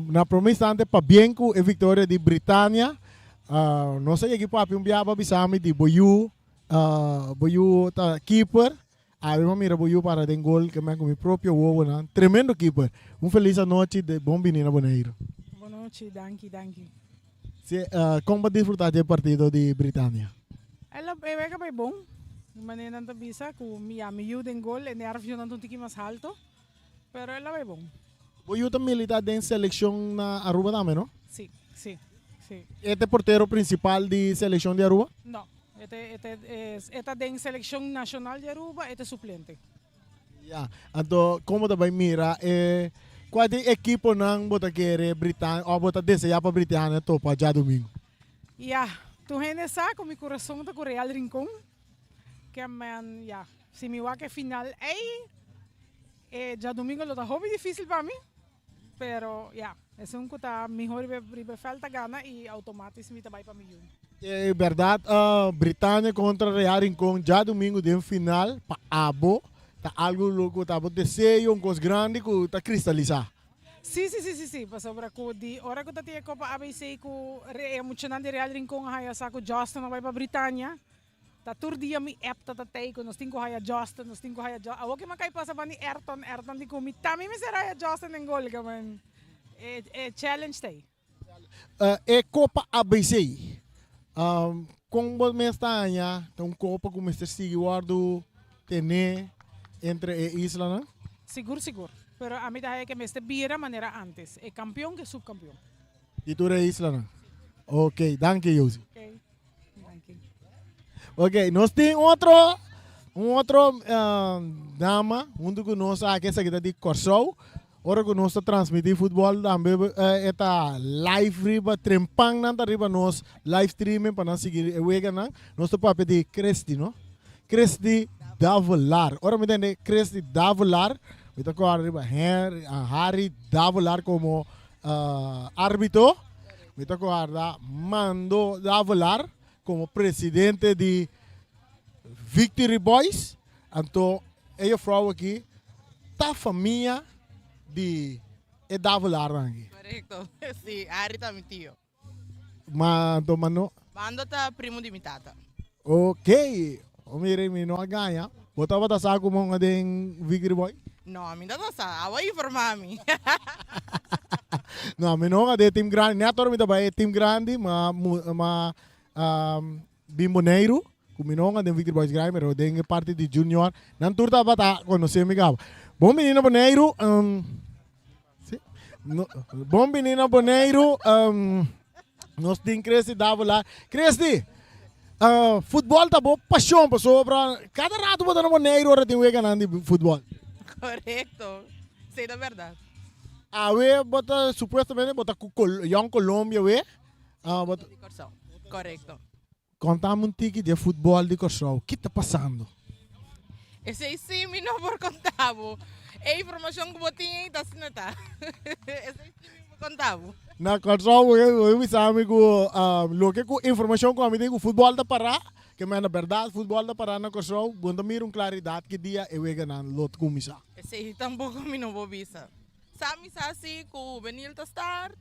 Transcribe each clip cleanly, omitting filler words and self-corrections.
Na prome instante pabien ku e viktoria di Britania. Nos a yega papia un biaha pa bisa mi di bo yu, bo yu ta keeper. Awe mi a mira bo yu para den gol ke men ku mi propio wowonan. Tremendo keeper. Un felis anochi, bon bini na Boneiru. Bon nochi, danki, danki. Si, kon bo a disfruta dje partido di Britania? El a e wega bai bon. Di manera nan ta bisa ku mi ya mi yu den gol e nervionan ta un tiki mas halto, pero el a bai bon. Bo yu ta milita den selekshon na Aruba tambe, no? Si, si, si. E ta e portero prinsipal di selekshon di Aruba? No, e ta e ta e ta den selekshon nashonal di Aruba, e ta suplente. Ya, anto kon bo ta bai mira e kua di ekiponan bo ta kere Britan òf bo ta deseá pa Britania topa djadumingu? Ya, tur hende sa ku mi kurason ta ku Real Rincon. Ke men, ya, si mi wak e final ei, e djadumingu lo ta hopi difísil pa mi. Pero ya, esun ku ta mihó riba riba e vèlt ta gana i outomatis mi ta bai pa mi yu. E bèrdat Britania kontra Real Rincon djadumingu den final pa abo ta algu lo ku ta bo deseo, un kos grandi ku ta kristalisá. Sí, sí, sí, sí, sí, pasobra ku di ora ku ta tin e Kopa ABC ku e muchanan di Real Rincon a haya sa ku Justin a bai pa Britania, Ta tur dia mi app ta ta tei ku nos tin ku haya Justin, nos tin ku haya Justin. Awor ke mi a kai pasa bani Ayrton, Ayrton di ku mi tambe mester haya Justin den gol ke men e e challenge ta ei. E Kopa ABC, kon bo mes ta haña ta un kopa ku mester sigui wòrdu tené entre e islanan? Sigur sigur, pero ami ta haya ke mester bira manera antes, e kampion ke supkampion. Di tur e islanan? Ok, danki Josie. Ok, nos tin otro, un otro dama hunto ku nos aki, esaki ta di Kòrsou. Ora ku nos ta transmití futbòl tambe e ta live riba trempan nan ta riba nos live streaming pa nan sigui e weganan. Nos ta papia di Christy, no? Christy Davelaar. Ora mi tende Christy Davelaar, mi ta kòrda riba Henry, Harry Davelaar komo Arbitro, mi ta guarda Mando Davelaar como presidente di Victory Boys. Anto e juffrouw aki ta famia di e Davelaarnan aki. Correcto, si, Harry ta mi tio. Ma anto Mando? Mando ta primo di mi tata. Ok, mire mi no a gaña. Bo tabata sa como un den Victory Boy? No, mi no ta sa. Abo a informa mi. No, mi no a den team grandi. Net ora mi ta bai e team grandi, ma ma bin Boneiru, cu mi no a den Victory Boys grandi, pero den e parti di junior, nan tur tabata conoce mi caba. Bon bini na Boneiru. Si. No, bon bini na Boneiru. Nos tin Christy Davila. Christy, uh, futbol ta bo pasion pasobra cada rato bo ta na Boneiru ora tin weganan di futbol. Correcto. Sí, ta verdad. Awe bo ta supuestamente bo ta ku Col Jong Colombia we. Uh, bo ta... Correcto. Kontami un tiki di e futbòl di Kòrsou, ki ta pasando? Esei sí mi no por konta bo. E informashon ku bo tin ei ta asina ta. Esei sí mi por konta bo. Na Kòrsou bo ke bisa mi ku loke ku informashon ku ami tin ku futbòl ta pará, ke men na bèrdat futbòl ta pará na Kòrsou, bo no ta mira un klaridat ki dia e weganan lo ta kuminsá. Esei tampoko mi no por bisa. Sa mi sa si ku hubenil ta start,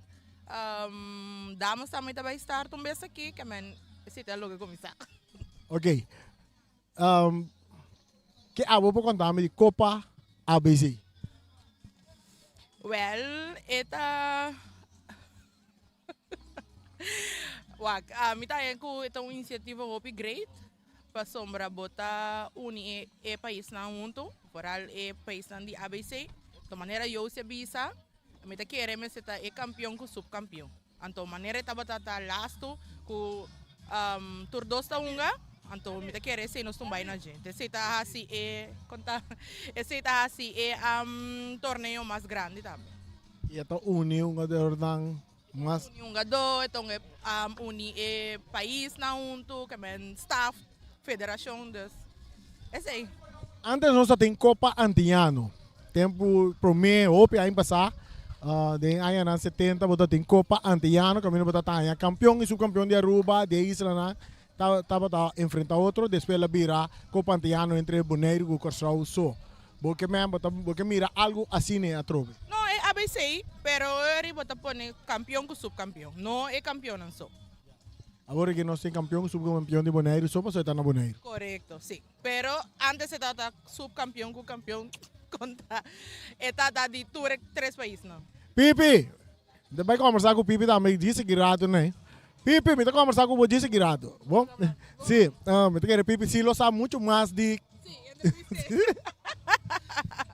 damas tambe ta bai start un bes aki, ke men esei ta loke ku mi sa. Ok. Ke abo por konta mi di Kopa ABC? Wèl, e ta Wak, mi ta haña ku e ta un inisiativa hopi great pasobra bo ta uni e paisnan huntu, foral e paisnan di ABC. Anto manera Jose a bisa, mi ta kere mester ta e kampion ku supkampion. Anto manera e tabata ta lastu ku tur dos ta hunga, anto mi ta kere esei nos tumbai na dje. Esei ta hasi e konta esei ta hasi e torneo mas grandi tambe. I e ta uni hungadornan mas. Uni hungador, e ta uni e paisnan huntu, ke men staf, federashon, dus esei. Antes nos ta tin Copa Antiano, tempu prome hopi aña pasá, den añanan setenta bo ta tin Copa Antiano kaminda bo ta haña kampion i subkampion di Aruba, di e islanan tabata enfrenta otro, despues el a bira Copa Antiano entre Boneiru ku Kòrsou so. Bo ke men bo ta bo ke mira algu asina atrobe? No, e ABC, pero ori bo ta pone kampion ku supkampion, no e kampionnan so. Awor aki nos tin kampion ku supkampion di Boneiru so pasobra e ta na Boneiru. Korekto, si. Pero antes e tabata supkampion ku kampion kontra e tabata di tur e tres paisnan. Pipi! Mi ta bai kombersá ku Pipi tambe djis aki rato nei. Pipi, mi ta kombersá ku bo djis aki rato. Bon? Si, mi ta kere Pipi si lo sa mucho mas di. Si, e ta bis'é.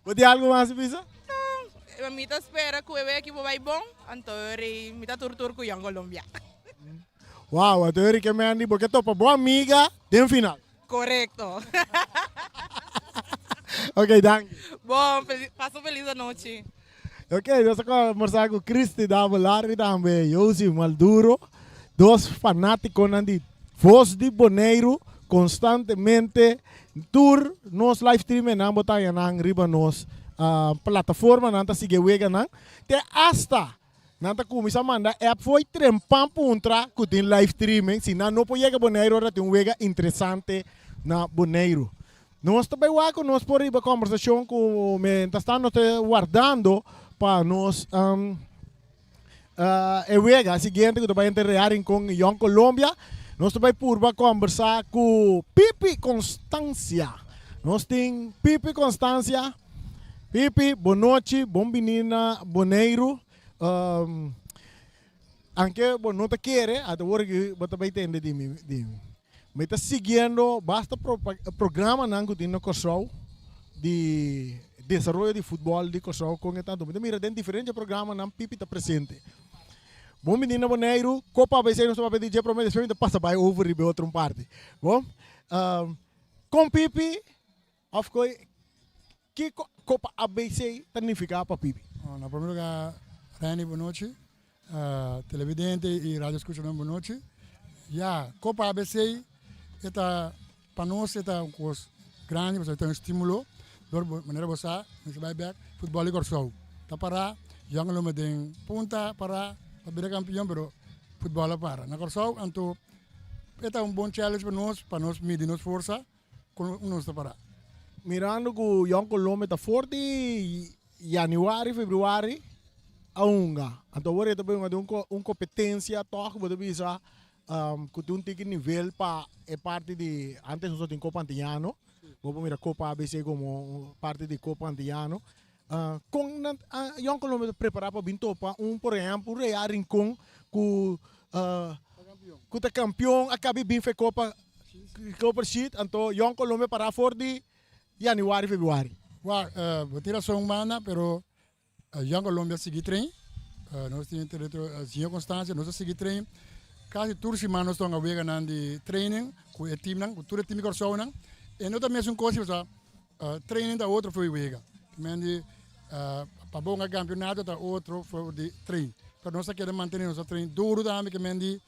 Bo tin algu mas di bisa? No, mi ta spera ku e weki bo bai bon, anto rei mi ta tur tur ku Jong Colombia. Wow, anto rei ke Mandy bo ke topa bo amiga den final. Korekto. Ok, danki. Bon, pasa un felis anochi. Ok, nos a kombersá ku Christy Davelaar i tambe Josie Malduro, dos fanátikonan di Voz di Boneiru. Konstantemente tur nos live streamingnan bo ta haña nan riba nos plataformanan ta sigui e weganan te asta Nan ta kuminsá manda app fo'i trempan puntra ku tin live streaming si nan no por yega Boneiru ora tin un wega interesante na Boneiru. Nos ta bai wak ku nos por riba kombersashon ku mientras tanto nos ta wardando pa nos e wega siguiente ku ta bai entre Real Rincon i Jong Colombia. Nos ta bai purba kombersá ku Pipi Constancia. Nos tin Pipi Constancia. Pipi, bon nochi, bon bini na Boneiru. Anke bo no ta kere, ata wor aki bo ta bai tende di mi. Di mi. Mi ta siguiendo basta programanan ku tin na Kòrsou di desaroyo di futbòl di Kòrsou kon e tantu. Mi ta mira den diferente programanan Pipi ta presente. Bon bini na Boneiru, Kopa ABC nos ta papia di dje promé, despues mi ta pasa bai over riba e otro un parti. Bon, kon Pipi Of koe, kiko Kopa ABC ta nifiká pa Pipi? Na prome lugar Renny bon nochi, televidente y radio escuchanan bon nochi. Ya, Kopa ABC e ta pa nos e ta un kos grandi pasobra e ta un estimulo dor manera bo sa mester bai bek futbol di Kòrsou ta para Jong Loma den punta para pa bira kampion pero futbol a para na Kòrsou anto e ta un bon challenge pa nos pa nos midi nos forsa. Kon nos ta pará? Mirando ku Jong Colombia ta for di yanüari, febrüari a hunga. Anto awor e ta bai hunga den un kompetensia tòg bo ta bisa ku tin un tiki nivel pa e parti di antes nos tabatin Kopa Antiano, bo por mira Kopa ABC komo parti di Kopa Antiano. Kon nan Jong Colombia ta prepará pa bin topa un por ehèmpel un Real Rincon ku ku ta kampion a kabi bin fe Kopa Kopa Sheet anto Jong Colombia pará for di yanüari febrüari. Wak bo tin rason manda pero Jong Colombia a sigui train nos tin Señor Constancia nos a sigui train kasi tur siman nos ta hunga weganan di training ku e teamnan ku tur e team di Kòrsounan e no ta mesun kos pasobra Training ta otro for di wega. Men di pa bo hunga campeonato ta otro for di train. Pero nos a keda mantene nos a train duro tambe ke men di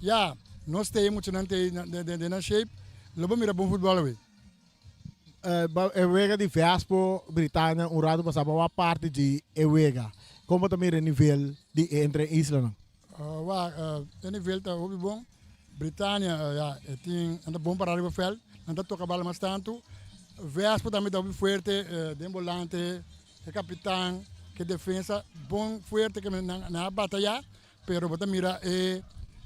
ya nos tei muchanan tei den nan shape lo bo mira bon futbol awe. E wega di Vespo Britania un rato pasa bo a parti di e wega. Kon bo ta mira e nivel di e entre e islanan? Wak, e nivel ta hopi bon. Britania, ya, e tin, nan ta bon pará riba vèlt, nan ta toka bala mas tantu. Vespo tambe ta hopi fuerte den bolante, e kapitan, ke defensa bon fuerte ke nan a batayá, pero bo ta mira e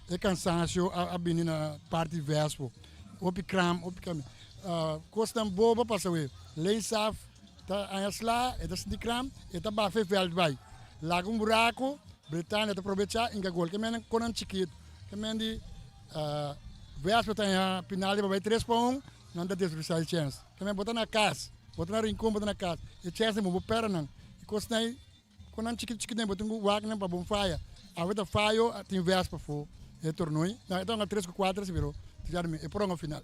e kansansio a bini na parti di Vespo. Hopi kram, hopi kram. Kosnan bobo a pasa awe. Leensaf ta haña sla, e ta sinti kram, e ta bafa e vèlt bai. Laga un buraku, Britania ta probechá inka gol. Ke men konan chikitu. Ke men di Vespa ta haña pinalti pa bai tres pa un, nan ta desperdisiá e chèns. Ke men bo ta na kas, bo ta na Rincon, bo ta na kas, e chèns ei bo por pèrdè nan. E kosnan ei, konan chikitu chikitu ei bo tin ku wak nan pa bo faya. Awe ta fayo, tin Vespa afó e tornoi. E ta hunga tres ku kuater si pero e por hunga final.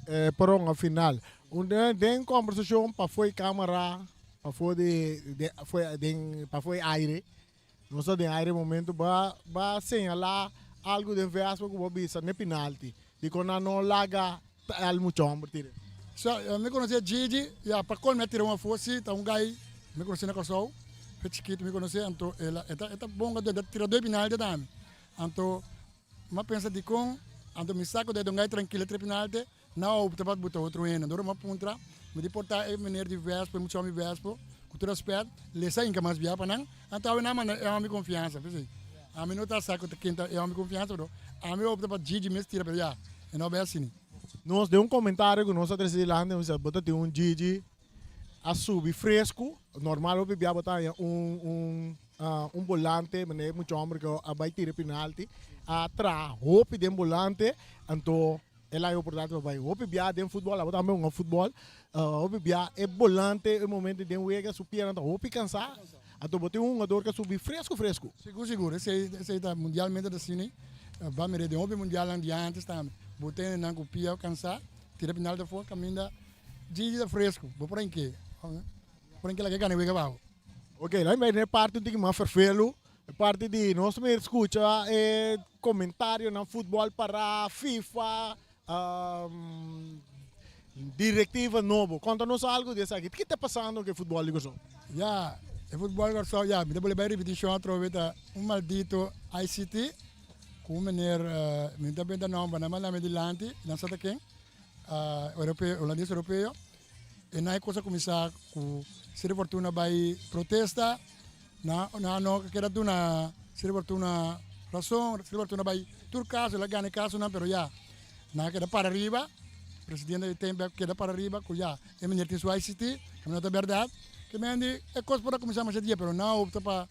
E por hunga final. Un den kombersashon pafó e kamera. Pafó di de foi den pafó e aire nos ta den aire momento ba ba señalá algo den Vespa ku bo bisa n'e pinalti dikon nan no laga el mucha homber tira. So mi konosé Gigi ya pa kon mi a tira un afó si ta un gai mi konosé na Kòrsou fe chikitu mi konosé anto el a e ta e ta bon e ta tira doi pinalti tambe anto mi a pensa dikon anto mi sa ku ta e don gai trankil a tira pinalti Na opta pa buta otro hende. Dor mi a puntra, mi di por ta e meneer di Vespo, e muchacho di Vespo. Ku tur rèspèt, lesa inka mas bia pa nan, anto awe nan manda e hòmber konfiansa, p'esei ami no ta sa ku ta ken ta e hòmber konfiansa, pero ami a opta pa Gigi mes tira, pero ya, e no bai asina. Nos den un komentario ku nos a trese dilanti, nos bisa bo ta tin un Gigi a subi fresku, normal hopi bia bo ta haña un un un bolante, manera e mucha hòmber ku a bai tira e penalti, a traha hopi den bolante, anto El a e oportunidat pa bai hopi bia den futbol, abo tambe hunga futbol, hopi bia e bolante e momento den wega su pierna ta hopi kansa, anto bo tin un hungador ku a subi fresku fresku. Sigur sigur, esei esei ta mundialmente ta asina, ba mira den hopi mundialnan di antes tambe, bo tene nan ku pia kansa, tira penalti afo kaminda Gigi ta fresku, bo por enke, por enke laga e gana e wega abao. Ok, laat mi bai na e parti un tiki mas ferfelu, E parti di nos mester skucha e komentarionan futbòl pará, FIFA, direktiva nobo. Konta nos algu di esaki. Ki ta pasando ku e futbòl di Kòrsou? Ya, e futbòl di Kòrsou, ya, mi ta bolbe bai ripitishon atrobe, ta un maldito ICT ku un meneer, mi no ta benta nòmber, nan manda mi dilanti, nan sa ta ken, europeo, holandes europeo, e nan e kos a kuminsá ku Sede Fortuna bai protesta. Na na no keda duna Sri Fortuna rason, Sri Fortuna bai tur kaso, el a gana e kasonan pero ya nan a keda para riba, presidente di tempo a keda para riba ku ya e meneer tin su ICT, ku no ta bèrdat, ke men di e kos por a kuminsá masha dia pero nan a opta pa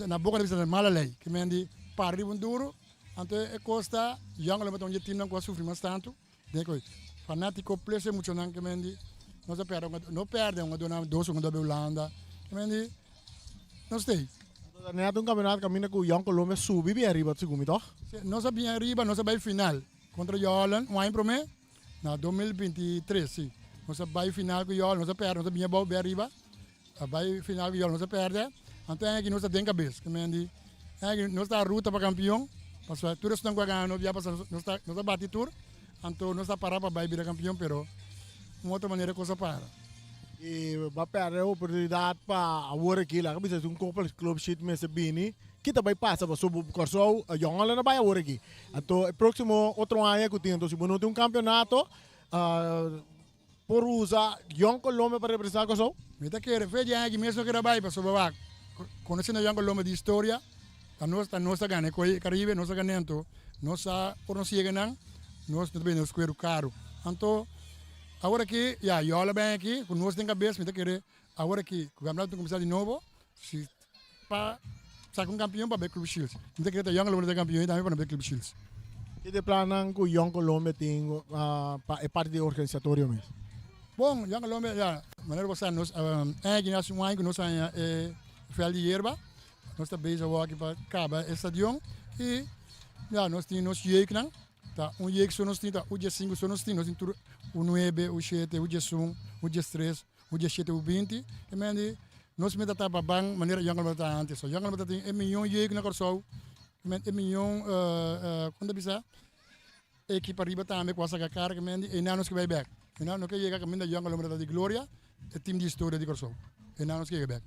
na boka ta bisa mala lei, ke men di para riba un duru, anto e kos ta yòngo lo mester un di e timnan ku a sufri mas tantu. Den koe fanatico plus e muchanan ke men di nos a perde no perde un a duna dos un a dobe Hulanda ke men di nos stay. Entonces net un campeonato caminda cu Jong Colombia subi bien ariba segun mi toch? Si nos a bien ariba nos a bay final contra Jolland un aña prome na 2023 si nos a bay final cu Jolland nos a perde nos a bien abao bien ariba a bay final cu Jolland nos a perde anto aña aki nos ta den cabes ke men di aña aki nos ta ruta pa campeon pasobra tur esnan cu a gana nos bia pasa nos ta nos ta bati tur anto nos ta para pa bay bira campeon pero un otro manera cos a para. Y bo a perde e oportunidad pa awor aki laga bisa si un koppel club sheet mester bini ki ta bay pasa pasobra bo Kòrsou Jong Holland a bay awor aki anto e proximo otro aña cu tin anto si bo no tin un campeonato Por usa Jong Colombia pa representá Kòrsou? Mi ta kere fe di aña aki mes no keda bai pasobra wak konosé na Jong Colombia di historia ta nos ta nos ta gana e koi Caribe nos ta gana anto nos sa por nos yega nan nos no ta bende nos kueru karu anto awor aki ya Yola ben aki ku nos den kabes mi ta kere awor aki ku kampionato ta kuminsá di nobo si pa saka un kampion pa bai Club Shields. Mi ta kere ta Jong Colombia ta kampion i tambe pa no bai Club Shields. Ki ta e plannan ku Jong Colombia tin pa e parti di organisatorio mes? Bon, Jong Colombia, ya, manera bo sa nos aña aki hasi un aña ku nos haña e vèlt di yerba. Nos ta bezig awor aki pa kaba e stadion i ya nos tin nos jeugdnan. Ta un jeugd so nos tin, ta U diesinku so nos tin. Nos tin tur U nuebe, U shete, U diesun, U diestres. U diesshete u 20, e men di, nos mester ta pa ban manera Jong Colombia ta antes. So Jong Colombia ta tin e miyon jeugd na Kòrsou, e men e miyon kon ta bisa, ekipa riba tambe ku a saka kara ke men di einan nos ke bai bèk. Einan no ke yega kaminda Jong Colombia ta di gloria, e tim di historia di Kòrsou. Einan nos ke yega bèk.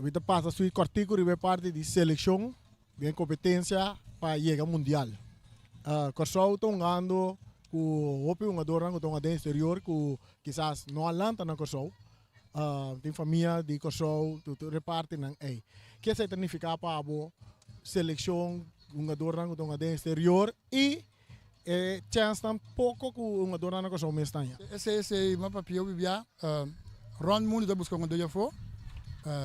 Mi ta pasa sui kòrtiku riba e parti di selekshon den kompetensia pa yega mundial. Kòrsou ta hungando ku hopi hungadornan ku ta hunga den eksterior ku kisas no a lanta na Kòrsou. Tin famia di Kòrsou tur e partinan ei. Ke esei ta nifiká pa bo selekshon, hungadornan ku ta hunga den eksterior i e chènsnan poko ku hungadornan na Kòrsou mes ta haña? Esei esei ma papia bibia rònt mundu ta buska hungador afó,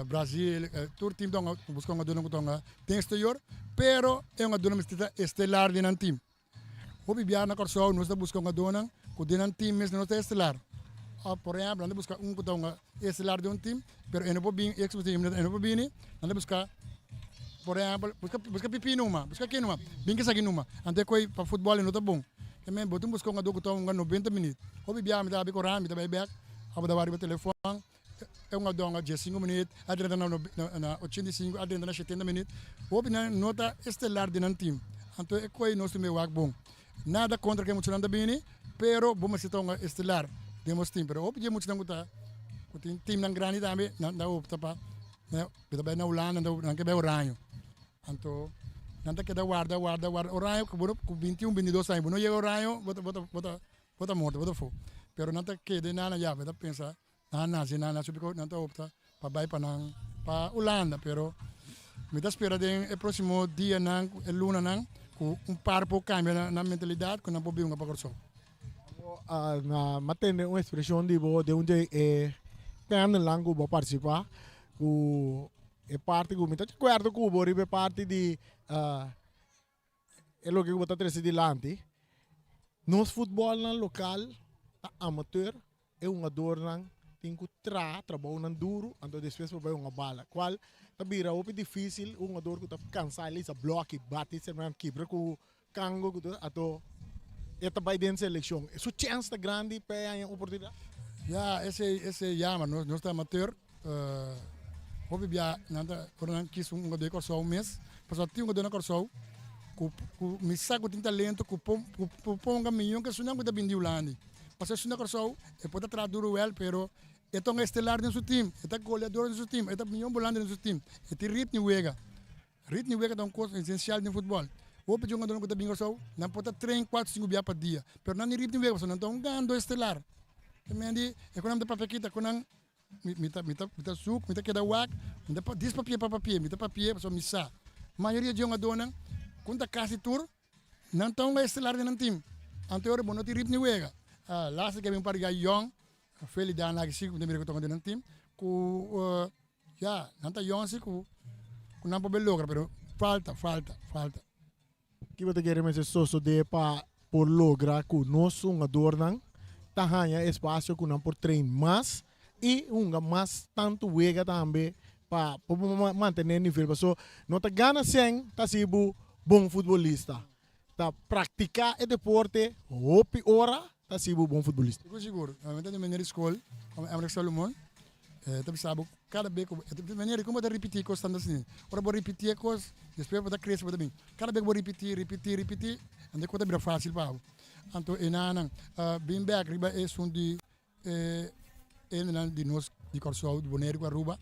Brazil tur tim ta buska hungadornan ku ta hunga den eksterior, pero e hungadornan mester ta estelar den nan tim. Hopi biaha na Kòrsou nos ta buska hungadónan ku den nan tim mes no ta estelar. Òf por ehèmpel nan ta buska un ku ta hunga estelar den un tim, pero e no por bini, ex e no por bini, nan ta buska por ehèmpel buska buska Pipi numa, buska ken numa, bin ku esaki numa. Anto e koe pa futbòl e no ta bon. Ke men bo tin buska un hungadó ku ta hunga 90 minüt. Hopi biaha mi ta habi koran, mi ta bai bèk, abo ta wak riba telefòn. E un a donga 15 minuut, a drenta na 85, a drenta na 70 minuut. Hopi nan no ta estelar den nan team. Anto e koe nos tin wak bon. Nada kontra ke muchanan ta bini, pero bo mester ta un estelar den bos team. Pero hopi dje muchanan ku ta ku tin teamnan grandi tambe, nan ta opta pa ta bai na Hulanda, nan ke bai Oranje. Anto nan ta keda warda, warda, warda. Oranje ku bo ku 21, 22 aña bo no yega Oranje, bo ta bo ta bo ta morto, bo ta fo. Pero nan ta keda nan ya, bo ta pensa. Nan a nace nan, nan subi cu nan ta opta pa bay pa nan pa Hulanda, pero mi ta spera den e proximo dianan, e lunanan cu un par por cambia nan mentalidad cu nan por bin hunga pa Corsou. Na mi a tende un expresion di bo den un di e panelnan cu bo a participa cu e parti cu mi ta di acuerdo cu bo riba e parti di e loke ku bo ta trese dilanti, nos futbolnan lokal ta amateur, e hungadornan tin ku traha trabounan duru anto despues por bai hunga bala, kual ta bira hopi difisil un hungador ku ta kansa e lisa bloki bati sernan kibra ku kango ku tur anto e ta bai den selekshon. Su chèns ta grandi pa e haña oportunidat? Ya, esei esei yama nos nos ta amateur. Hopi bia nan ta ora nan kis un hungador di Kòrsou mes, pasobra tin hungador na Kòrsou ku ku mi sa ku tin talento ku por ku por ponga miyon ke esunnan ku ta bini di Hulanda. Pasobra esun na Kòrsou e por ta traha duru wèl pero e ta un estelar den su tim, e ta goleador den su tim, e ta miyon bolante den su tim, e tin ritmo di wega. Ritmo di wega ta un kos esensial den futbòl. Hopi djongadónan ku ta bin Kòrsou, nan por ta train kuater sinku bia pa dia, pero nan tin ritmo di wega pasobra nan ta un gando estelar. Te men di e ku nan ta papia kita ku nan mi mi ta mi ta mi ta suk, mi ta keda wak, mi ta dis papia pa papia, mi ta papia pasobra mi sa. Mayoria djongadónan ku ta kasi tur nan ta un estelar den nan tim. Anto e ora bo no tin ritmo di wega. Laatste ke bin un par di guy yòn, Feli Dana aki si ku mi ta mira ku ta den nan tim ku Ya, nan ta yòn si ku ku nan por be logra, pero falta, falta, falta. Ki bo ta kere mester sosodé pa por logra ku nos hungadornan ta haña espasio ku nan por train mas i hunga mas tantu wega tambe pa por mantené nivel? Paso no ta gana sèn ta hasi bo bon futbolista, ta praktiká e deporte hopi ora ta hasi bo bon futbolista. Sigur sigur, mi ta di meneer di skol, Emmerich Salomon, e ta bisa bo kada bes ku bo, meneer kon bo ta ripití kos tantu asina? Ora bo ripití e kos, despues bo ta krese bo ta bin, kada bes ku bo ripití, ripití, ripití, anto e kos ta bira fásil pa bo. Anto e nannan bin bèk riba esun di e hendenan di nos di Kòrsou, di Boneiru ku Aruba.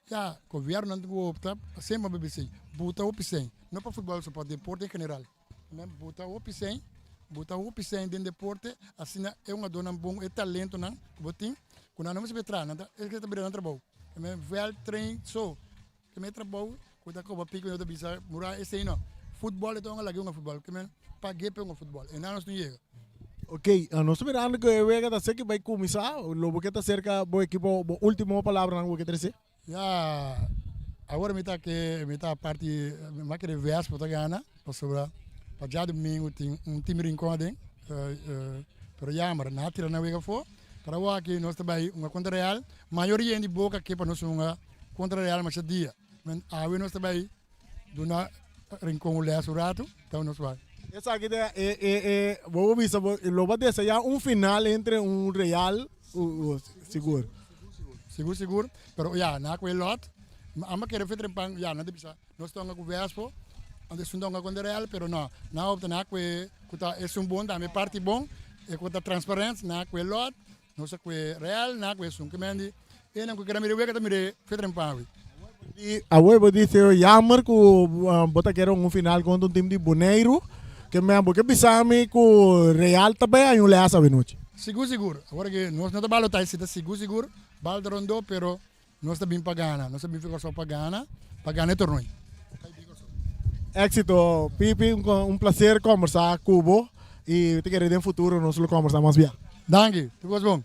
Ya, gobiernonan tin ku opta pa semper pa bisei, buta hopi sèn, no pa futbòl so, pa deporte en general. Men buta hopi sèn, buta hopi sèn den deporte, asina e hungadónan bon, e talentonan ku bo tin, ku nan no mester traha, nan ta, esaki ta bira nan trabou. Ke men vèlt train so, ke men trabou ku ta koba piko, ta bisa mura esei no. Futbòl e ta hunga lag'e hunga futbòl, ke men pag'é pa e hunga futbòl, e nan nos no yega. Ok, nos ta mirando ku e wega ta seki bai kuminsá. Lo bo ke ta serka bo ekipo, bo último palabranan ku bo ke trese? Ya, awor mi ta ke mi ta parti mi a kere Vespo ta gana pasobra pa djadumingu tin un tim Rincon aden pero jammer nan a tira nan wega afó pero awor aki nos ta bai hunga kontra Real mayoria hende boka ke pa nos hunga kontra Real masha dia awe nos ta bai Duna Rincon un les un ratu, ta nos bai. Esaki ta e e e bo por bisa bo lo bo a desea un final entre un Real sigur. Sigur sigur pero ya na ku e lot amba kere fe trempan ya nan ta bisa nos ta hunga ku Vespo anto esun ta hunga kontra Real pero no nan a opta na ku e ku ta esun bon tambe parti bon e ku ta transparent na ku e lot Nos a kue Real, nan a kue esun. Ke men di, e nan ku kere mira wega ta mira fe trempan awe. Awe bo di Theo jammer ku bo ta kere un final kontra un team di Boneiru. Ke men bo ke bisa mi ku Real ta bai haña un les awe nochi? Sigur sigur. Awor ke nos no ta balotá esei ta sigur sigur. Bal ta rondó pero nos ta bin pa gana. Nos ta bin fi Kòrsou pa gana, pa gana e tornoi. Éxito Pipi, un placer kombersá ku bo i ta kere den futuro nos lo kombersá mas bia. Danki, tur kos bon.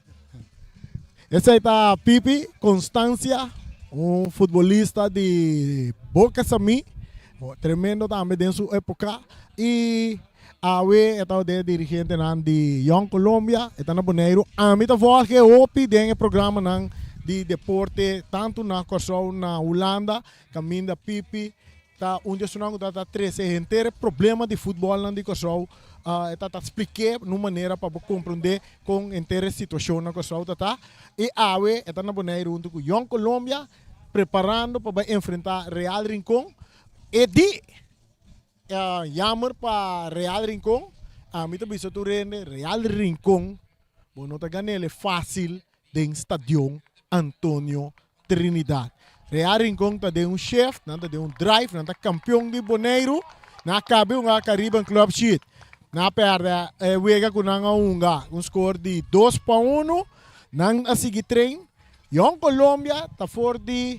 Esei ta Pipi Constancia, un futbolista di Boca Samí, tremendo tambe den su época i awe e ta den e dirigentenan di Jong Colombia, e ta na Boneiru. Ami ta volg e hopi den e programanan di deporte tantu na Kòrsou, na Hulanda. Kaminda Pipi ta un di esunnan ku ta ta trese henter e problema di futbòlnan di Kòrsou. E ta ta splik'é na un manera pa bo komprondé kon henter e situashon na Kòrsou ta ta. I awe e ta na Boneiru huntu ku Jong Colombia preparando pa bai enfrentá Real Rincon. E di Jammer pa Real Rincon, ami ta bisa tur hende Real Rincon bo no ta gan'el e fácil den Stadion Antonio Trinidad. Real Rincon ta den un shift, nan ta den un drive, nan ta kampion di Boneiru. Nan a kabe hunga Caribbean Club Sheet. Nan a pèrdè e wega ku nan a hunga un skor di 2-1. Nan a sigui train. Jong Colombia ta for di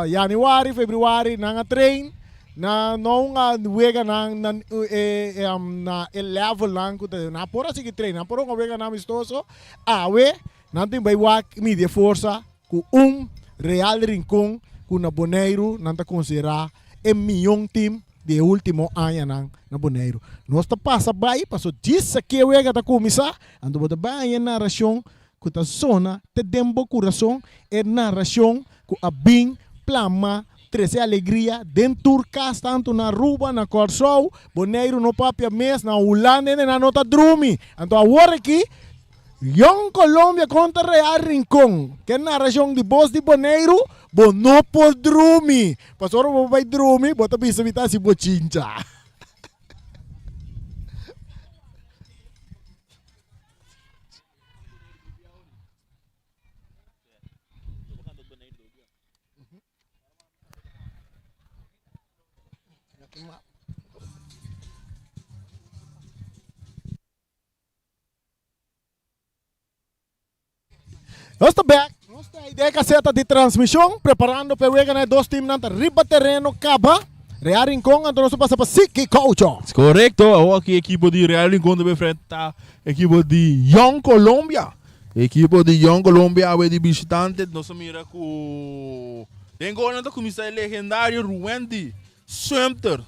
Januari, Februari nan a train. Nan no hunga weganan na na e levelnan ku ta nan por a sigui train, nan por hunga weganan amistoso. Awe nan tin bai wak midi e forsa ku un Real Rincon ku na Boneiru nan ta konsiderá e mion team di e ultimo añanan na Boneiru. Nos ta pasa bai paso djis aki e wega ta kuminsá, anto bo ta bai haña e narashon ku ta sona te den bo kurason, e narashon ku a bin plama trese alegria den tur kas tantu na Aruba, na Kòrsou, Boneiru no papia mes, na Hulanda hende nan no ta drumi. Anto awor aki Jong Colombia kontra Real Rincon, ke narashon di Bos di Boneiru, bo no por drumi. Pasobra bo bai drumi, bo ta bisa mi ta hasi bochincha. Nos ta bek, nos ta idea caseta di transmisión, preparando pa e wega na e dos teamnan ta riba tereno caba. Real Rincon, anto nos ta pasa pa Siki Coucho. Correcto, awor aki ekipo di Real Rincon ta enfrenta ekipo di Jong Colombia. Ekipo di Jong Colombia awe di visitante, nos a mira cu den golnan ta cuminsa e legendario Ruwendy Sumter,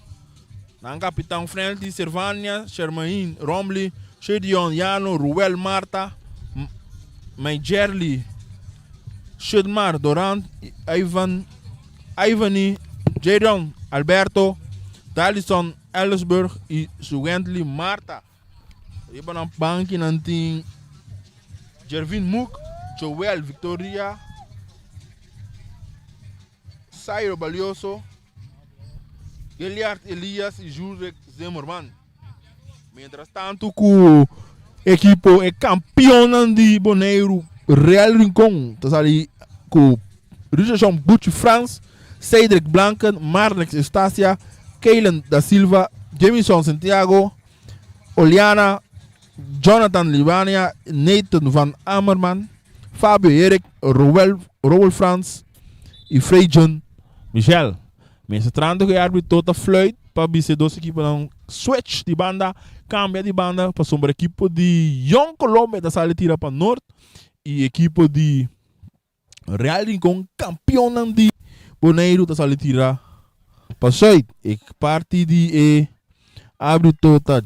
nan kapitan Frensley Servania, Shermain Romley, Shedion Yano, Ruel Marta, Mayjerly Shudmar Dorant, Ivan Ivany, Jadon Alberto, Dalison Ellisburg i Suwendley Marta. Riba nan banki nan tin Jervin Mook, Joel Victoria, Sairo Balioso, Geliard Elias y Jurek Zimmerman. Mientras tanto ku ekipo e kampionnan di Boneiru Real Rincon ta sali ku Richardson Buchi Frans, Cedric Blanken, Marnix Eustacia, Kaylen da Silva, Jamison Santiago, Oliana, Jonathan Libania, Nathan van Amerman, Fabio Erik, Roel, Roel Frans y Freyjun Michel. Mester trando ku e arbitro ta fluit pa bisa e dos ekiponan switch di banda, kambia di banda pasobra ekipo di Jong Colombia ta sali tira pa nort y ekipo di Real Rincon kampionnan di Boneiru ta sali tira pa sùit. E parti di e árbitro ta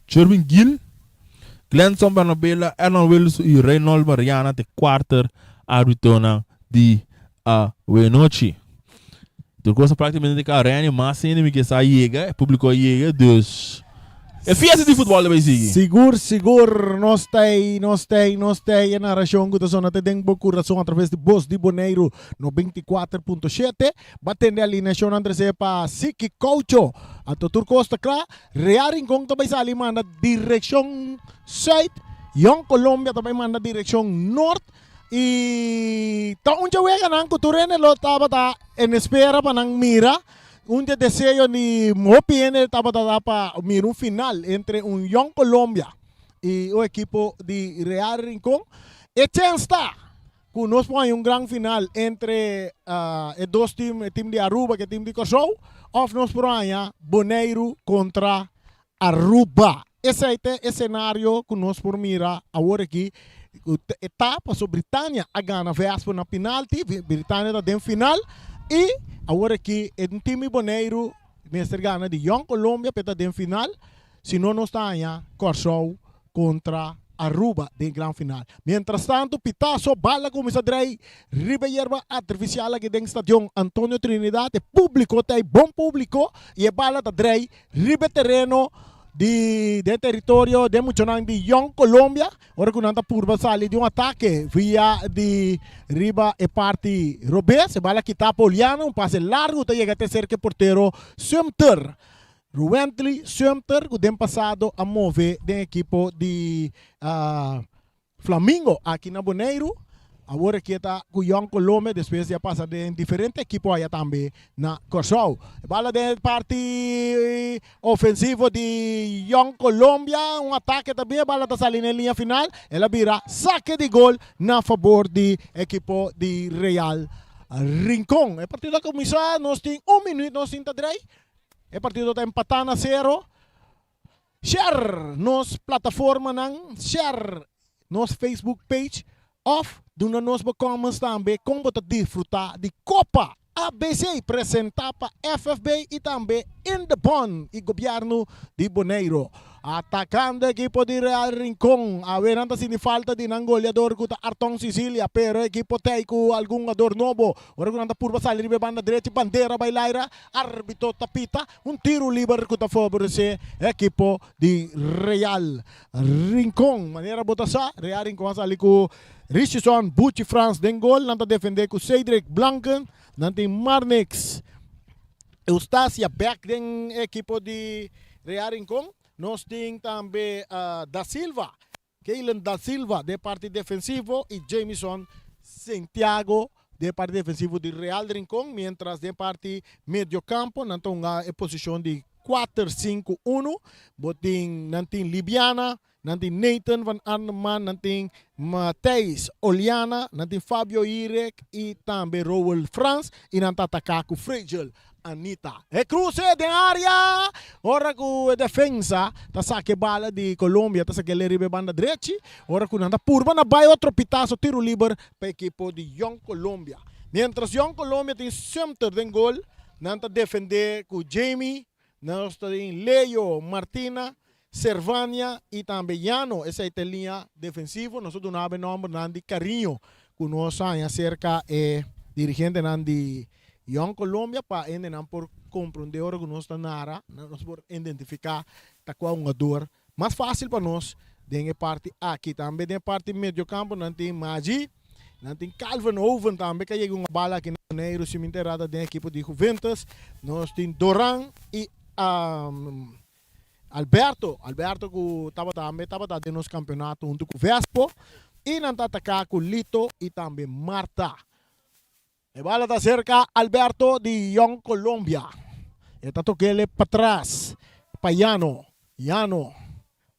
Jerwin Gil, Glenson Bernabela, Ernon Wilson i Reynold Mariana ta e kuarter árbitonan di awenochi. Tur kos ta práktikamente ka reanimá sin mi ke sa yega, e públiko a yega, dus e fiesta di futbòl ta bai sigui. Sigur sigur nos ta ei, nos ta ei, nos ta ei, e narashon ku ta sona te den bo kurason atraves di Bos di Boneiru 94.7. Ba tende alineashonnan tresé pa Siki Koucho. Anto tur kos ta kla, Real Rincon ta bai sali manda direkshon sùit, Jong Colombia ta bai manda direkshon nort. I ta un dje weganan ku tur hende lo tabata en espera pa nan mira. Un dje deseo di hopi hende tabata ta pa mira un final entre un Jong Colombia i un ekipo di Real Rincon. E chens ta ku nos por haña un gran final entre e dos team, e team di Aruba ku e team di Kòrsou, òf nos por haña Boneiru kontra Aruba. Esei ta e scenario cu nos por mira awor aki. E ta pasobra Britania a gana Vespo na penalti, Britania ta den final y awor aki e team di Boneiru mester gana di Jong Colombia pa e ta den final, si no nos ta haña Kòrsou contra Aruba den gran final. Mientrastanto pitazo bala cuminsa drei riba e yerba artificial aki den stadion Antonio Trinidad. E publico ta ei bon publico y e bala ta drei riba e tereno di den teritorio den muchanan di Jong Colombia ora cu nan ta purba sali di un atake via di riba e parti robes. E bala kita pa Oliana, un pase largo ta yega te cerca e portero Sumter. Ruwentley Sumter cu den pasado a move den ekipo di Flamingo aki na Boneiru. Awor aki ta ku Jong Colombia despues di a pasa den diferente ekipo aya tambe na Kòrsou. E bala den parti ofensivo di Jong Colombia, un atake ta bin, e bala ta sali na e liña final, el a bira sake di gol na fabor di ekipo di Real Rincon. E partido a kuminsá, nos tin un minuut nos tin ta drei, e partido ta empatá na sero. Share nos plataformanan, share nos Facebook page of duna nos bo comments tambe kon bo ta disfruta di Copa ABC presenta pa FFB y tambe Indebon y Gobierno di Boneiro. Atacando ekipo di Real Rincon, awe nan ta sinti falta di nan goleador cu ta Arton Cicilia, pero ekipo tey cu algun jugador nobo. Ora cu nan ta purba sali riba e banda drechi, bandera bay laira, arbitro ta pita. Un tiru liber ku ta favoresé e ekipo di Real Rincon. Manera bo ta sa, Real Rincon a sali ku Richardson Buchi Frans den gol. Nan ta defendé ku Cedric Blanken. Nan tin Marnix Eustacia bèk den e ekipo di Real Rincon. Nos tin tambe Da Silva, Keylen Da Silva den parti defensivo y Jamison Santiago den parti defensivo di Real Rincon, mientras den parti mediocampo nan ta hunga e posicion di kuater sinku unu. Bo tin nan tin Libiana, nan tin Nathan van Arneman, nan tin Matthijs Oliana, nan tin Fabio Irek y tambe Roel Frans y nan ta ataka cu Fragel Anita. E kruse den área! Ora ku e defensa ta saka e bala di Colombia ta saka el riba e banda drechi. Ora ku nan ta purba na bai otro pitaso tiru liber pa ekipo di Jong Colombia. Mientras Jong Colombia tin Sumter den gol, nan ta defende ku Jamie, nos ta tin Leo Martina, Servania i tambe Yano. Esei ta e liña defensivo. Nos ta duna bo e nòmbernan di kariño ku nos haña serka e dirigentenan di Jong Colombia pa hendenan por komprondé ora ku nos ta nara, nos por identifiká ta kua hungador mas fásil pa nos den e parti aki. Tambe den e parti mediokampo nan tin Maggi, nan tin Calvin Hoven tambe ku a yega un bala aki na Boneiru si mi ta erá ta den ekipo di Juventus. Nos tin Doran i Alberto, Alberto ku tabata tambe tabata den nos kampeonato huntu ku Vespo i nan ta ataká ku Lito i tambe Marta. E bala ta serka Alberto di Jong Colombia. E ta tok'el patras pa Yano. Yano,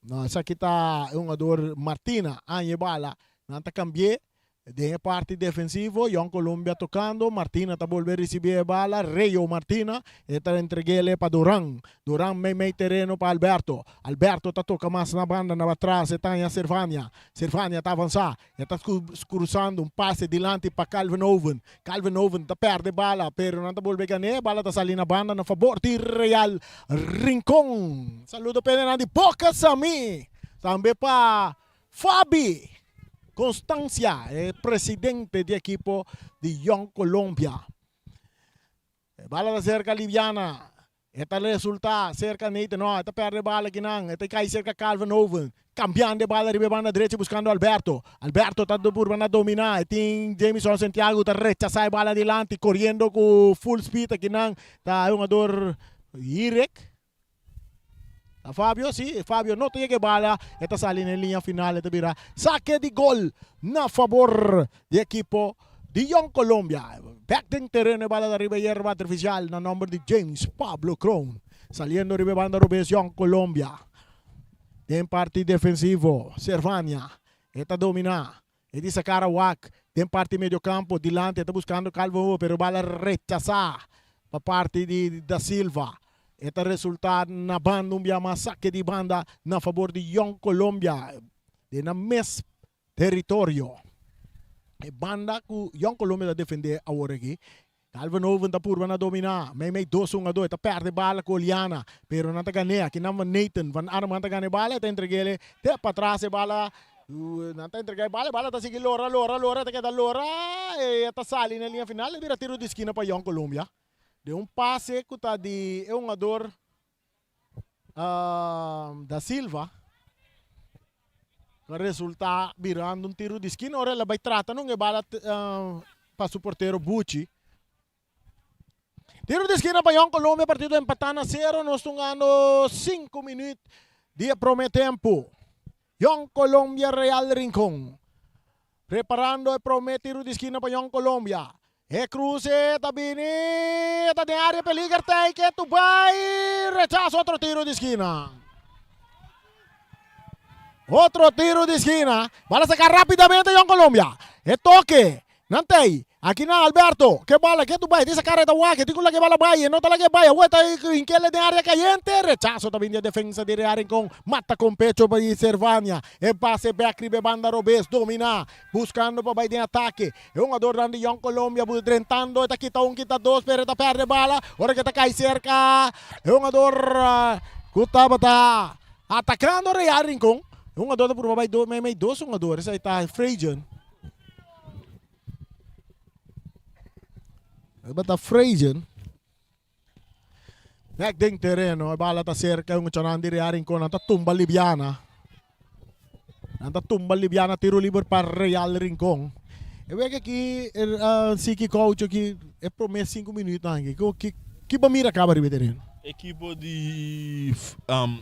no esaki ta e hungador Martina aña e bala. Nan ta kambi'é Den e parti defensivo, Jong Colombia tocando, Martina ta bolbe ricibi e bala, Reyo Martina, e ta entreguele pa Duran, Duran mei mei tereno pa Alberto, Alberto ta toca mas na banda na atras e ta haña Servania, Servania ta avansa, e ta cruzando un pase dilanti pa Calvin Oven, Calvin Oven ta perde bala, pero nan ta bolbe gane, e bala ta sali na banda na fabor di Real Rincon. Saludo p'e nan di Boca Sami, tambe pa Fabi Constancia, e presidente di ekipo di Jong Colombia. E bala ta serka Liviana. E ta resulta serka Nathan. No, e ta perde bala kinan. E ta kai serka Calvin Oven. Cambiando e bala riba e banda drechi buscando Alberto. Alberto ta purba na domina. E tin Jamison Santiago ta rechasa e bala dilanti. Coriendo cu full speed akinan. Ta e hungador Hirek. Ta Fabio, si, Fabio no ta yega e bala, e ta sali na e liña final, e ta bira sake di gol na fabor di ekipo di Jong Colombia. Bek den tereno e bala ta riba e yerba artificial na nomber di James Pablo Kroon. Saliendo riba e banda robes Jong Colombia. Den parti defensivo, Servania, e ta domina. E di sacar a wak den parti medio campo dilanti e ta buscando Calvo Hugo pero bala rechasa pa parti di Da Silva. E ta resulta na banda un bia mas sake di banda na fabor di Jong Colombia den nan mes territorio. E banda cu Jong Colombia ta defende awor aki Calvin Oven ta purba na dominá. Meimei dos hungadó. E ta pèrdè bala ku Oliana, pero nan ta gan'é. Aki nan Nathan van Arnhem ta gana e bala. E ta entreg'é te patras e bala. Nan ta entregá e bala. E bala ta sigui lora, lora, lora. E ta keda lora. E ta sali na e liña final. E bira tiro di skina pa Jong Colombia. Den un pase ku ta di e hungador Da Silva. Ku a resultá birando un tiro di skina. Ora el a bai trata nun e bala pa su portero Buchi. Tiro di skina pa Jong Colombia, partido empatá na sero. Nos ta hungando sinku minüt di e promé tempu. Jong Colombia Real Rincon. Preparando e prome tiro di skina pa Jong Colombia. E cruce ta bini, ta den area peliger tei ke tu bai, rechazo otro tiro di skina. Otro tiro di skina, bala saca rapidamente Jong Colombia. E toque, nan tei, aki na Alberto, ke bala ke tu bai, di saca reta wak, tin ku lage bala bai, e no ta lage bai, awor ta hinkele den area cayente, rechazo ta bini di e defensa di Real Rincon, mata con pecho di Servania. E pase bek riba e banda robes, dominá, buskando pa bai den atake. E hungadornan di Jong Colombia bu drentando, e ta kita un, kita dos, pero e ta pèrdè bala. Ora ku e ta kai serka e hungador ku tabata atakando Real Rincon. E hungador ta purba bai do meimei dos hungador, esei ta Frejen. Tabata Frejen. Bek den tereno, e bala ta serka e muchanan di Real Rincon, nan ta tumba Libiana. Nan ta tumba Libiana, tiro liber pa Real Rincon. E wega aki, uh, Siki coach aki, e prome 5 minuut nan aki. Ki, ki bo mira kaba riba e tereno? Ekipo di um,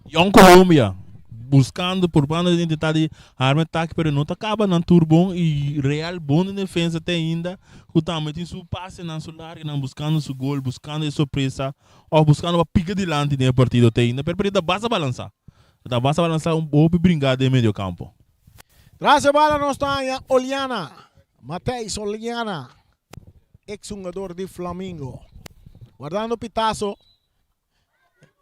Jong Colombia buscando purbando di intenta di arma ataque pero no ta caba nan tur bon y Real bon den defensa te ainda cu tambe tin su pasenan su larganan buscando su gol buscando e sorpresa of buscando pa pica dilanti den e partido te ainda pero e partido ta basta balansa ta basta balansa un hopi bringa den medio campo. Tras e bala nos ta haña Oliana, Matthijs Oliana, ex hungador di Flamingo. Guardando pitazo.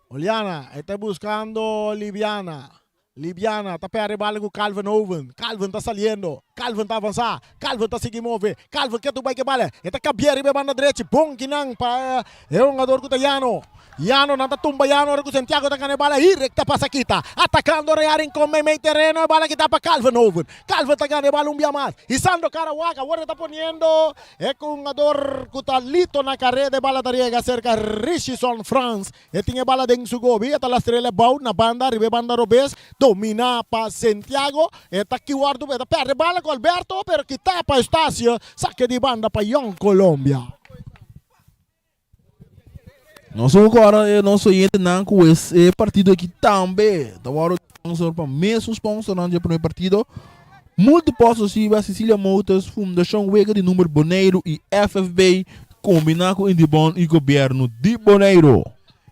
Oliana, e ta buscando Libiana. Libiana ta perde bala cu Calvin Oven. Calvin ta saliendo. Calvin ta avansa. Calvin ta sigui move. Calvin ke tu bai ke bala. E ta cabia riba e banda drechi. Bon kinan pa e hungador cu ta Yano. Yano, nan ta tumba Yano ora cu Santiago ta gana e bala. Hirek ta pasa kita. Atacando Real Rincon meimei tereno. E bala kita pa Calvin Oven. Calvin ta gana e bala un bia mas. Hisando Karawaga. Awor e ta poniendo E hungador cu ta lito na careda e bala ta riega cerca Richison Frans. E tin e bala den su gobi, e ta lastrel e bou na banda riba e banda robes, domina pa Santiago. E ta kiwordo, e ta perde bala cu Alberto, pero kita pa Eustacio, sake di banda pa Jong Colombia. Nos un kora e nos oyentenan ku e partido aki tambe ta wòrdu sponsor pa mesun sponsornan di e promé partido, Multipost Osiba, Cecilia Motors, Fundashon Wega di Number Boneiru i FFB kombiná ku Indibon i Gobièrnu di Boneiru.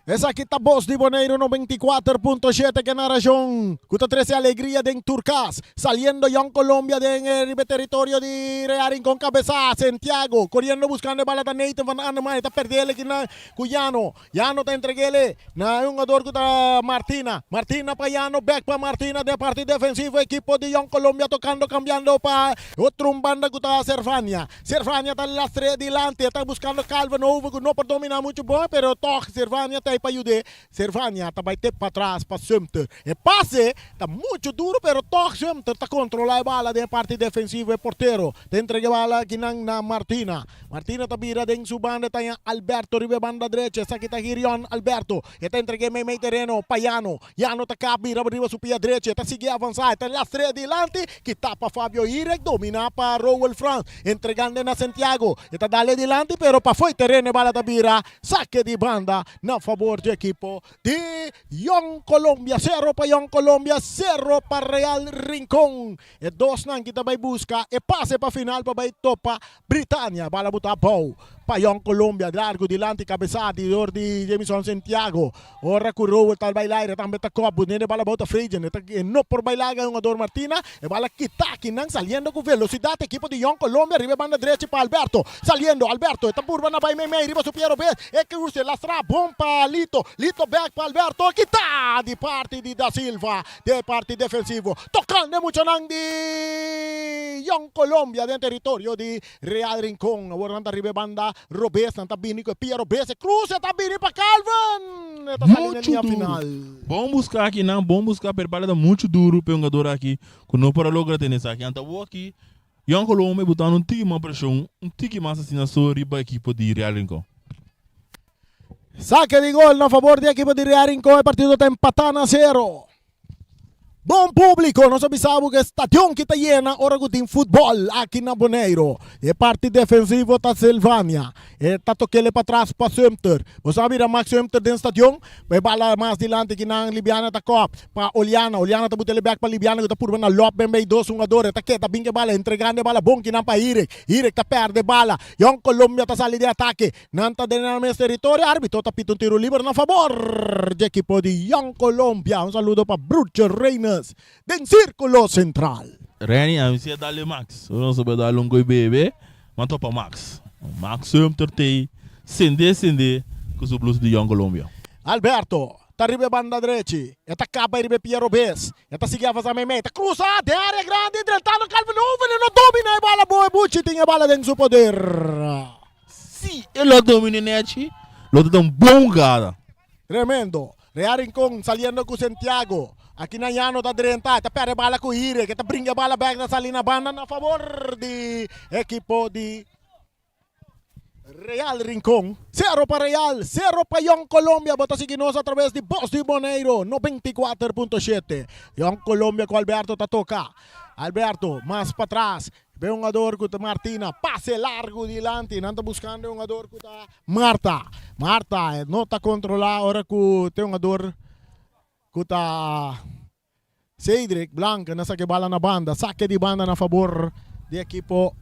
Esaki ta Bos di Boneiru 94.7 ke narashon ku ta trese alegria den tur kas. Saliendo Jong Colombia den e riba e teritorio di Real Rincon kabesá Santiago koriendo buskando e bala ta Nathan van Arnhem e ta perdel aki na ku Yano. Yano ta entregele na e hungador ku ta Martina. Martina pa Yano bek pa Martina den parti defensivo ekipo di Jong Colombia tokando kambiando pa otro un banda ku ta Servania. Servania ta lastre dilanti, e ta buscando Calvin Hove cu no por domina mucho bon, pero toch Servania ta ey pa yud'e. Servania ta bay tep patras pa Sumter. E pase ta mucho duro, pero toch Sumter ta controla e bala den e parti defensivo. E portero ta entrega e bala akinan na Martina. Martina ta bira den su banda, e ta haña Alberto riba e banda drecha. Esaki ta Girion Alberto. E ta entrega e meimei tereno pa Yano. Yano ta kap bira riba su pia drechi, e ta sigui avansá, e ta lastr'é dilanti, kitá pa Fabio Irek, dominá pa Rowel Frans, entregand'e na Santiago, e ta dal'e dilanti pero pa fo'i tereno e bala ta bira sake di banda na fabor dje ekipo di Jong Colombia. Sero pa Jong Colombia, sero pa Real Rincon. E dosnan ki ta bai buska e pase pa final pa bai topa Britania. Bala buta abou pa Jong Colombia. Largu dilanti kabesa di dor di Jamison Santiago. Ora ku Rowell ta bai laire tambe ta kòp bunende bala abou ta Frejen. E ta e no por bai laga e hungador Martina. E bala kita akinan saliendo ku velosidat ekipo di Jong Colombia riba e banda drechi pa Alberto. Saliendo Alberto e ta purba na bai meimei riba su pie robes. E kruse lastra bon pa Lito. Lito bèk pa Alberto. Kita di parti di Da Silva. Den parti defensivo tocando e muchanan di Jong Colombia den territorio di Real Rincon. Awor nan ta riba e banda robes, nan ta bini cu e pia robes, e cruce ta bini pa Calvin! E ta sali na Mucho linea duro. final. Bon busca aki nan, bon busca, pero bala ta mucho duro pa e hungador aki cu no por a logra tene esaki. Anto awor aki Jong Colombia botando un tiki mas presion, un tiki mas asina so riba ekipo di Real Rincon. Sake di gol na fabor di ekipo di Real Rincon. E partido ta empatá na sero. Bon publico, nos a bisa bo cu e stadion ki ta yena ora cu tin futbol aki na Boneiro. E parti defensivo ta Sylvania. E ta tokele patras pa Sumter. Bo sa mira Max Sumter den stadion? E bala mas dilanti ki nan Libiana ta kop pa Oliana. Oliana ta butele bek pa Libiana cu ta purba na lop ben bay dos hungador. E ta keda bin ke bala entregando e bala bon ki nan pa Hirek. Hirek ta perde bala. Jong Colombia ta sali den atake. Nan ta den nan mes teritorio, arbitro ta pita un tiro liber na fabor dje ekipo di Jong Colombia. Un saludo pa Broertje Reynes den Circulo Central. Renny, ami si a dal e Max. Ora nos a bai dal un koi bebe, m'a topa Max. Max Sumter tei sende sende ku su blusa di Jong Colombia. Alberto ta riba e banda drechi, e ta kaba riba e pia robes, e ta sigui avansa meimei, ta krusa den area grandi, drentando Calvin Hoven, e no domina e bala bon, e Buchi tin e bala den su poder. Si e lo domina nechi, lo ta ta un bon hugada. Tremendo. Real Rincon saliendo cu Santiago. Aki na Yano ta drenta, ta perde bala cu Hirek, e ta bringa e bala bek ta sali na banda na favor di ekipo di Real Rincon. Cero pa Real, cero pa Jong Colombia. Bo ta sigui nos a traves di Bos di Boneiro 94.7. Jong Colombia cu Alberto ta toca. Alberto mas patras. Be un hungador cu ta Martina, pase largo dilanti, nan ta buscando e hungador cu ta Marta. Marta no ta controla ora cu ta e hungador cu ta Cedric Blanca na saca e bala na banda, saque di banda na fabor di ekipo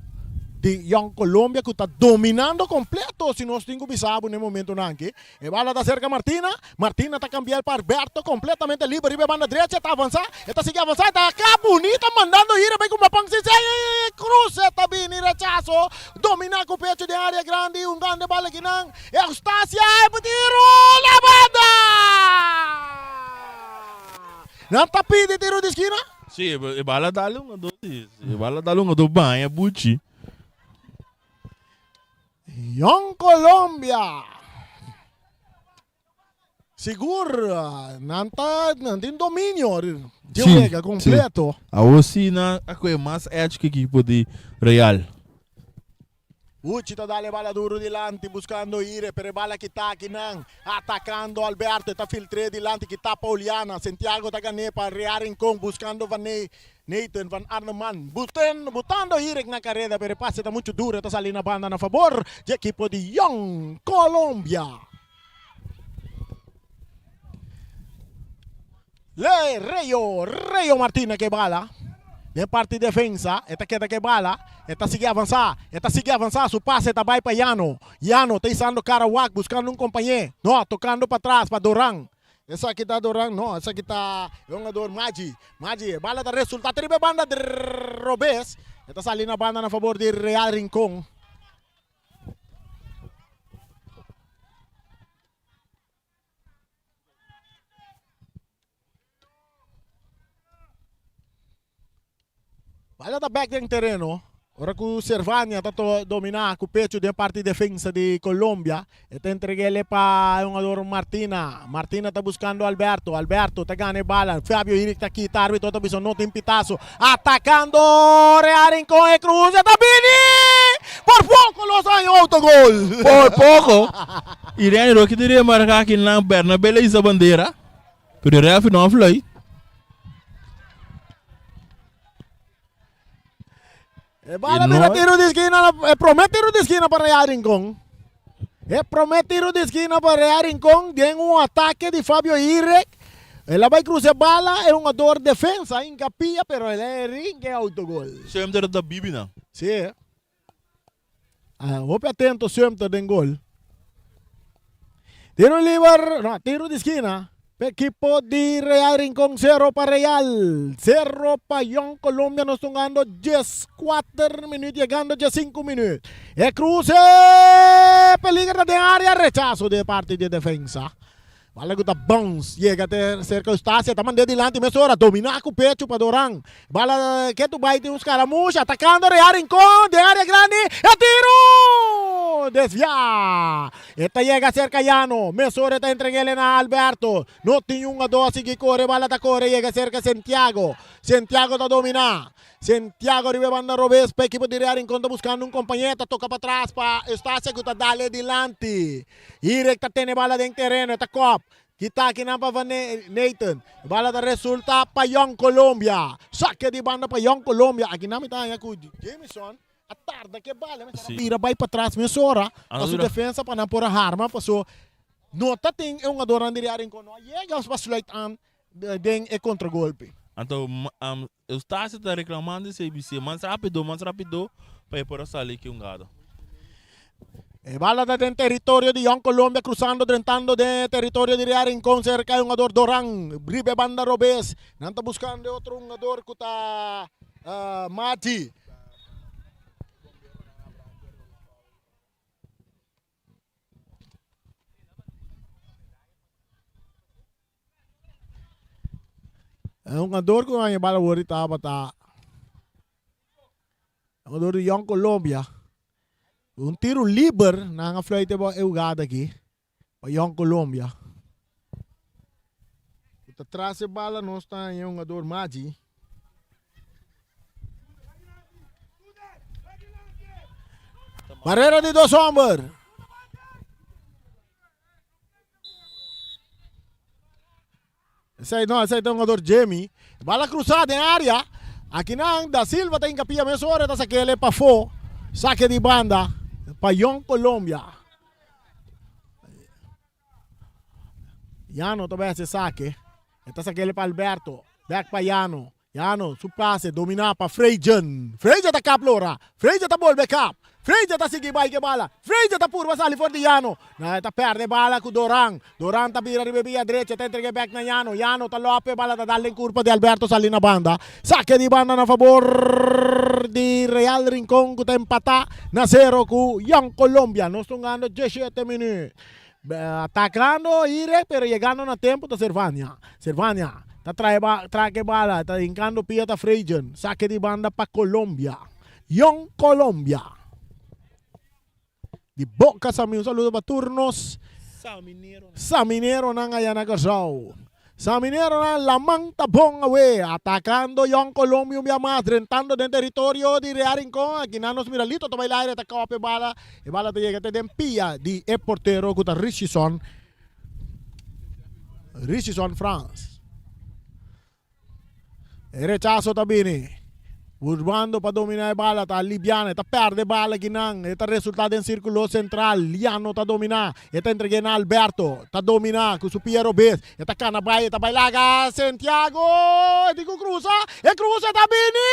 di Jong Colombia cu ta dominando completo si nos tin cu bisa bo na e momentonan aki. E bala ta serka Martina, Martina ta cambia el pa Alberto completamente liber riba e banda drecha, e ta avansa, e ta sigui avansa, e ta aca bunita mandando hira bay cu Mapang Sisi, ay ay ay cruce ta bini rechazo, domina cu pecho den area grandi, un grande bala kinan, Eustacia e tiro na banda! Nan ta pidi tiro di skina? Si, e bala dal un a dos, e bala dal un a dos baña buchi. Jong Colombia. Sigur nan ta nan tin dominio di Sí, wega completo. sí. Awor sí nan a kohe mas edge ku ekipo di Real. Uchi ta dal e bala duro dilanti buscando Ire pero e bala kita aki nan atacando Alberto e ta filtre dilanti kita pa Oliana Santiago ta gane pa Real Rincon buscando Van Nathan van Arneman butando Hirek na kareda pero e pase ta muchu duro e ta sali na banda na fabor dje ekipo di Jong Colombia. Le Reyo, Reyo Martina ke bala den parti defensa e ta keda ke bala e ta sigui avansa e ta sigui avansa su pase ta bai pa Yano, Yano ta isando kara wak buskando un kompañe no tokando patras pa Doran. Esaki ta Doran? No, esaki ta e hungador Maggi. Maggi, e bala ta resulta te riba e banda robes. E ta sali na banda na fabor di Real Rincon. Bala ta bek den tereno. Ora ku Servania ta domina ku pecho den parti defensa di Colombia. E ta entreg'ele pa e hungador Martina. Martina ta buskando Alberto. Alberto ta gana e bala. Fabio Hirik ta kita. Arbitro ta bisa no tin pitaso. Atakando Real Rincon. E cruze ta bini! Por poko los haña autogol. Por poko. Irene Roque ta remarka aki nan Bernabé la hisa bandera. Pero e ref no a fluit. E bala bira tiro di esquina, e prome tiro di esquina pa Real Rincon. E prome tiro di esquina pa Real Rincon den un atake di Fabio Irek. El a bai cruza e bala, e hungador defensa hinca pia, pero el a rinca e autogol. Sumter ta bibi nan. Si. Ah, hopi atento Sumter den gol. Tiro liber, no, tiro di esquina. Equipo di Real Rincon 0 pa Real, 0 pa Jong Colombia. Nos tungando 14 minuut, llegando 15 minuut. E cruce, peligro ta den área, rechazo de parte de defensa. Bala ku ta bounce, yega te serka Eustacia, ta mand'é dilanti mesora, dominá ku pechu pa Doran. Bala ketu bai tin un skaramusha, atakando Real Rincon den área grandi, e tiru! Desviá! E ta yega serka Yano, mesora e ta entreg'é na Alberto. No tin un a dos sigui kore, bala ta kore yega serka Santiago. Santiago ta dominá. Santiago riba e banda robes pa ekipo di Real Rincon ta buskando un kompañero, ta toka patras pa Eustacia ku ta dal e dilanti. Hirek ta tene bala den tereno, e ta kòp. Kita akinan pa Van Nathan. E bala ta resulta pa Jong Colombia. Sake di banda pa Jong Colombia. Akinan mi ta haña ku Jameson a tarda ku e bala. Mester a bira bai patras mesora pa su defensa pa nan por a harma paso no ta tin e hungadornan di Real Rincon no a yega pa sluit aan den e kontragolpe. Anto Eustacio ta reclamando esey bis'é mas rapido, mas rapido pa e por a sali ki hungado. E bala ta den teritorio di Jong Colombia cruzando drentando den e teritorio di Real Rincon cerca e hungador Doran riba e banda robes. Nan ta buscando e otro hungador cu ta Mati. E hungador ku haña bala wori tabata hungador di Jong Colombia. Un tiro liber nan a fluit e hugada aki pa Jong Colombia. Ku ta tras e bala nos ta haña e hungador Maggi. Barrera di dos homber. Esei no, esei ta hungador Jimmy. Bala cruzá den área. Akinan Da Silva ta hinkapia mesora ta sakele pafó. Sake di banda pa Jong Colombia. Yano ta bai hasi sake. E ta sakele pa Alberto. Bek pa Yano. Yano su pase dominá pa Freygen. Freygen ta kap lora. Freygen ta bolbe kap. Freygen ta sigui bai ku e bala. Freygen ta purba sali for di Yano. Na e ta pèrdè e bala ku Doran. Doran ta bira riba e bia drecha ta entreg'é bèk na Yano. Yano ta lòp e bala ta dal den kurpa di Alberto sali na banda. Sake di banda na fabor di Real Rincon ku ta empatá na sero ku Jong Colombia. Nos ta hungando diesshete minüt. Atakando Irek pero yegando na tempo ta Servania. Servania ta trae ba trake bala ta hinkando pia ta Freygen. Sake di banda pa Colombia. Jong Colombia. Di Boca Sami un saludo pa tur nos Samineronan aya na Kòrsou. Samineronan laman ta bon awe, atakando Jong Colombia un bia mas, drentando den teritorio di Real Rincon. Akinan nos mira Lito ta bai laire, ta kòp e bala, e bala ta yega te den pia di e portero ku ta Richison, Richison Frans. E rechaso ta bini. Burbando pa domina e bala ta Libiana. E ta perde bala kinan. E ta resulta den circulo central. Liano ta domina. E ta entregue na Alberto. Ta domina cu su pia robes. E ta cana bay. E ta bay laga Santiago. E tin cu cruza. E cruza ta bini.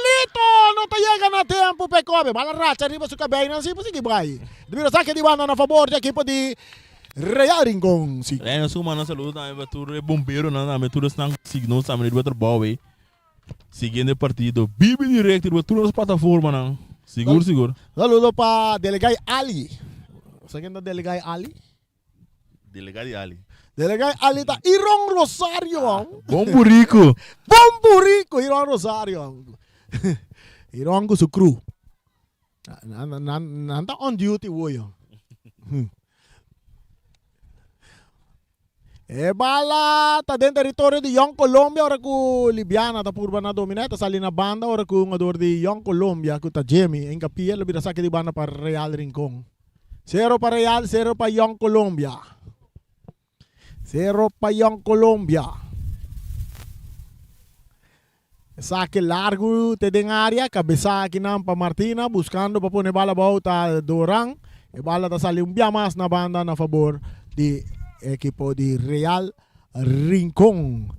Lito no ta yega na tempo pa e cobe. Bala racha riba su cabeynan si pa sigui bay. Ta bira saque di banda na fabor di ekipo di Real Rincon si. Reino su manda saludo tambe pa tur e bomberonan tambe tur esnan ku sigui nos tambe riba trabou ei siguiendo e partido bibi directo riba tur nos plataformanan sigur sigur. Saludo pa Delegay Ali. Sa ken ta Delegay Ali? Delegay di Ali. Delegay Ali ta Iron Rosario. Bon burico. Bon burico Iron Rosario. Iron ku su crew. Nan ta on duty woyo. E bala ta den territorio di Jong Colombia ora ku Libiana ta purba na domina. E ta sali na banda ora ku hungador di Jong Colombia ku ta Jimmy Encapia lo bira saki di banda pa Real Rincon. Sero pa Real, sero pa Jong Colombia. Sero pa Jong Colombia. Sake largu te den area, kabesa akinan pa Martina, buskando pa pone bala abou ta Doran. E bala ta sali un bia mas na banda na fabor di ekipo di Real Rincon.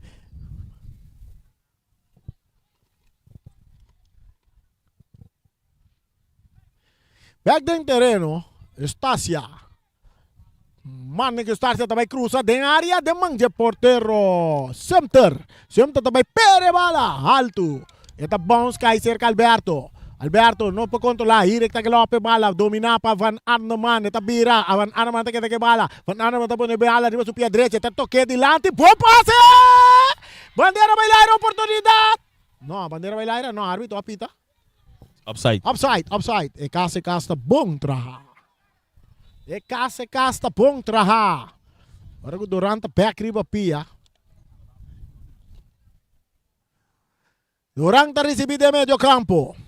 Bek den tereno, Eustacia. Mane ku Eustacia ta bai krusa den area den man dje portero Sumter. Sumter ta bai pere bala haltu. E ta bounce kai serka Alberto. Alberto no por kontrolá. Hirik ta gelope bala dominá pa Van Arneman. E ta bira. Van Arneman ta keda ku e bala. Van Arneman ta pone bala riba su pia drechi. E ta tok'é dilanti. Bon pase! Bandera bai laira oportunidat. No, bandera bai laira no. Arbitro a pita. Offside. Offside, offside. E kas, e kas ta bon traha. E kas, e kas ta bon traha. Ora ku Duran ta bek riba pia. Duran ta risibi den medio kampo.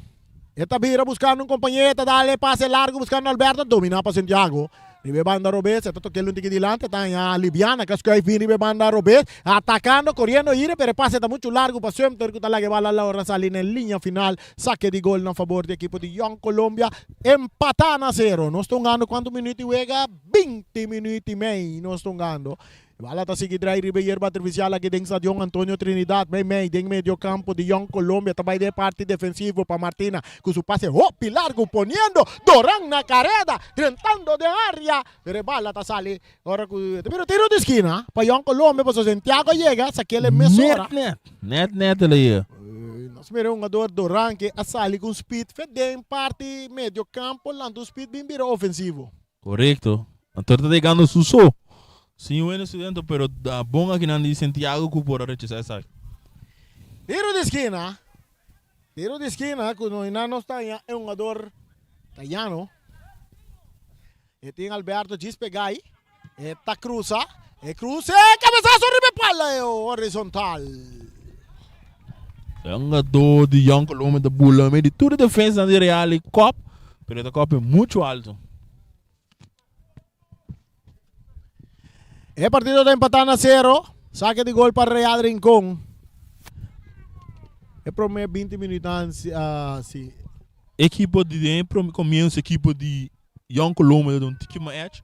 E ta bira buskando un kompañero, e ta dal e pase largu buskando Alberto, domina pa Santiago. Riba e banda robes, e ta tokel un tiki dilanti, e ta haña Libiana ka skuif bin riba e banda robes, atakando, koriendo hire, pero e pase ta muchu largu pa Sumter ku ta laga e bala Laura sali na e liña final. Sake di gol na fabor di ekipo di Jong Colombia, empatá na sero. Nos ta hungando kuantu minuut di wega? Binti minuut i mei nos ta hungando. E bala ta sigui drai riba e yerba artifisial aki den Stadion Antonio Trinidad. Mei mei den medio campo di Jong Colombia ta bai den e parti defensivo pa Martina cu su pase hopi largo poniendo Doran na careda drentando den area pero e bala ta sali ora cu ta bira tiro di skina pa Jong Colombia pasobra Santiago a yega sakel e mesora. Net net. Net net el a yega. Nos mira e hungador Doran ke a sali cu un speed fe den parti medio campo lanta un speed bin bira ofensivo. Korekto. Anto ta yegando su so. Sin un hende studento, pero da bon akinan di Santiago ku por a rechasá esaki. Tiro di skina. Tiro di skina ku no nan nos ta haña e hungador Tayano. E tin Alberto djis pega ai. E ta krusa. E kruse kabesaso riba e pala e horizontal. E hungador di Jong Colombia ta bula medio di tur e defensanan di Real e kop, pero e ta kop mucho alto. E partido ta empatá na sero. Sake di gol pa Real Rincon. E promé 20 minuutnan si. Ekipo di den e comienzo ekipo di Jong Colombia ta un tiki mas edge.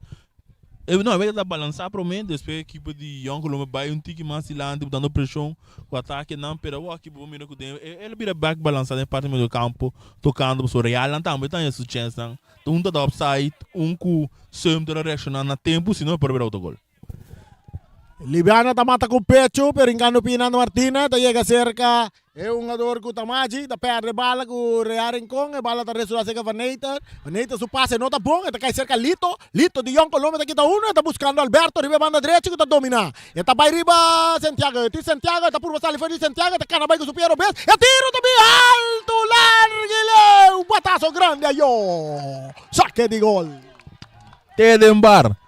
E no, e ta balansa prome, despues ekipo di Jong Colombia bai un tiki mas dilanti dando presion ku atakenan, pero awor aki bo mira ku den el a bira bek balansa den parti medio kampo tokando pasobra Realnan tambe ta haña su chensnan. Un ta da opside, un ku Sumter a reakshoná na tempu, si no e por a bira otro gol. Libiana ta mata ku pechu, pero Rincando Pina Martina ta yega serka e hungador ku Tamachi, ta perde bala ku Real Rincon, e bala ta resulta serka Van Eter, Van Eter su pase no ta bon, e ta kai serka Lito, Lito di Jong Colombia ta kita uno, e ta buskando Alberto riba e banda drechi ku ta domina, e ta bai riba Santiago, e tin Santiago, e ta purba sali for di Santiago, e ta kana bai ku su pia robes, e tiro ta bin alto, largo i leu, bataso grandi ayo, sake di gol. Te den bar.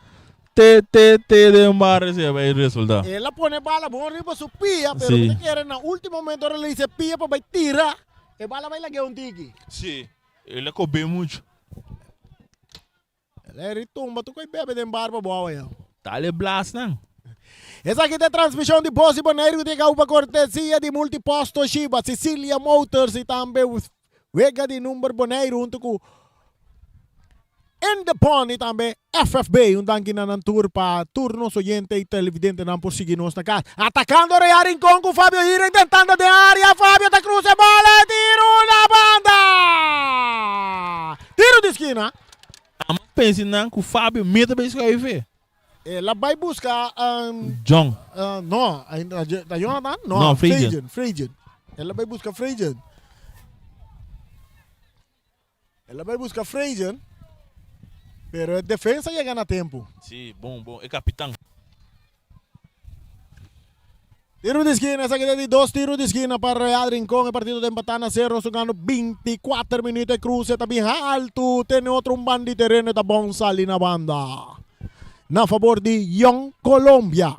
Te te te den bar esei a bai resulta. El a pone bala bon riba su pia, pero mi ta kere na ultimo momento ora el a hisa e pia pa bai tira, e bala bai lag'é un tiki. Sí, el a kobe mucho. El a eri tumba tur ku e bebe den bar pa bo awe ya. Dale blas nan. Esaki ta e transmishon di Bos di Boneiru ku ta yega pa kortesia di Multipost Toshiba, Cecilia Motors i tambe Wega di number Boneiru huntu ku Indepon i tambe FFB. Un danki na nan tur pa tur nos oyente i televidentenan por sigui nos na kas. Atakando Real Rincon ku Fabio Hiring tentando den área. Fabio ta krusa e bola e tiru na banda! Tiru di skina. Amo pensa nan ku Fabio meta bay schuive. El a bai buska John. No, ta Jonathan? No, No, Freidjen. Freidjen, Freidjen. El a bai buska Freidjen. El a bai buska Freidjen, pero e defensa yega na tempu. Sí, bon, bon, e kapitan. Tiro di skina, esaki ta di dos tiro di skina pa Real Rincon. E partido ta empatá na sero, sugando 24 minuut. E kruse ta bin haltu, tene otro un ban di tereno e ta bon sali na banda. Na fabor di Jong Colombia.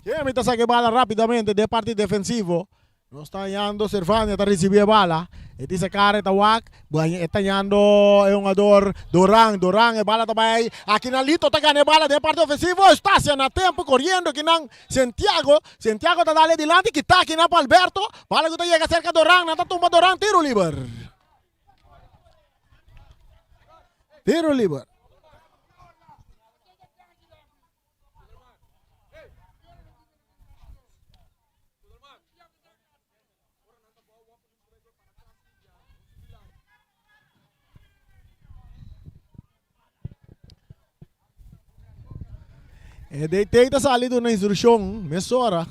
Jimmy ta saka e bala rapidamente den parti defensivo. Nos ta hañando Servania ta ricibi e bala. E tin sacar e ta wak. E ta hañando e hungador Doran. Doran e bala ta bay aki na Lito ta gana e bala den parti ofensivo. Eustacia na tempo coriendo kinan Santiago. Santiago ta dale dilanti kita kinan pa Alberto. Bala cu ta yega cerca Doran. Nan ta tumba Doran tiro liber. Tiro liber. E DT ta sali duna instrukshon mesora.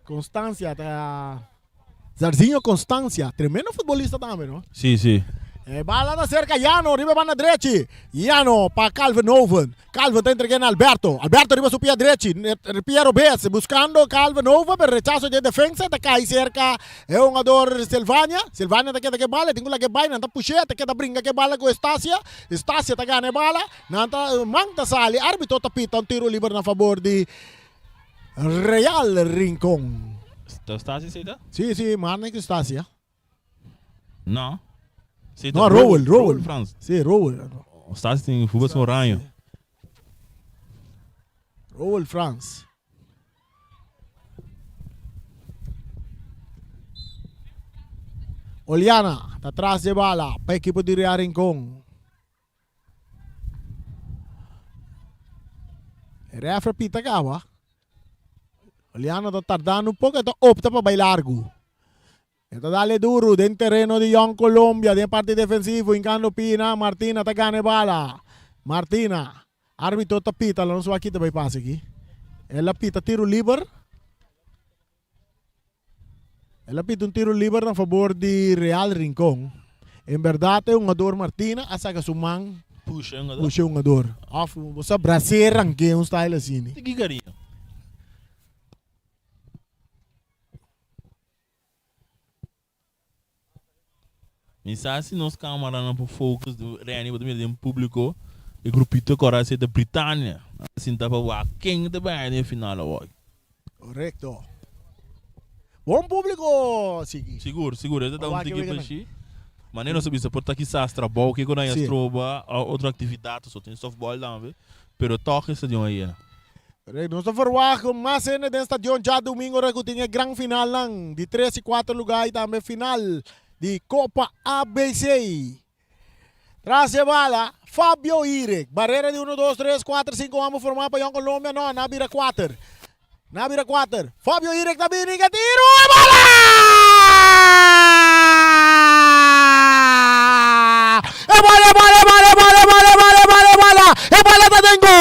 Constancia ta Zarzinho Constancia, tremendo futbolista tambe, no? Sí, sí. E bala ta cerca Jano, riba banda drechi. Jano pa Calvin Hoven. Calvin ta entrega na Alberto. Alberto riba su pia drechi. Pia robes, buscando Calvin Hoven, pero rechazo de defensa ta cai cerca e jugador Silvania. Silvania ta keda ke bala, tin ku laga e bai, nan ta push'é, ta keda bringa ke bala ku Estacia. Estacia ta gana e bala, nan ta man ta sali, arbitro ta pita un tiro liber na fabor di Real Rincon. Ta Stasia esei ta? Sí, sí, Marnix Stasia. No. Sí, No, Rowell, Rowell. Frans. Sí, Rowell. Stasi tin futbol su oraño. Rowell Frans. Oliana ta tras de bala pa ekipo di Real Rincon. E refre pita caba. Oliana ta tardando un poco, ta opta pa bai largo. E ta dale duru den tereno di Jong Colombia den parti defensivo hincando Pina, Martina ta gana e bala. Martina, arbitro ta pita, lo nos wak kita bay pasa aki. El a pita tiro liber. El a pita un tiro liber na fabor di Real Rincon. En berdad e hungador Martina a saca su man Pusha e hungador. pusha e hungador. Of bo sa bras'é ranké un style asina. Tiki cariño. Mi sa si nos camaranan por focus di Renny bo ta mira den publico e grupito cora esey ta Britania. Nan ta sinta pa wak ken ta bay den final awor. Correcto. Bon publico sigui. Sigur, sigur. E ta da un Wak tiki weganan. pashi. Manera nos a bisa por ta kisas trabou kiko nan ya Si. stroba o otro actividad so tin softball tambe pero toch e stadion a yena. Nos ta verwagt ku mas hende den stadion djadumingo ora ku tin e gran finalnan di tres i kuater lugá i tambe final di Kopa ABC. Tras e bala, Fabio Irek. Barera di uno, dos, tres, kuater, sinku homber formá pa Jong Colombia. No, nan a bira kuater. Nan a bira kuater. Fabio Irek ta bini ku e tiru. E bala! E bala, e bala, e bala, e bala, e bala, e bala, e bala, e bala, e bala ta den gol!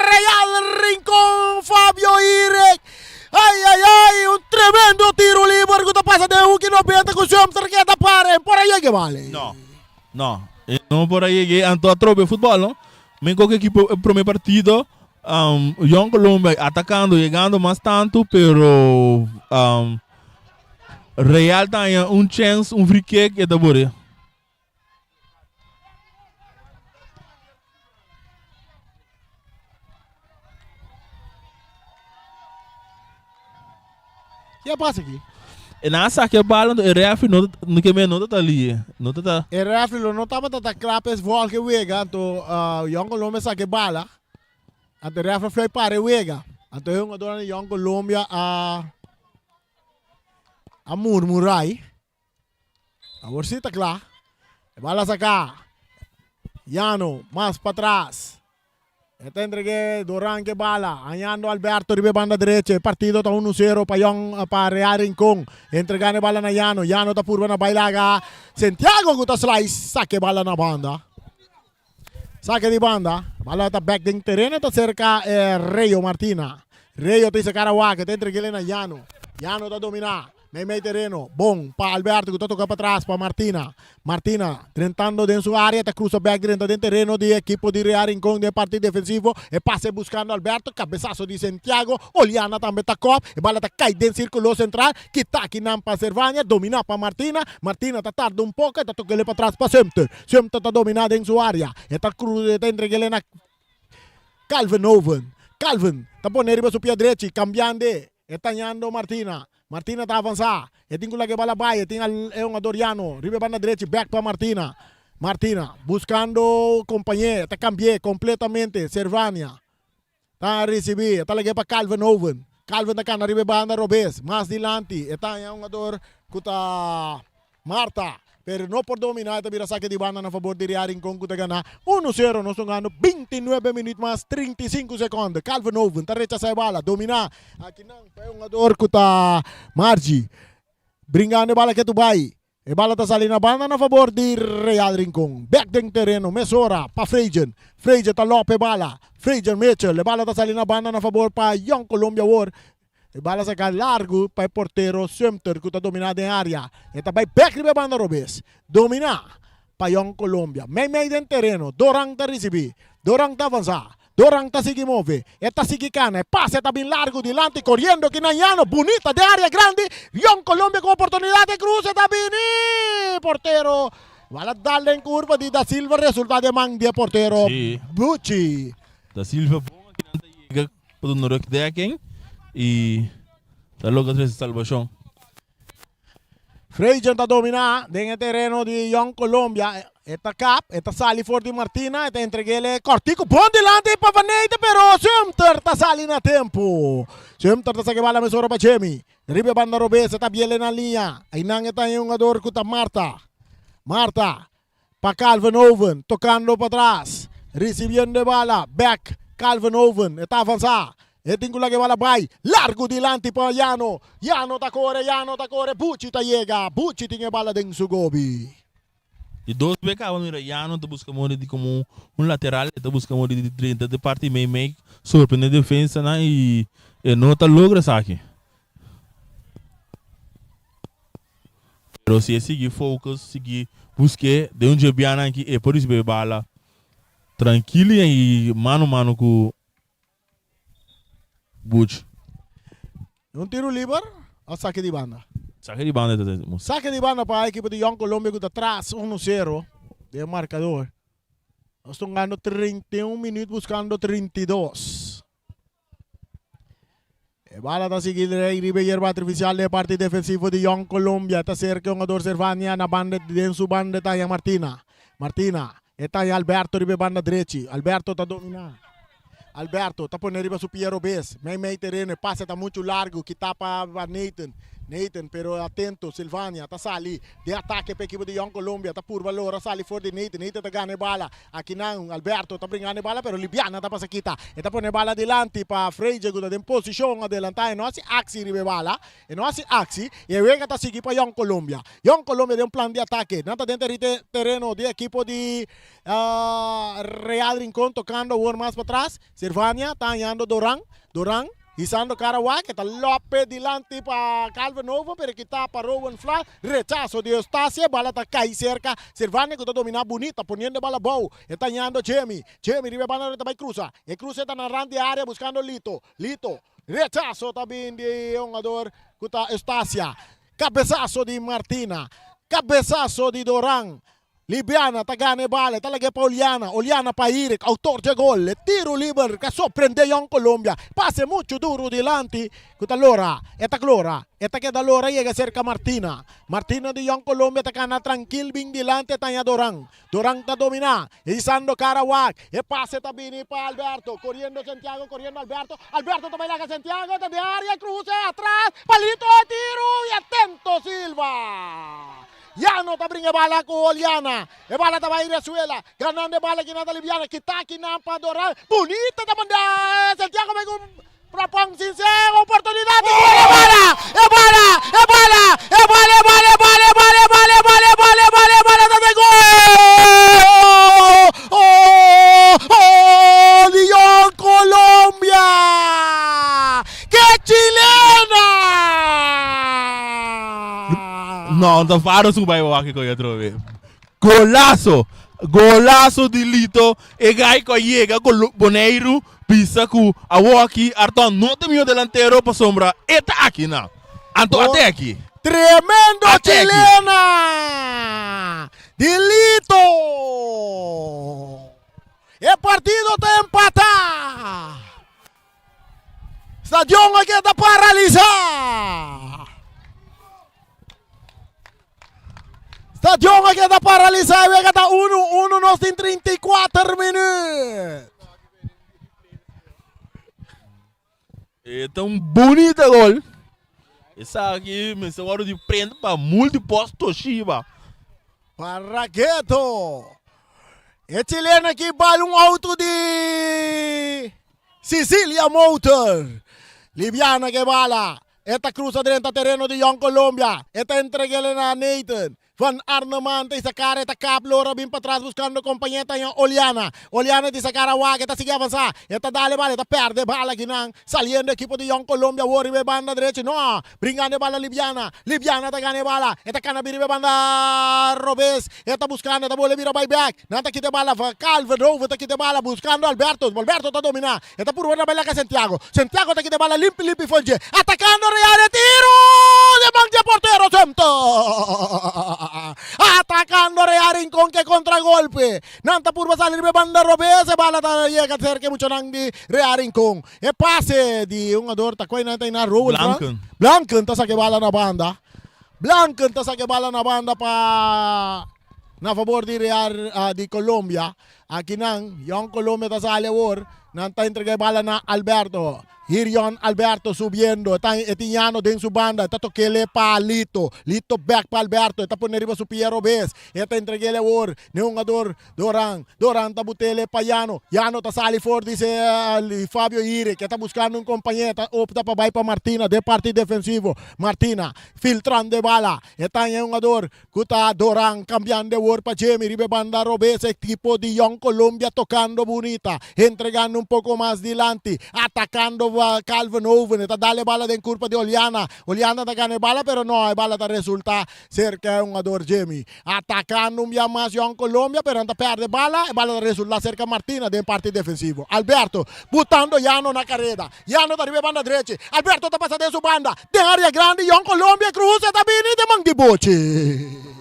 Real Rincon, Fabio Irek. Ay, ay, ay, un tremendo tiro liber ku ta pasa den hoek i 90 ku Sumter keda para en por a yega bale. No, no, e no por a yega anto atrobe futbol no. Men koke ekipo e prome partido um, Jong Colombia atacando, yegando mas tanto, pero um, Real ta haña un chance, un free kick e ta bore. Ke a pasa aki? E nan a saka e bal, anto e refri no ta, ke men no ta ta lie, no ta ta. E refri lo no tabata ta kla pa es volg e wega, anto Jong Colombia saka e bala, anto e refri fluit para e wega, anto e hungadornan di Jong Colombia a a murmurai. Awor si ta kla. E bala saka. Yano mas patras. E ta entreg'é Doran ke bala. Hañando Alberto riba e banda derecho. E partido ta unu sero pa Jong pa Real Rincon. Entregando e bala na Yano. Yano ta purba na bai laga Santiago ku ta slice. Saka e bala na banda. Sake di banda. Bala ta bek den tereno ta serka e Reyo Martina. Reyo ta isa kara wak. E ta entreg'é na Yano. Yano ta dominá. Mei mei tereno, bon pa Alberto cu ta toca patras pa Martina. Martina drentando den su area ta cruza bek drenta den tereno di ekipo di Real Rincon den parti defensivo. E pase buscando Alberto, cabesazo di Santiago. Oliana tambe ta cop, e bala ta cay den circulo central. Kita akinan pa Servania, domina pa Martina. Martina ta tarda un poco, e ta toca patras pa Sumter. Sumter ta domina den su area, e ta cruza e ta entreg'e na Calvin Oven. Calvin ta pone riba su pia drechi, cambiando. E tañando Martina. Martina ta avansá. E tin ku laga e bala bai. E tin al e hungador Yano riba e banda drechi. Bèk pa Martina. Martina buskando kompañé. E ta kambi'é kompletamente. Servania ta risibí. E ta lag'é pa Calvin Hoven. Calvin ta kana riba e banda robes. Mas dilanti e taña hungador ku ta Marta, pero no por domina e ta bira sake di banda na fabor di Real Rincon cu ta gana uno sero. Nos ta hungando 29 minuut mas 35 seconde. Calvin Hoven ta rechasa e bala, domina akinan pa e hungador cu ta Margie. Bringando e bala ketu bay. E bala ta sali na banda na fabor di Real Rincon. Bek den tereno mesora pa Frejen. Frejen ta lop e bala. Frejen Mitchell. E bala ta sali na banda na fabor pa Jong Colombia awor. E bala saka largu pa e portero Sumter ku ta dominá den área. E ta bai bèk riba e banda robes. Dominá pa Jong Colombia. Meimei den tereno, Doran ta risibí. Doran ta avansá. Doran ta sigui move. E ta sigui kana. E pase ta bin largu dilanti koriendo ki Nayano. Bunita den área grandi. Jong Colombia ku oportunidat. E kruse ta bini! Portero. Bala dal den curva di Da Silva resulta den man di e portero Sí. Bucci. Da Silva bon aki nan ta yega pa duna rugdekking y ta logra trece salbacion. Freygen ta domina den e tereno di Jong Colombia. E ta kap, e ta sali for di Martina, e ta entreg'el kortiku bon dilanti pa Van Neyten, pero Sumter ta sali na tempu. Sumter ta saka e bala mesora pa Jimmy. Riba e banda robes e ta biel na liña. Einan e ta e hungador ku ta Marta. Marta pa Calvin Oven, tokando patras, risibiendo e bala, bek Calvin Oven, e ta avansá. E tin ku laga e bala bai largu dilanti pa Yano. Yano ta kore, Yano ta kore, Buchi ta yega. Buchi tin e bala den su gobi. Di dos be kaba mira Yano ta buska mori di komo un lateral, e ta buska mori di drenta de parti mei mei, sorprende defensanan i e no ta logra esaki. Pero si e sigui focus, sigui busk'é den un dje bianan aki e por risibi e bala trankil i mano mano ku Buch. Un tiro liber of sake di banda? Sake di banda ta ta. Sake di banda pa ekipo di Jong Colombia ku ta tras uno sero den e markador. Nos ta hungando 31 minuut buskando 32. E bala ta sigui rei riba e yerba artifisial den e parti defensivo di Jong Colombia. Ta serka e hungador Servania na banda den su banda ta haña Martina. Martina e ta haña Alberto riba e banda drechi. Alberto ta domina. Alberto ta pone riba su pia robes. Mei mei tereno e pase ta muchu largu kita pa Nathan. Nathan pero atento Silvania ta sali den atake pa ekipo di Jong Colombia ta purba lora sali for di Nathan. Nathan ta gana e bala. Akinan Alberto ta bringando e bala pero Libiana ta pasa kita. E ta pone e bala dilanti pa Freyje ku ta den posishon adelantá. E no hasi aksi riba e bala. E no hasi aksi i e wega ta sigui pa Jong Colombia. Jong Colombia den un plan di atake. Nan ta den tereno di ekipo di Real Rincon tokando awor mas patras. Servania ta hañando Doran. Doran hisando kara wak. E ta lope dilanti pa Calvin Oven pero e kita pa Rowan Fla. Rechaso di Eustacia. E bala ta kai serka Servania ku ta domina bunita poniendo e bala abou. E ta hañando Jimmy. Jimmy riba e banda ta bai krusa. E krusa e ta na rand di area buskando Lito. Lito. Rechaso ta bin di e hungador ku ta Eustacia. Kabesaso di Martina. Kabesaso di Doran. Libiana ta gana e bala, e ta lag'é pa Oliana, Oliana pa Irik, autor dje gol. E tiro liber ka sorprendé Jong Colombia. Pase muchu duru dilanti ku ta lora, e ta klora, e ta keda lora yega serka Martina. Martina di Jong Colombia ta kana trankil bin dilanti e ta haña Doran. Doran ta dominá, hisando kara wak. E pase ta bini pa Alberto, koriendo Santiago, koriendo Alberto. Alberto ta bai laga Santiago, ta den área, kruse atras, palito e tiro i atento Silva! Yano ta bringa e bala ku Oliana. E bala ta bai Resuela. Ganando e bala kinan ta Libiana. Kita kinan pa Doral. Bunita ta manda Santiago bai ku Propon Sincero. Oportunidad di gol. E bala! E bala! E bala! E bala! E bala! E bala! E bala! E bala! E bala! E bala! E bala! E bala ta den gol! Oh! Oh! Leon Colombia! Ke chilena! No, ta faro su bai wak ko atrobe. Golazo! Golazo di Lito. E guy ku a yega ku Boneiru bisa ku awoki Arton no ta mihó delantero pasobra e ta aki na. Anto ate aki. Tremendo Ate aki. chilena! Di Lito! E partido ta empatá! Stadion a keda paralisá. Stadion a keda paralisá. E wega ta 1-1. Nos tin 34 minuut. E ta un bunita gol. Esaki mester wòrdu di prent pa Multipost Toshiba. Paragueto. E chileno aki bal un auto di Sicilia Motor. Libiana ke bala. E ta cruza drenta tereno di Jong Colombia. E ta entreg'el na Nathan. Van Arneman ta isa cara e ta kap lora bin patras buscando compañe ta haña Oliana. Oliana ta isa cara wak e ta sigui avansa. E ta dal e bala e ta perde e bala akinan. Saliendo ekipo di Jong Colombia awor riba e banda drechi. No! Bringando e bala Libiana. Libiana ta gana e bala. E ta cana bin riba e banda robes. E ta buscando, e ta bole bira bay bek. Nan ta kita e bala. Calvin ta kita e bala buscando Alberto. Alberto ta domina. E ta purba na bay laga Santiago. Santiago ta kita e bala limpi limpi for dje. Atacando Real e tiro! De man dje. di portero Sumter. Atacando Real Rincon ke contragolpe. Nan ta purba sali riba e banda robes, e bala ta yega cerca e muchanan di Real Rincon. E pase di un hungador ta cuai nan ta ina Rowel Frans. Blanken. Blanken ta saca e bala na banda. Blanken ta saca e bala na banda pa na favor di Real di Colombia. Akinan Young Colombia ta sali awor. Nan ta entrega e bala na Alberto. Hirion Alberto subiendo. E ta e tin Yano den su banda. E ta tokele pa Lito. Lito bek pa Alberto. E ta pone riba su pia robes. E ta entregele awor na e hungador Doran. Doran ta butele pa Yano. Yano ta sali for di se Fabio Hiri ke ta buskando un kompañé. E ta opta pa bai pa Martina den parti defensivo. Martina filtrando e bala. E ta e hungador Ku ta Doran kambiando e wor pa Jemi riba e banda robes. Ekipo di Jong Colombia tokando bunita, entregando un poko mas dilanti, atakando Calvin Hoven. E ta dal e bala den kurpa di Oliana. Oliana ta gana e bala pero no, e bala ta resulta serka e hungador Jemi. Atakando un bia mas Jong Colombia pero nan ta perde e bala. E bala ta resulta serka Martina den parti defensivo. Alberto butando Yano na kareda. Yano ta riba e banda drechi. Alberto ta pasa den su banda. Den área grandi Jong Colombia cruza ta bini den man di Bochi.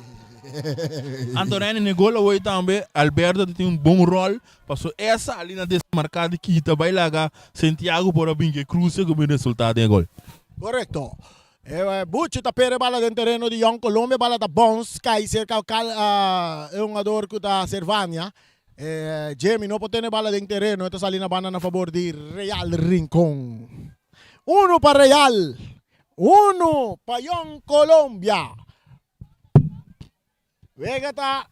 Anto Renny ne gol awor tambe Alberto ta tin un bon rol paso e a sali na desmarca di kita bay laga Santiago por a bin ke cruce cu bin resulta den e gol. Correcto. E Buchi ta pere bala den tereno di Jong Colombia bala ta bounce cay cerca e hungador cu ta Servania. E Jimmy no por tene bala den tereno e ta sali na banda na fabor di Real Rincon. Uno pa Real, uno pa Jong Colombia. Wega ta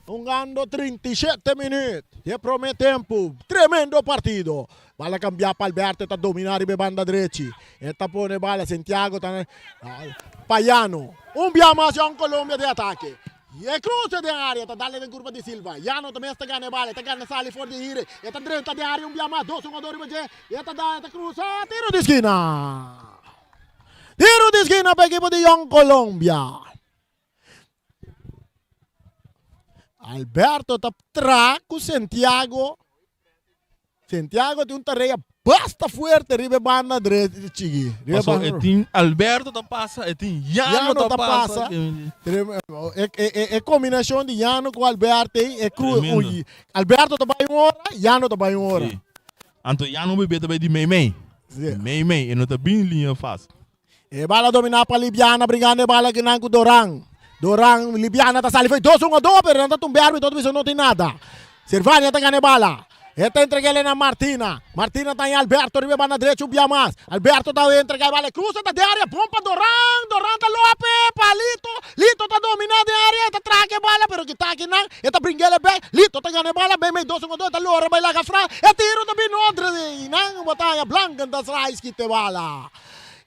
hungando 37 minuut di e prome tempu. Tremendo partido. Bala cambia pa Alberto, e ta domina riba e banda drechi. E ta pone bala, Santiago ta Payano. Un bia mas Jong Colombia den atake. E cruce den area ta dale den curpa di Silva. Yano ta mes ta gana e bala, e ta gana sali for di hire. E ta drenta den area un bia mas, dos hungador riba dje. E ta da, e ta cruza, tiro di skina. Tiro di skina pa ekipo di Jong Colombia. Alberto ta tra ku Santiago. Santiago tin un tarea basta fuerte riba e banda drechi chigi. Riba Paso banda e tin Alberto ta pasa, e tin Yano Yano ta ta pasa. pasa. E, e, e, e combinacion di Yano cu Alberto ei, e cru, Tremendo. ui, Alberto ta bai un ora, Yano ta bai un ora. Sí. Anto Yano bebé ta bai di mei mei. Sí. Mei mei, e no ta bin liña fast. E bala dominá pa Libiana, bringando e bala kinan ku Doran. Doran, Libiana ta sali foi dos un a dos, pero nan ta tumbe arbitro ta bisa no tin nada. Servania ta gana e bala. E ta entreg'el na Martina. Martina ta haña Alberto riba e banda drechi un bia mas. Alberto ta entrega e bala, e cruza ta den area, bon pa Doran. Doran ta lope pa Lito. Lito ta dominá den area, e ta traha e bala, pero kita kinan, e ta bring'el e bek. Lito ta gana e bala, meimei dos un a dos, e ta lora bai laga fra. E tiro ta bini otro, i nan bo ta haña Blanken ta slice kita e bala.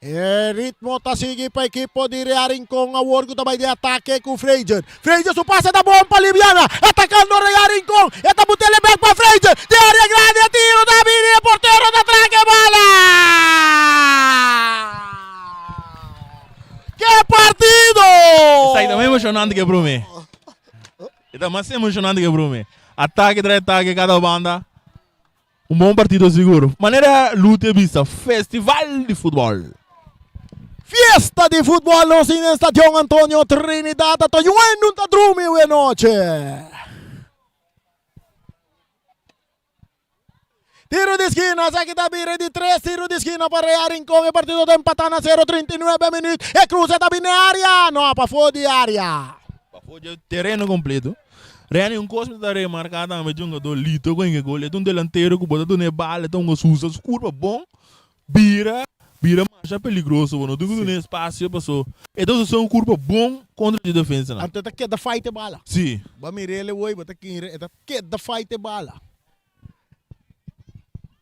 E ritmo ta sigui pa ekipo di Real Rincon awor ku ta bai den atake ku Fraser. Fraser su pase ta bon pa Libiana, atakando Real Rincon, e ta but'el e bek pa Fraser, den area grandi e tiro ta bini, e portero ta traka e bala! Ke partido! Esaki ta mas emocionante ke prome. E ta mas emocionante ke prome. Atake tras atake kada banda. Un bon partido sigur. Manera Lute a bisa, festival di futbol. Fiesta di futbol nos tin den Stadion Antonio Trinidad. Ta yuendo ta drumi awe noche. Tiro di skina, esaki ta bira di tres tiro di skina pa Real Rincon. E partido ta empatá na 0, 39 minuut. E cruce ta bini area, no, pafó di area. Pafó dje tereno completo. Reni un kos mi ta remarká tambe dje hungadó Lito ku hinka gol e ta un delantero ku bo ta duna e bal e ta hunga susa su kurpa bon bira bira masha peligroso bo no tin ku duna espasio paso e ta usa su kurpa bon kontra di defensanan. Anto e ta keda fight e bala. Si. Bo a mira el awor bo ta kere e ta keda fight e bala.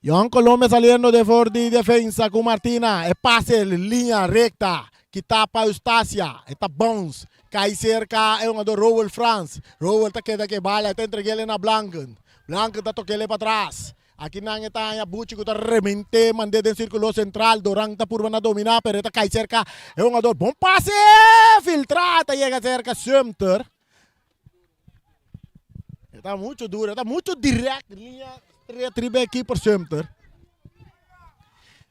Jong Colombia saliendo de for di defensa ku Martina. E pase liña recta kita pa Eustacia. E ta bounce. Kai cerca e hungador Rowell Frans. Rowell ta keda ke bala. E ta entreg'ele na Blanken. Blanken ta tok'ele patras. Aki nan e ta haña Buchi ku ta remente mand'é den sirkulo sentral. Doran ta purba na dominá pero e ta kai cerca e hungador. Bon pase! Filtra ta yega cerca Sumter. E ta mucho duro, e ta mucho direct liña straight riba e keeper Sumter.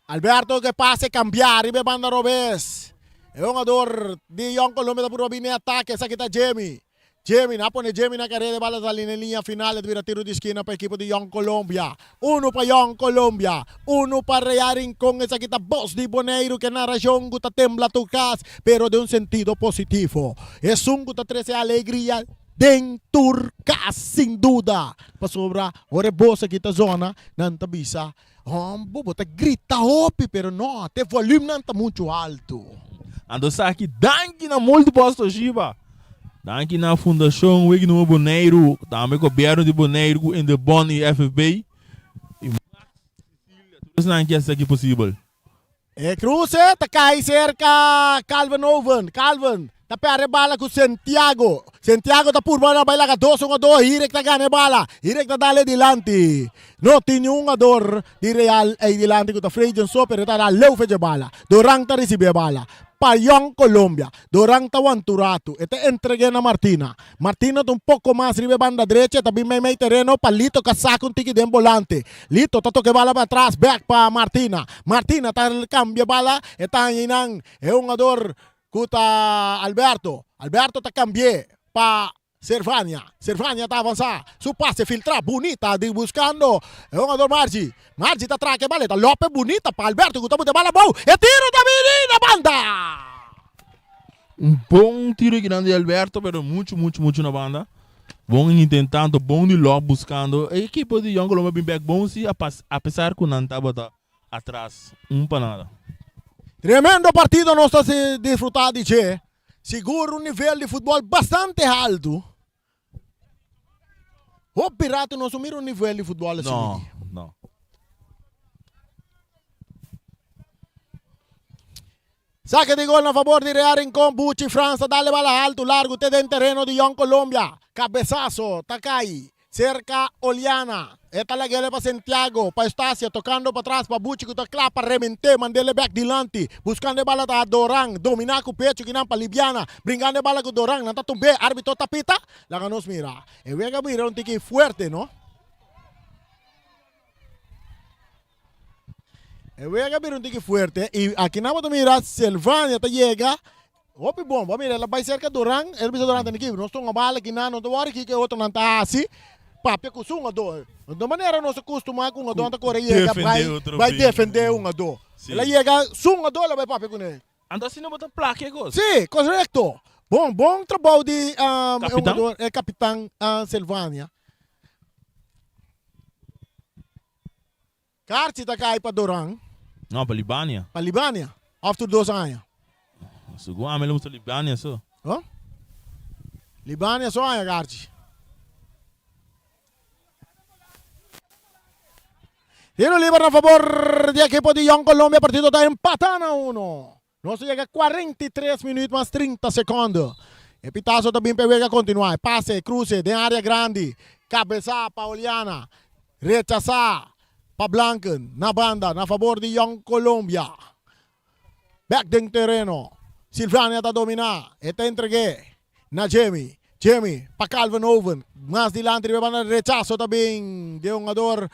Alberto ke pase cambia riba e banda robes. E hungador di Jong Colombia ta purba bini atake, esaki ta Jimmy. Jimmy, nan a pone Jimmy na kareda, e bala ta sali na e liña final, e ta bira tiro di skina pa ekipo di Jong Colombia. Uno pa Jong Colombia, uno pa Real Rincon, esaki ta bos di Boneiru ku e narashon ku ta tembla tur kas, pero den un sentido positivo. Esun ku ta trese alegria den tur kas, sin duda, pasobra ora e bos aki ta zona, nan ta bisa, Hombo, bo ta grita hopi, pero no, te volumenan ta muchu altu. Anto esaki danki na Multipost Toshiba, danki na Fundashon Wiki Nobo Boneiru, tambe Gobièrnu di Boneiru ku Indebon i FFB i Max Cecilia, tur esnan ki hasi esaki posibel. E kruse ta kai serka Calvin Oven. Calvin ta perde bala ku Santiago. Santiago ta purba na bai laga dos hungador. Hirek ta gana e bala. Hirek ta dale dilanti. No tin niun hungador di Real ei dilanti ku ta Freidjen so, pero e ta da leu fecha e bala. Doran ta risibi e bala. Pa Jong Colombia. Doran ta wanturato. E ta entreg'é na Martina. Martina ta un poko mas riba e banda drecha, e ta bin meimei tereno pa Lito ka saka un tiki den bolante. Lito ta toka e bala pa atras bek pa Martina. Martina ta kambia e bala, e ta haña einan e hungador ku ta Alberto. Alberto ta kambi'é pa Servania. Servania ta avansá, su pase filtrá bunita di buskando e hungador Margie. Margie ta traka e bala, e ta lope bunita pa Alberto ku ta buta e bala abou. E tiro ta bini na banda! Un bon tiro kinan di Alberto pero mucho mucho mucho na banda. Bon intentando, bon di lòp buskando. E ekipo di Jong Colombia bin bek bon si apesar ku nan tabata atras un pa nada. Tremendo partido nos ta disfruta di dje. Sigur un nivel di futbol bastante haltu. Hopi rato nos no mira un nivel di futbol asina No, aki. no. Sake di gol na fabor di Real Rincon. Buchi Frans ta dale bala haltu largu te den tereno di Jong Colombia. Cabezazo ta kai serka Oliana. E ta lag'ele pa Santiago, pa Eustacia, tocando patras pa Buchi cu ta cla pa remente, mand'ele bek dilanti. Buscando e bala ta Doran, domina cu pecho kinan pa Libiana. Bringando e bala cu Doran, nan ta tumbe, arbitro ta pita. Laga nos mira. E wega bira un tiki fuerte, no? E wega bira un tiki fuerte y aki nan bo ta mira Selvania ta yega hopi bon. Bo a mira el a bai cerca Duran, el a bisa Duran tene ki nos tuma bala aki nan, no ta wòri kiko e otronan ta hasi, papia ku su hungadó. No manera nos a kustumá ku hungadónan ta kore yega bai bai defendé hungadó. El a yega su hungadó el a bai papia kuné. Anto asina bo ta plaka e kos. Sí, korekto. Bon, bon trabou di e hungador, e kapitan Selvania. Karchi ta kai pa Doran. No, pa Libania. Pa Libania. Of tur dos aña? Segun ami lo mustra Libania so. Huh? Libania so aña karchi. Tiro liber na fabor di ekipo di Jong Colombia. Partido ta empata na uno. Nos ta yega 43 minuut mas 30 secondo. E pitazo ta bin pa e wega continua. E pase, cruce den area grandi. Cabeza pa Oliana. Rechasa pa Blanken na banda na fabor di Jong Colombia. Bek den tereno. Silvania ta domina. E ta entregue na Jimmy. Jimmy pa Calvin Oven. Mas dilanti riba e banda rechaso ta bin di e hungador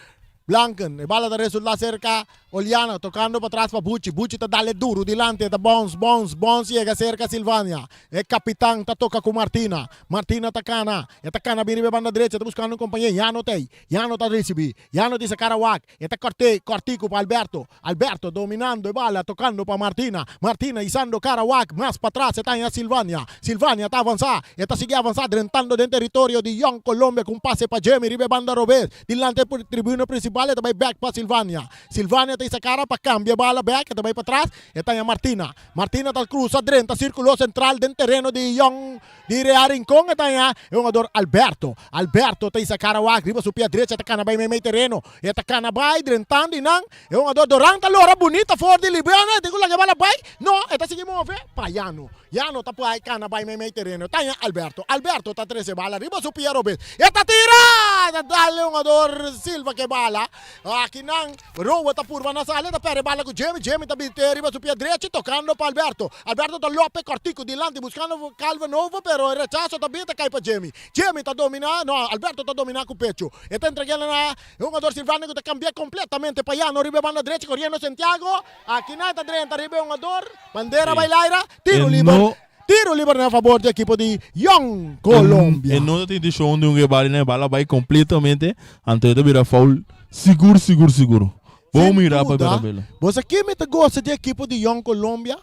Blanken. E bala ta resulta serka Oliana tocando patras pa Buchi. Buchi ta dale duro dilanti e ta bounce, bounce, bounce yega serka Silvania. E capitan ta toca cu Martina. Martina ta cana. E ta cana bin riba e banda drecha ta buscando un compañe. Yano ta ey. Yano ta ricibi. Yano di sa cara wak. E ta corte cortico pa Alberto. Alberto dominando e bala tocando pa Martina. Martina isando cara wak mas patras e ta haña Silvania. Silvania ta avansa. E ta sigui avansa drentando den territorio di Jong Colombia cu un pase pa Jemmy riba e banda robes. Dilanti e tribuna principal e ta bay bek pa Silvania. Silvania ta isa cara pa cambia e bala bek e ta bay patras e ta haña Martina. Martina ta cruza drenta circulo central den tereno di Jong Di Real Rincon e ta haña e hungador Alberto. Alberto ta hisa kara wak riba su pia drecha ta kana bai meimei tereno. E ta kana bai drentando i nan e hungador Doran ta lora bunita for di Libiana e tin ku laga e bala bai. No, e ta sigui move pa Yano. Yano ta bai kana bai meimei tereno. E ta haña Alberto. Alberto ta trese bala riba su pia robes. E ta tira! Ta dal e hungador Silva ke bala. bala. Aki nan Roa ta purba na sali, ta perde bala ku Jimmy. Jimmy ta binte riba su pia drechi tokando pa Alberto. Alberto ta lope kòrtiku dilanti buskando Calvin Novo pero e rechaso ta bin ta kai pa Jimmy. Jimmy ta dominá, no, Alberto ta dominá ku pechu. E ta entreg'el na e hungador Silvani ku ta kambi'é kompletamente pa Yano riba e banda drechi koriendo Santiago. Aki nan ta drenta riba e hungador. Bandera bai laira, tiro liber. Tiro liber na fabor di ekipo di Jong Colombia. E no ta tin intencion di un rebali na e bala bai completamente, anto e ta bira foul sigur sigur sigur. Bon Sin mira pa duda, Mirabella. bo sa ken mi ta gosa di ekipo di Jong Colombia?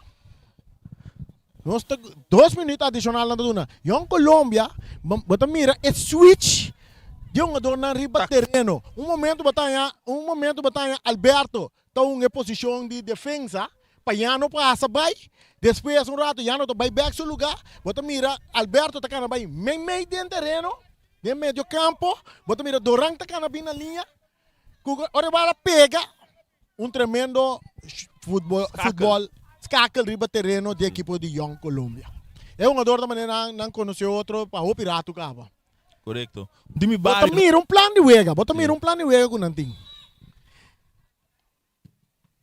Nos ta dos minuut adicional nan ta duna. Jong Colombia, bo bo ta mira e switch di hungadornan riba tereno. Un momento bo ta haña, un momento bo ta haña Alberto ta un e posicion di defensa pa Yano pasa bai, despues un rato Yano ta bai bek su luga, bo ta mira Alberto ta cana bai meimei den tereno, den medio campo, bo ta mira Doran ta cana bin na liña, cu ora e bala pega un tremendo futbol, futbol skakel riba tereno di ekipo di Jong Colombia. E hungador ta manera nan conoce otro pa hopi rato caba. Korekto. Di mi Bo ta bario. mira un plan di wega, bo ta mira un plan di wega ku nan tin.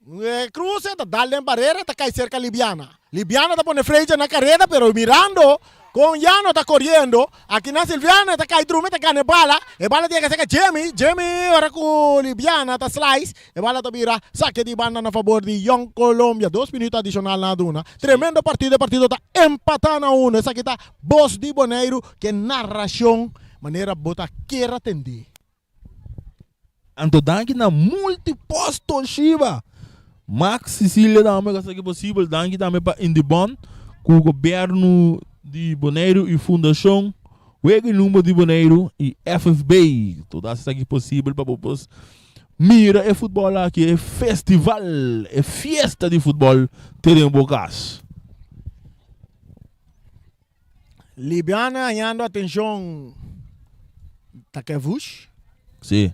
E kruse ta dal den barera, ta kai serka Libiana. Libiana ta pone Freja na kareda, pero mirando kon Yano ta koriendo, aki na Silviana ta kai drumi, ta gana e bala. E bala ta yega serka Jimmy, Jimmy ora ku Libiana ta slice, E bala ta bira sake di banda na fabor di Jong Colombia. Dos minuut adishonal nan a duna. Tremendo partido, e partido ta empatá na uno. Esaki ta Bos di Boneiru ke narashon manera bo ta kier a tendé. Anto danki na Multipost Toshiba, Max Cecilia tambe ku a esaki posibel. Danki tambe pa Indibon ku Gobièrnu di Boneiru i Fundashon Wega i Number di Boneiru i FFB. Tur a hasi esaki posibel pa bo por Mira e futbol aki, e festival, e fiesta di futbol te den bo kas. Libiana hañando atenshon ta Kavush. Sí.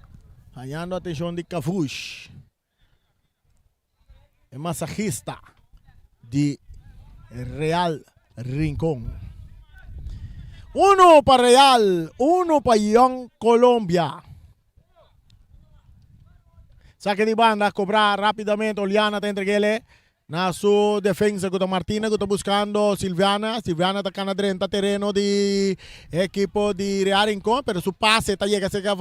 Hañando atenshon di Kavush. E masahista di Real Rincon. Uno pa Real, uno pa Young Colombia. Saque di banda, cobra rapidamente. Oliana ta entregele Na su defensa ku ta Martina ku ta buskando Silviana. Silviana ta kana drenta tereno di ekipo di Real Rincon, pero su pase ta yega serka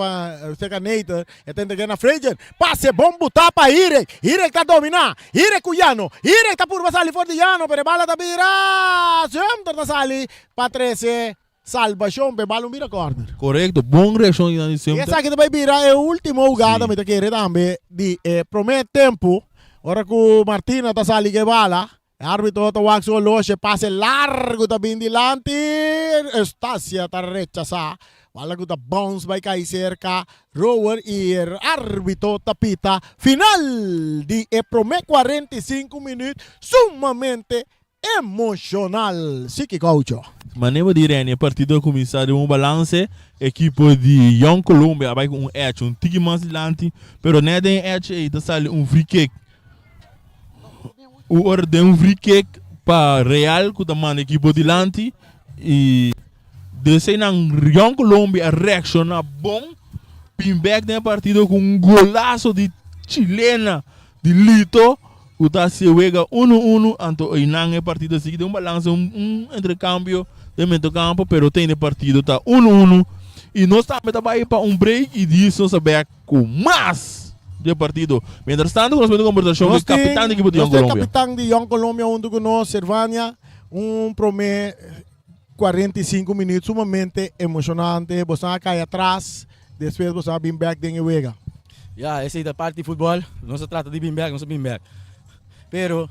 serka Neiter. E ta entrega na Fraser. Pase bon butá pa Hirek. Hirek ta dominá. Hirek ku Yano. Hirek ta purba sali for di Yano, pero e bala ta bira. Sumter ta sali pa trese salbashon pa e bala un bira kòrner. Korekto, bon reakshon di nan di Sumter. Esaki ta bai bira e ultimo hugada mi ta kere tambe di e promé tempu. Ora ku Martina ta sali ku e bala, e arbitro ta wak su oloshi, e pase largu ta bin dilanti, Eustacia ta rechasá. Bala ku ta bounce bai kai serka Rower i e arbitro ta pita final di e promé 45 minüt sumamente Emocional, si ki gaucho. Manera bo di Reni, e partido a kuminsá den un balanse. Ekipo di Jong Colombia a bai ku un edge un tiki mas dilanti, pero nèt den e edge ei ta sali un free kick. Un ora den un free kick pa Real ku ta manda ekipo dilanti i desei nan Jong Colombia a reakshoná bon, bin bèk den e partido ku un golaso di chilena di Lito ku ta hasi e wega unu unu, anto einan e partido a sigui den un balansa, un un entrecambio den medio-campo, pero te e partido ta unu unu i nos tambe ta bai pa un break i dis nos ta bek ku mas di e partido. Mientras tanto ku nos mete kombersashon ku e kapitan di ekipo di Jong Nos tin Colombia. kapitan di Jong Colombia huntu ku nos, Servania, un prome 45 minuut sumamente emoshonante, boso a kai atras, Despues boso a bin bek den e wega. Ya, esei ta parti di futbol. Nos a trata di bin bek, nos a bin bek. Pero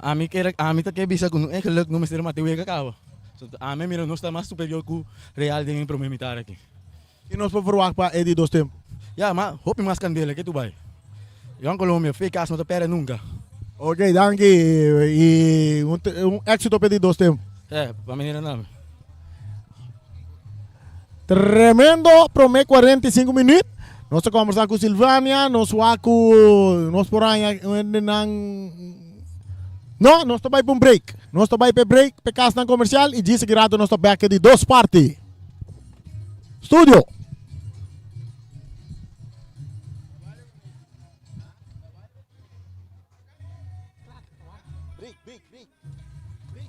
ami ker, ami ta ke bisa ku eigenlijk no mester mata e wega kaba. So, ami a mira nos ta mas superior ku Real den e prome mitar aki. I nos por verwagt pa e di dos tempu? Ya, ma hopi mas kandela ke tu bai. Jong Colombia, fe kas no ta perde nunka. Ok, danki i un éxito pa e di dos tempu. Eh, pa manera nami. Tremendo prome 45 minuut. Nos ta conversa cu Silvania, nos wak cu nos por haña nan. No, nos ta bai pa un break. Nos ta bai pa e break pa e casnan comercial y djis aki rato nos ta bek di dos parti. Studio. Break, break, break. Break.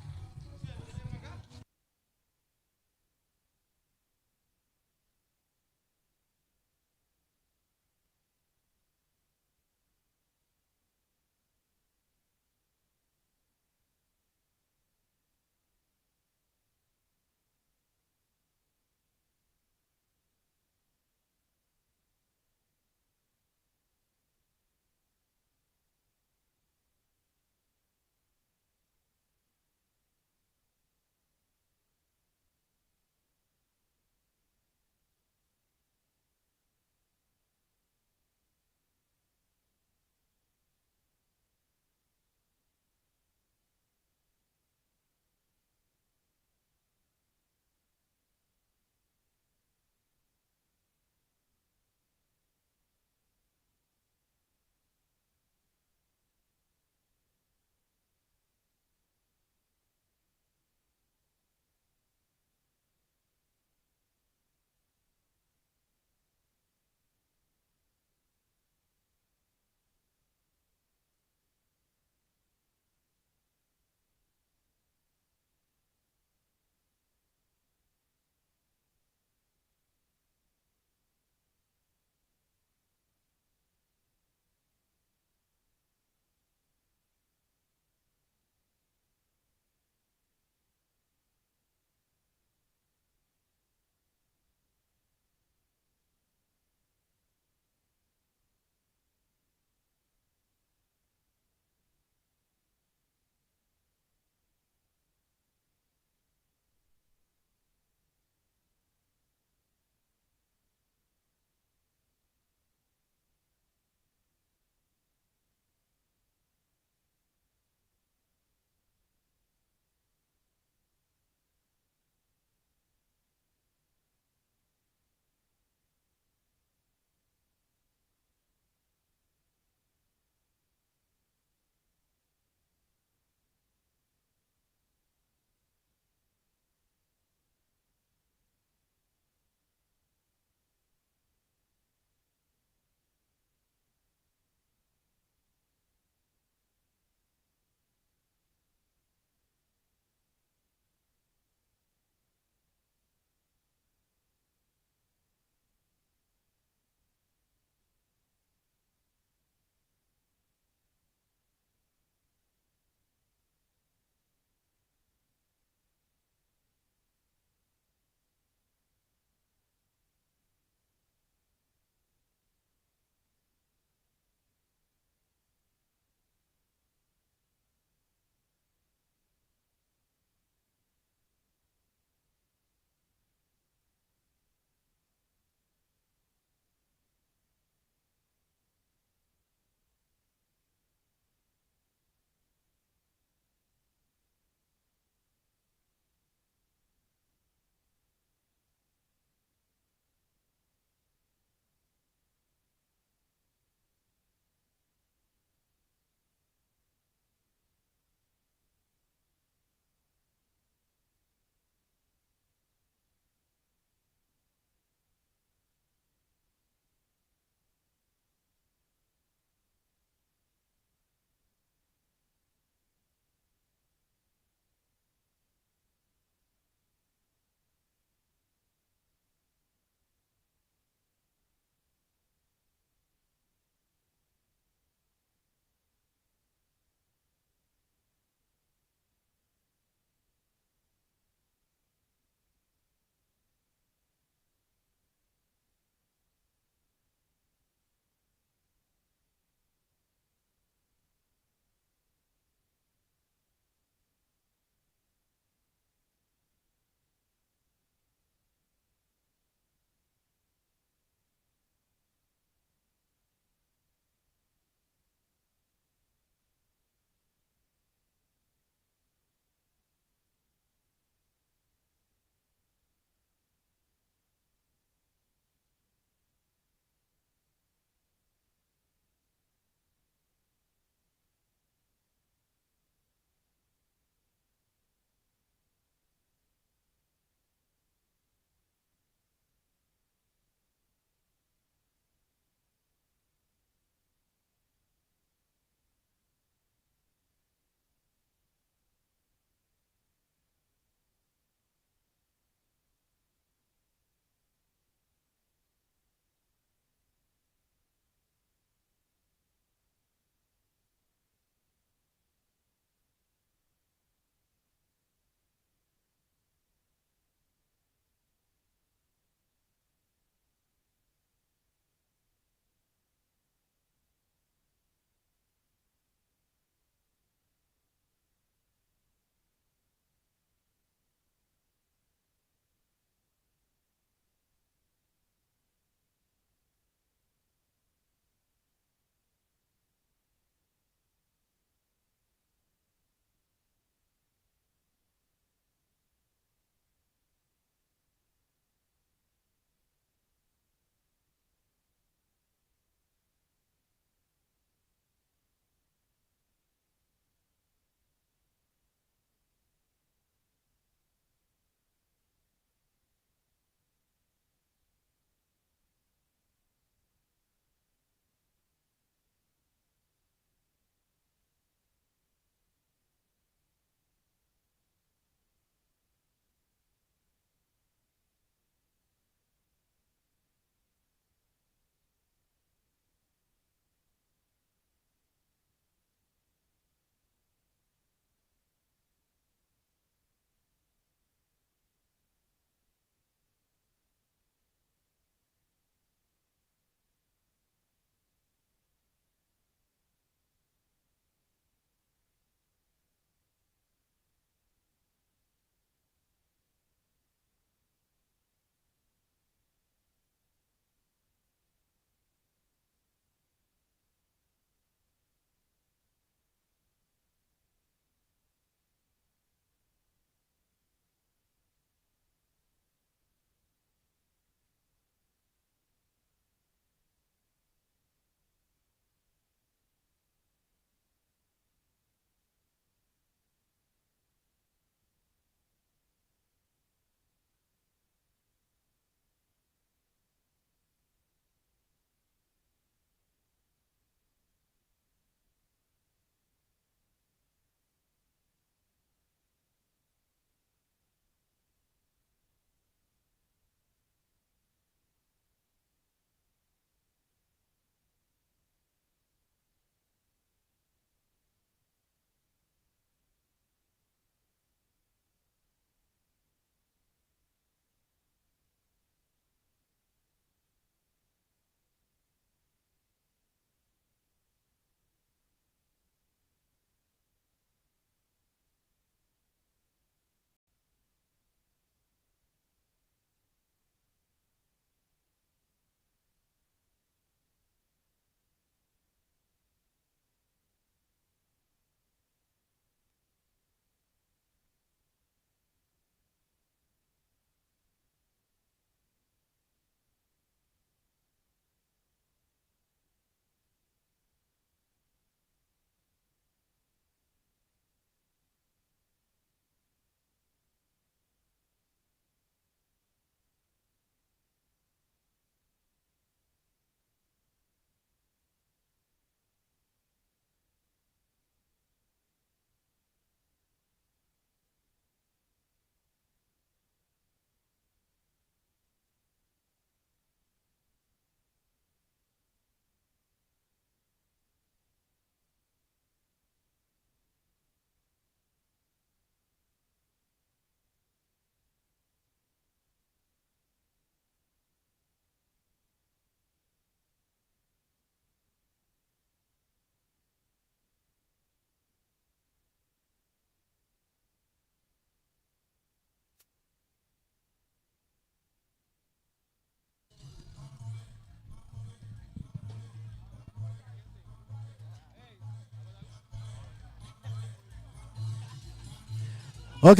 Ok,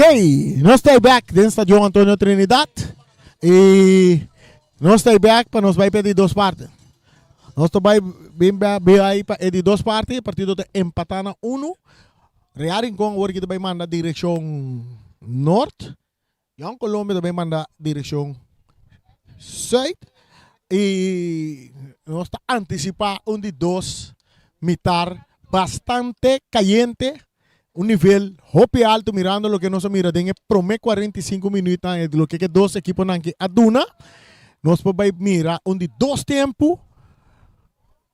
nos ta back den Stadion Antonio Trinidad y nos ta back pa nos bai pa di dos parti. Nos ta bai bin bai pa e di dos parti, partido ta empata na uno. Real Rincon awor ki ta bai manda direccion nort. Jong Colombia ta bai manda direccion zuid. Y nos ta anticipa un di dos mitar bastante cayente. Un nivel hopi alto mirando loke nos a mira den e prome 45 minuutnan e loke ke dos ekiponan ki a duna. Nos por bai mira un di dos tempo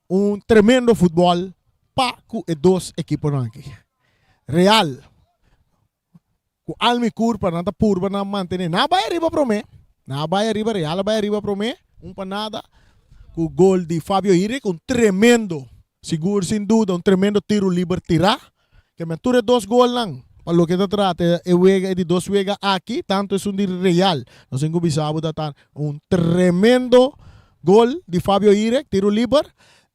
un tremendo futbol pa ku e dos ekiponan aki. Real ku alma i kurpa nan ta purba nan mantene. Nan a bai ariba prome, nan a bai ariba, Real a bai ariba prome, un pa nada ku gol di Fabio Hirik, un tremendo Sigur sin duda un tremendo tiro liber tirá. Ke men tur e dos golnan pa loke ta trata e wega e di dos wega aki, tanto esun di Real. Nos tin ku bisa bo ta ta un tremendo gol di Fabio Irek, tiro liber,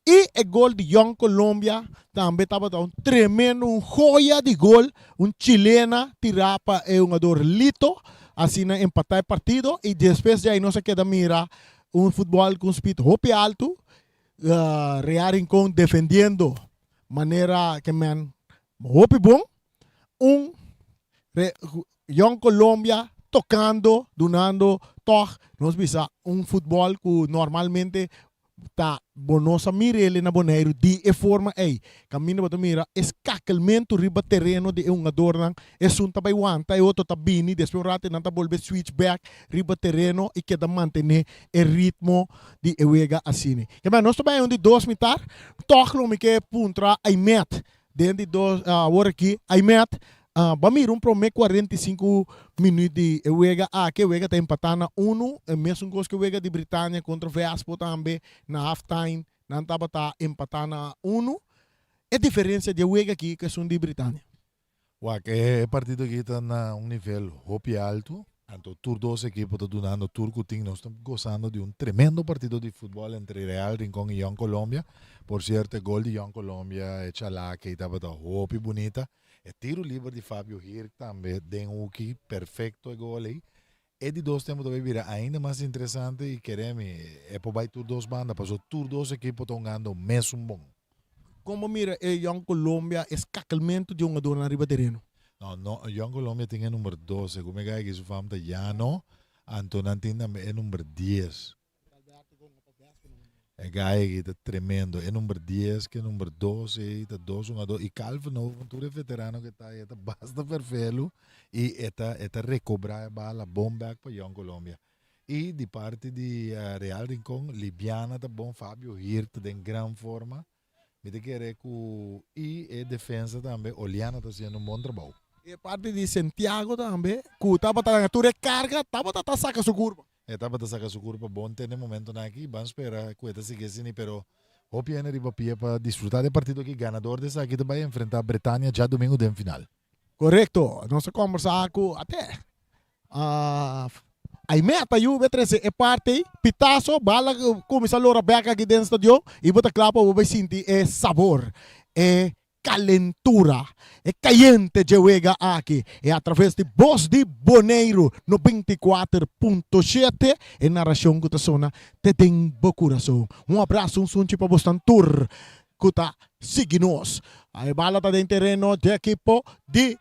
i e gol di Jong Colombia tambe tabata un tremendo, un joya di gol, un chilena tirá pa e hungador Lito, asina empatá e partido i despues di ai nos a keda mira un futbòl ku un speed hopi altu. Real Rincon defendiendo manera ke men hopi bon. Un Jong Colombia tocando, dunando tog nos bisa un futbol ku normalmente ta bo no sa mira el na Boneiru di e forma ei. Kaminda bo ta mira e skakelmentu riba tereno di e hungadornan. Esun ta bai wanta, e otro ta bini, despues un rato nan ta bolbe switch back riba tereno i keda mantené e ritmo di e wega asina. Kemey nos ta bai un di dos mitar, tòg lo mi ke puntra Aymet den di dos awor aki. Aymet, bo a mira un promé 45 minüt di e wega aki, e wega ta empatá na unu, e mesun kos ku e wega di Britania kontra Vespo tambe na half time nan tabata empatá na unu. E diferensia di e wega aki ku esun di Britania? Wak, e partido aki ta na un nivel hopi alto, anto tur dos ekipo ta dunando tur ku tin. Nos ta gosando di un tremendo partido di futbòl entre Real Rincon i Jong Colombia. Por sierto e gol di Jong Colombia, e chalake tabata hopi bunita. E tiro liber di Fabio Hirk tambe den huki, perfecto e gol ei. E di dos tempo ta bai bira ainda mas interesante i kere mi e por bai tur dos banda paso tur dos ekipo ta hungando mesun bon. Kon bo mira e Jong Colombia e skakelmentu di hungadornan riba tereno? No, no, Jong Colombia tin e number dos, segun mi gaya ki su fam ta Yano, anto nan tin tambe e number dies. E guy aki ta tremendo. E number 10 ke number 2 ei ta dos hungador. I Calvin Hoven tur e veterano ke ta ei e ta basta ferfelu i e ta e ta recobrá e bala bon bek pa Jong Colombia. I di parti di Real Rincon Libiana ta bon, Fabio Hirt ta den gran forma. Mi ta kere ku i e defensa tambe Oliana ta hasiendo un bon trabou. E parti di Santiago tambe ku tabata na tur e karga tabata ta saka su kurpa. E tabata saka su kurpa bon te na e momentonan aki. Ban spera ku e ta sigui asini pero hopi hende riba pia pa disfruta di e partido aki. Ganador di esaki ta bai enfrenta Bretania djadumingu den final. Korekto, nos a kombersá ku ate Aimé ta yuba e trese e parti ei, pitaso, bala kuminsá lora bèk aki den stadion i bo ta kla pa bo bai sinti e sabor, e kalentura, e kayente dje wega aki. E atraves di Bos di Boneiru 94.7 e narashon ku ta sona te den bo kurason. Un abraso, un sunchi pa bosnan tur ku ta sigui nos. E bala ta den tereno dje ekipo di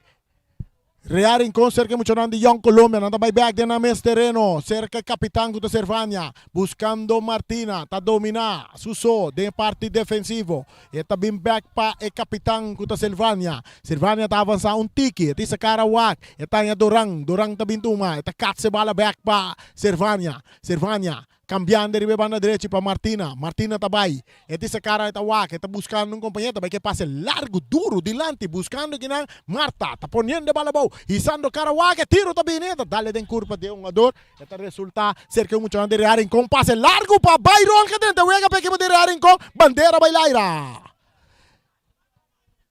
Real Rincon serka e muchanan di Young Colombia. Nan ta bai bek den nan mes tereno serka e kapitan ku ta Servania. Buskando Martina ta dominá su so den e parti defensivo. E ta bin bek pa e kapitan ku ta Servania. Servania ta avansá un tiki. E ta isa kara wak. E ta haña Doran. Doran ta bin tuma. E ta kats e bala bek pa Servania. Servania Cambiando riba e banda drechi pa Martina. Martina ta bai. E ta isa cara, e ta wak, e ta buscando un compañero, ta bai ke pase largo, duro, dilanti, buscando kinan. Marta ta poniendo e bala abou, hisando cara wak, e tiro ta bini, e ta dale den curpa di e hungador. E ta resulta ser ke un muchanan di Real Rincon pase largo pa Byron ke drenta wega pa ekipo di Real Rincon. Bandera bai laira.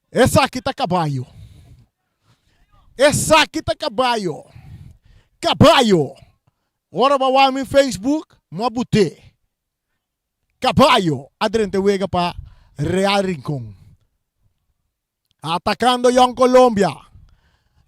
Esaki ta caballo. Esaki ta caballo. Caballo. Ora bo a wak mi Facebook, mo a but'é. Caballo a drenta e wega pa Real Rincon. Atacando Jong Colombia.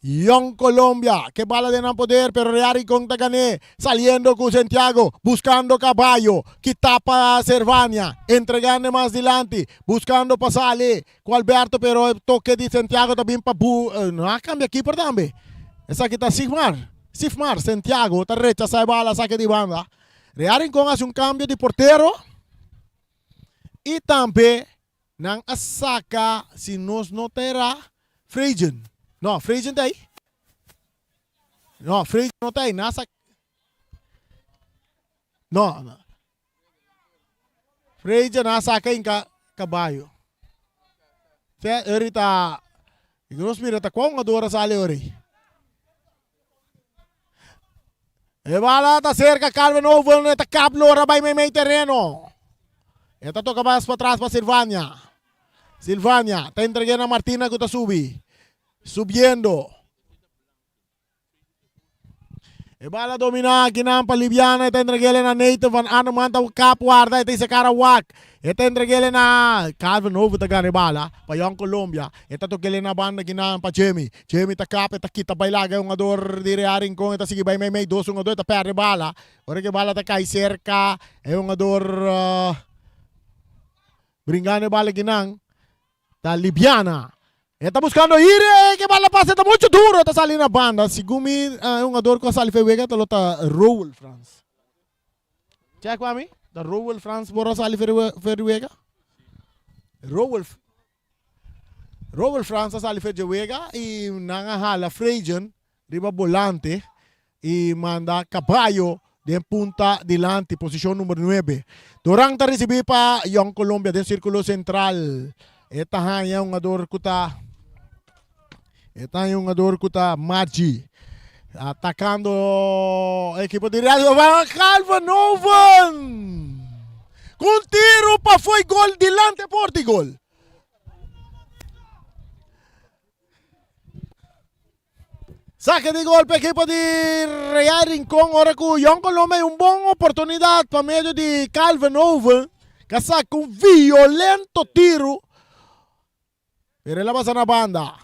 Jong Colombia ke bala den nan poder pero Real Rincon ta gané saliendo ku Santiago buscando Caballo ki tapa Servania entregando mas dilanti buscando pa sali ku Alberto pero e toke di Santiago ta bin pa bu no a cambia keeper tambe esaki ta Sigmar Sifmar Santiago ta rechasa e bala sake di banda Real Rincon haci un cambio di portero y tambe Nan a saka si nos no ta era Frejen. No, Frejen ta ei? No, Frejen no ta ei. Nan a saka. No, no. Frejen a saka inka kabayo. Te ahorita nos mira ta kua hungador a sali ori. E bala ta cerca Calvin Oven, e ta kap lora bai meimei tereno. E ta toca mas patras pa Silvania. Silvania ta entregue na Martina ku ta subi. Subiendo. E bala domina akinan pa Libiana, e ta entregele na Nathan van Arnhem, ta kap warda, e ta isa kara wak. E ta entregele na Calvin Oven ta gana e bala pa Young Colombia. E ta tokele na banda akinan pa Jimmy. Jimmy ta kap, e ta kita bai laga e hungador di Real Rincon, e ta sigui bai meimei dos hungador, e ta perde bala. Ora ku e bala ta kai serka e hungador bringando e bala akinan ta Libiana. E ta buskando Ire, ke bala pasa e ta muchu duro, e ta sali na banda. Segun mi e hungador ku a sali for e wega ta lo ta Roel Frans. Check pa mi, ta Roel Frans por a sali for di wega? Roel. Robert Frans a sali fer dje wega y nan a hala Frejen riba bolante y manda Caballo den punta dilanti, posicion number nuebe. Doran ta ricibi pa Jong Colombia den circulo central. E ta haña un hungador cu ta e ta haña un hungador cu ta Margie. Atacando ekipo di Real Calvin Oven! Cu un tiro pafo y gol dilante porta y gol. Saque di gol pa ekipo di Real Rincon ora ku Jong Colombia hay un bon oportunidad pa medio di Calvin Oven que saca un violento tiro pero el a pasa na banda.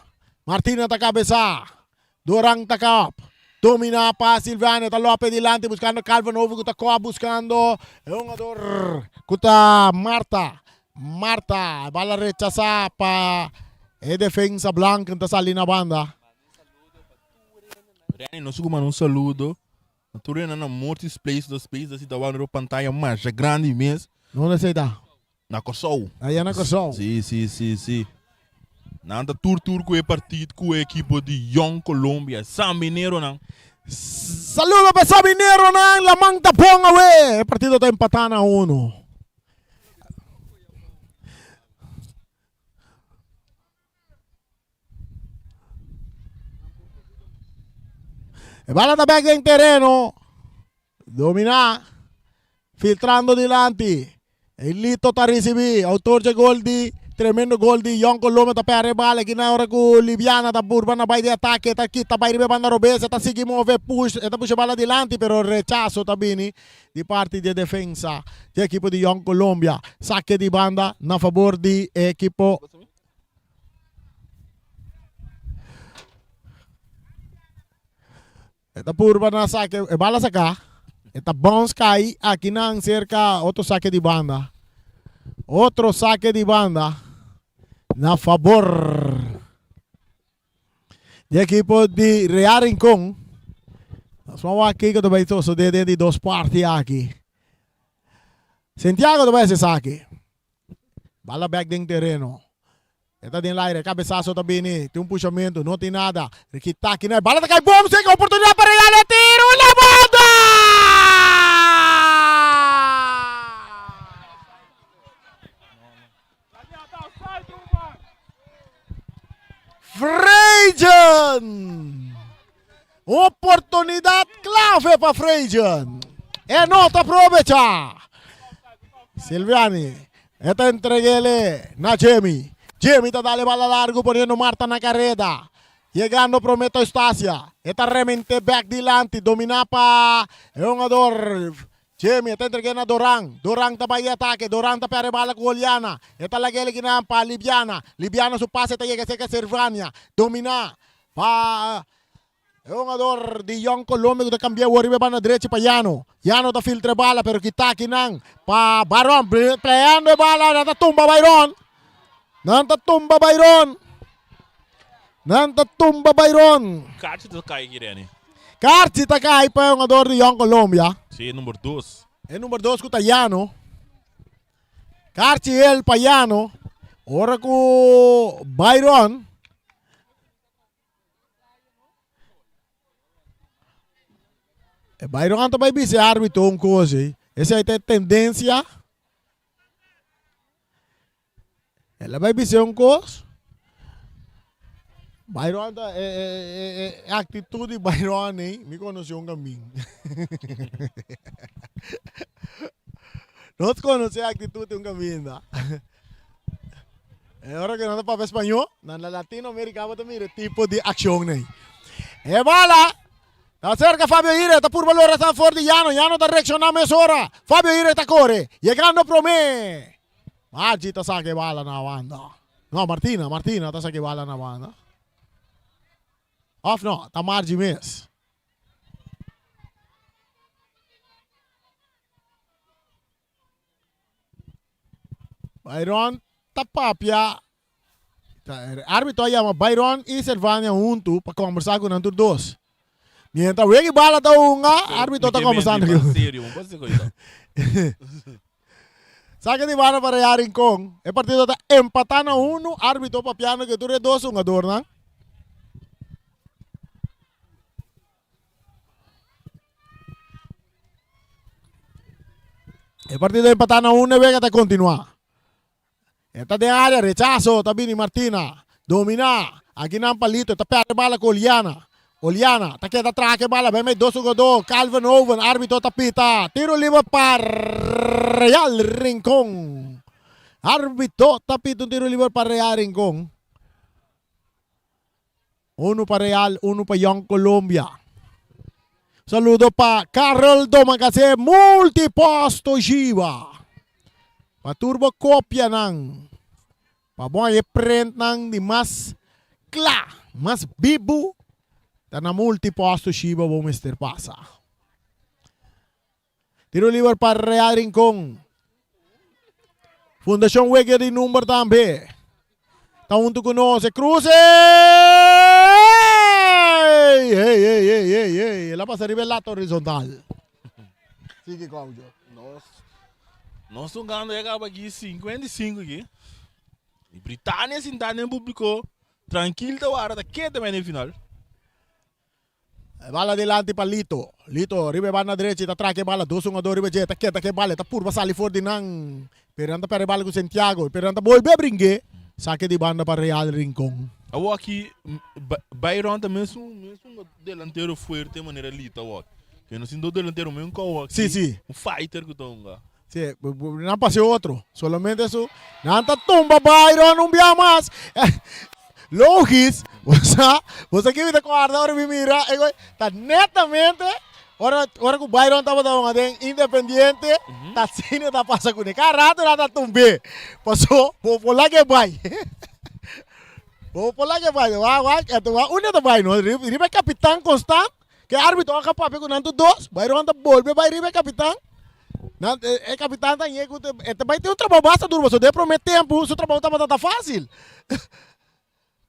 Martina ta cabeza. Doran ta kap. Domina pa Silvania ta lope dilanti buscando Calvin Oven ku ta kop buscando e hungador ku ta Marta. Marta, bala rechasá pa e defensa blanco ta sali na banda. Renny, nos ku manda un saludo na tur hende na Mortis Place, dos Place, así ta wak riba pantaya masha grandi mes. Donde esei ta? Na Kòrsou. Aya na Kòrsou. Sí, sí, sí, sí. Nan ta tur tur ku e partid ku e ekipo di Jong Colombia, Sambineronan. Saludo pa e Sambineronan, laman ta bon awe. E partido ta empatá na uno. E bala ta bek den tereno. Dominá. Filtrando dilanti. Elito ta risibí. Autor dje gol di tremendo gol di Jong Colombia ta perde e bala. Aki na ora ku Libiana ta purba na bai di atake. Ta kita bai riba e banda robes. E ta sigui move. Push. E ta pusha e bala dilanti pero rechaso ta bini di parti di e defensa di ekipo di Jong Colombia. Sake di banda na fabor di e ekipo. E ta purba na sake, e bala saka. E ta bounce kai akinan serka otro sake di banda. Otro sake di banda na fabor di ekipo di Real Rincon. Nos vamos wak kiko ta bai sosode den di dos parti aki. Santiago ta bai hasi esaki. Bala bek den tereno. E ta den laire, cabezazo ta bini, tin un pushamento, no tin nada. Ricky Taki na e bala ta kai bom, seka oportunidad pa Real, e tiro na banda! Frejen! Oportunidad clave pa Frejen. E no ta aprovecha. Silviani, e ta entreguele na Jimmy. Jimmy ta dale bala largo poniendo Marta na careda. Yegando Prometo Eustacia. E ta remente back dilanti, domina pa e hungador Jimmy e ta entregu'é na Doran. Doran ta bai di atake. Doran ta pèrdè bala ku Oliana. E ta lag'é likinan pa Libiana. Libiana su pase ta yega serka Servania. Dominá. Pa e hungador di Jong Colombia ku ta kambia awor riba e banda drechi pa Yano. Yano ta filtra e bala pero kita akinan pa Byron. Pleando e bala nan ta tumba Byron. Nan ta tumba Byron. Nan ta tumba Byron. Karchi ta kai aki Rene. Karchi ta kai pa e hungador di Jong Colombia. Si e number dos. E number dos ku ta Yano. Karchi el pa Yano. Ora ku Byron. E Byron ta bai bisa e árbitro un kos ei. Esei ta e tendensia. El a bai bisa un kos. Byron ta e e e e actitud di Byron ei, mi conoce un camin. Nos conoce actitud di un caminda. E ora ku nan ta papia spañó, na Latinoamérika bo ta mira e tipo di akshon ei. E bala ta serka Fabio Ire, ta purba lora sa for di Yano. Yano ta reakshoná mesora. Fabio Ire ta kore, yegando promé. Margie ta saka e bala na banda. No, Martina, Martina ta saka e bala na banda. Òf no, ta Margie mes. Byron ta papia, arbitro a yama Byron y Servania huntu pa kombersá ku nan tur dos. Mientras wega y bala ta hunga, arbitro ta kombersando ku. Saka di bala pa Real Rincon. E partido ta empatá na unu, arbitro papiando ku e tur e dos hungadornan. E partido empatá na un, e wega ta kontinuá. E ta den área, rechaso, ta bini Martina. Dominá. Aki nan pa Lito, e ta pèrdè bala ku Oliana. Oliana ta keda traha ku e bala, bai mei dos hugadó. Calvin Oven, árbitro ta pita. Tiro liber pa Real Rincon. Árbitro ta pita un tiro liber pa Real Rincon. Unu pa Real, unu pa Jong Colombia. Saludo pa Carol Domacassé, Multiposto Jiva. Pa tur bo kopianan. Pa bo haña e prentnan di mas kla, mas bibu, ta na Multiposto Jiva bo mester pasa. Tiro liber pa Real Rincon. Fundacion Wege di number tambe. Ta hunto cu nos. E cruce! Hey, hey, hey, hey, hey. El a pasa riba e lata horizontal. Sigui, Claudio. Nos, nos jugando ya caba aquí 55 aquí. Y Britania sinta den publico tranquil ta wara ta kete men den final. E bala dilanti pa Lito. Lito riba e banda drechi ta traka e bala. Dos hungador riba dje. Ta keda ku e bala. E ta purba sali for di nan. Pero nan ta perde e bala ku Santiago. Pero nan ta bolbe a bring'é. Sake di banda pa Real Rincon. Awor aki Byron ta mesun mesun delantero fuerte manera Lito awor. Ke no sin dos delantero men kou aki. Si si. Un fighter ku ta hunga. Si, nan pasa e otro. Solamente su. Nan ta tumba Byron un bia mas. Logis, bo sa, bo sa kibi ta kòrda ora mi mira e gol? Ta netamente ora ora ku Byron tabata hunga den Independiente, ta asina ta pasa kuné. Kada rato nan ta tumb'é. Paso bo por laga e bai. Bo por laga e bai. Wak wak, wak unda ta bai no? Riba e kapitan Constant. Ke arbitro a papia ku nan tur dos, Byron ta bolbe bai riba e kapitan. Nan, e, e kapitan ta ñe ku e ta bai tin un trabou basta duro, pasobra den e promé tempu su trabou tabata ta fásil.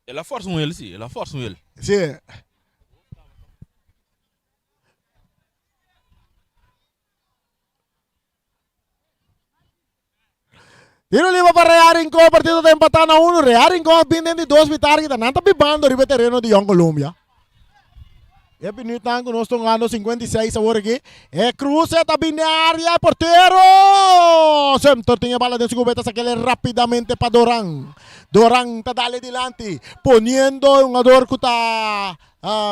El a forsa un el, sí, el a forsa un el. Sí. Tiro liber pa Real Rincon, partido ta empatá na uno. Real Rincon a bin den di dos mitar kita. Nan ta bibando riba e tereno di Jong Colombia. E minuutnan ku nos ta hungando 56 awor aki. E cruce ta bin den área, e portero! Sumter tin e bala den su cubeta, sakele rapidamente pa Doran. Doran ta dale dilanti, poniendo e hungador ku ta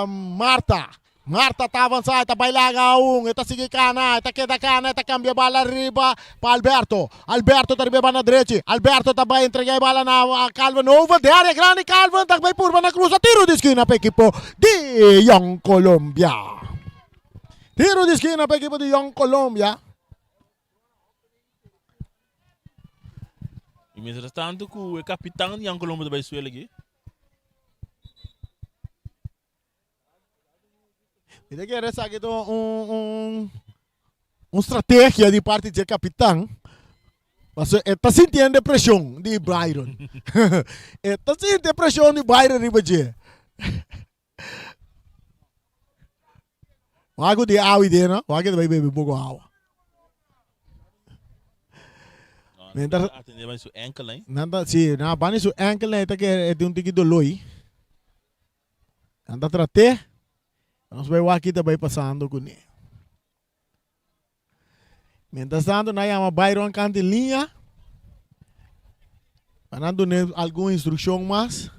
Marta. Marta ta avansá, e ta bai laga aun, e ta sigui kana, e ta keda kana, e ta kambia bala riba pa Alberto. Alberto ta riba e banda drechi, Alberto ta bai entregá e bala na Calvin Over den área grandi, Calvin ta bai purba na krusa, tiro di skina pa ekipo di Jong Colombia. Tiro di skina pa ekipo di Jong Colombia. I mientras tanto ku e kapitan di Jong Colombia ta bai suela aki. Mi ta kere esaki ta un un un strategia di parti dje kapitan. Paso e ta sintiendo e preshon di Byron. E ta sinti e preshon di Byron riba dje. Wak ku tin awa den no, wak ta bai bebe un poko awa. Mientras, Atende bai su enkel eh. Nan ta, si, nan bani su enkel eh, ta ke e tin un tiki doloi. Nan ta traté. Nos bai wak kita bai pasando kuné. Mientras tanto nan yama Byron kant di liña pa nan dun'é algun instrukshon mas.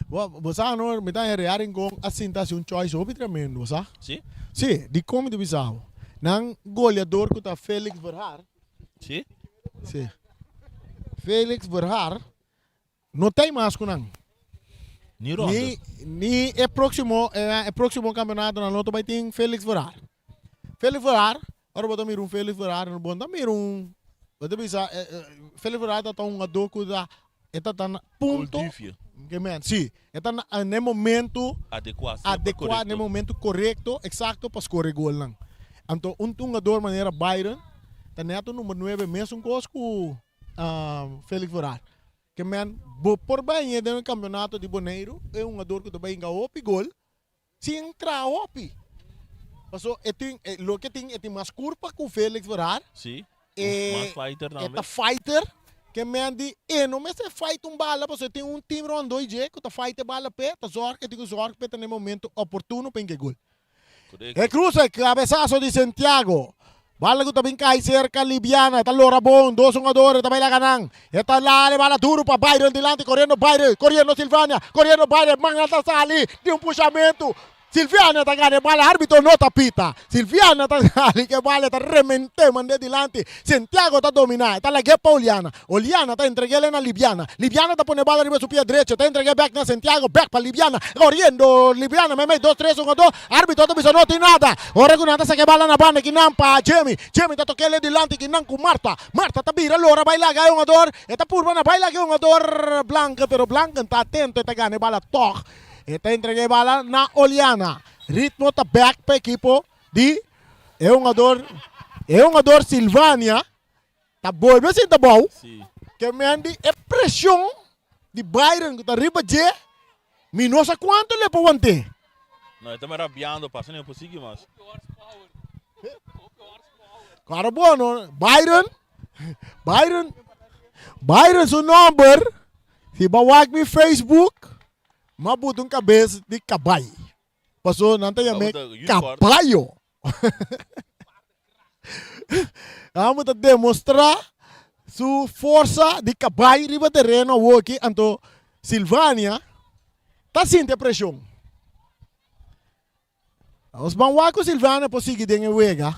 Bo, bo sa no, mi ta heri Rincon a sinta hasi un choice hopi tremendo, bo sa? Si? Si, dikon mi ta bisa bo? Nan goleador ku ta Felix Verhaar. Si? Si. Felix Verhaar no ta ei mas ku nan. Ni ronde. Ni, ni e próximo, e próximo campeonato nan no ta bai tin Felix Verhaar. Felix Verhaar, ora bo ta mira un Felix Verhaar, bo no ta mira un, bo ta bisa Felix Verhaar ta ta un hungadó ku ta, e ta ta na punto, ke men, si, e ta na e momento Adekuá, semper adekuá, na e korekto. momento korekto, eksakto pa skore golnan. Anto un hungador manera Byron ta nèt un number nuebe mesun kos ku Felix Verhaar. Ke men, bo por bai den e kampeonato di Boneiru, e hungador ku ta bai hinka hopi gol, Sin traha hopi. Paso e tin e loke tin e tin mas kurpa ku Felix Verhaar. Si. E Mas fighter e tambe. ta fighter ke men di e no mester fight un bala paso e tin un team rondó dje ku ta fight e bala p'e ta zorg e tin ku zorg p'e ta na e momento oportuno pa hinka e gol. Korekto. E cruce cabezazo di Santiago. Bala ku ta bin kai serka Libiana e ta lora bon dos hungador e ta bai laga nan e ta lale bala duru pa Byron dilanti koriendo Byron koriendo Silvania koriendo Byron mannan ta sali di un pushamentu Silviana ta gana e bala arbitro no ta pita Silviana ta sali ku e bala e ta remente mande dilanti Santiago ta domina e ta lag'e pa Oliana Oliana ta entreg'el na Libiana Libiana ta pone e bala riba su pia drecho ta entreg'e bek na Santiago bek pa Libiana koriendo Libiana meimei dos tres hungador Arbitro ta bisa no tin nada. Ora ku nan ta saka e bala na banda kinan pa Jemy. Jemy ta tok'el e dilanti kinan ku Marta. Marta ta bira lora bai laga e hungador. E ta purba na bai laga e hungador Blanken pero Blanken ta atento e ta gana e bala tog. E ta entrega e bala na Oliana. Ritmo ta bek pa ekipo di e hungador e hungador Silvania ta bolbe sinta bou. Ke men di e presion di Byron ku ta riba dje, mi no sa kuantu lo e por want'é. No, e ta me rabiando, pasa no e por sigui mas. Kòrda bo no, Byron, Byron, Byron su nòmber, si bo a wak mi Facebook, mi a buta un kabes di kabai. Paso nan ta yam'é kabayo. Amo ta demostrá su forsa di kabai riba tereno awoki, anto Silvania ta sinti e preshon. Nos ban wak ku Silvania por sigui den e wega.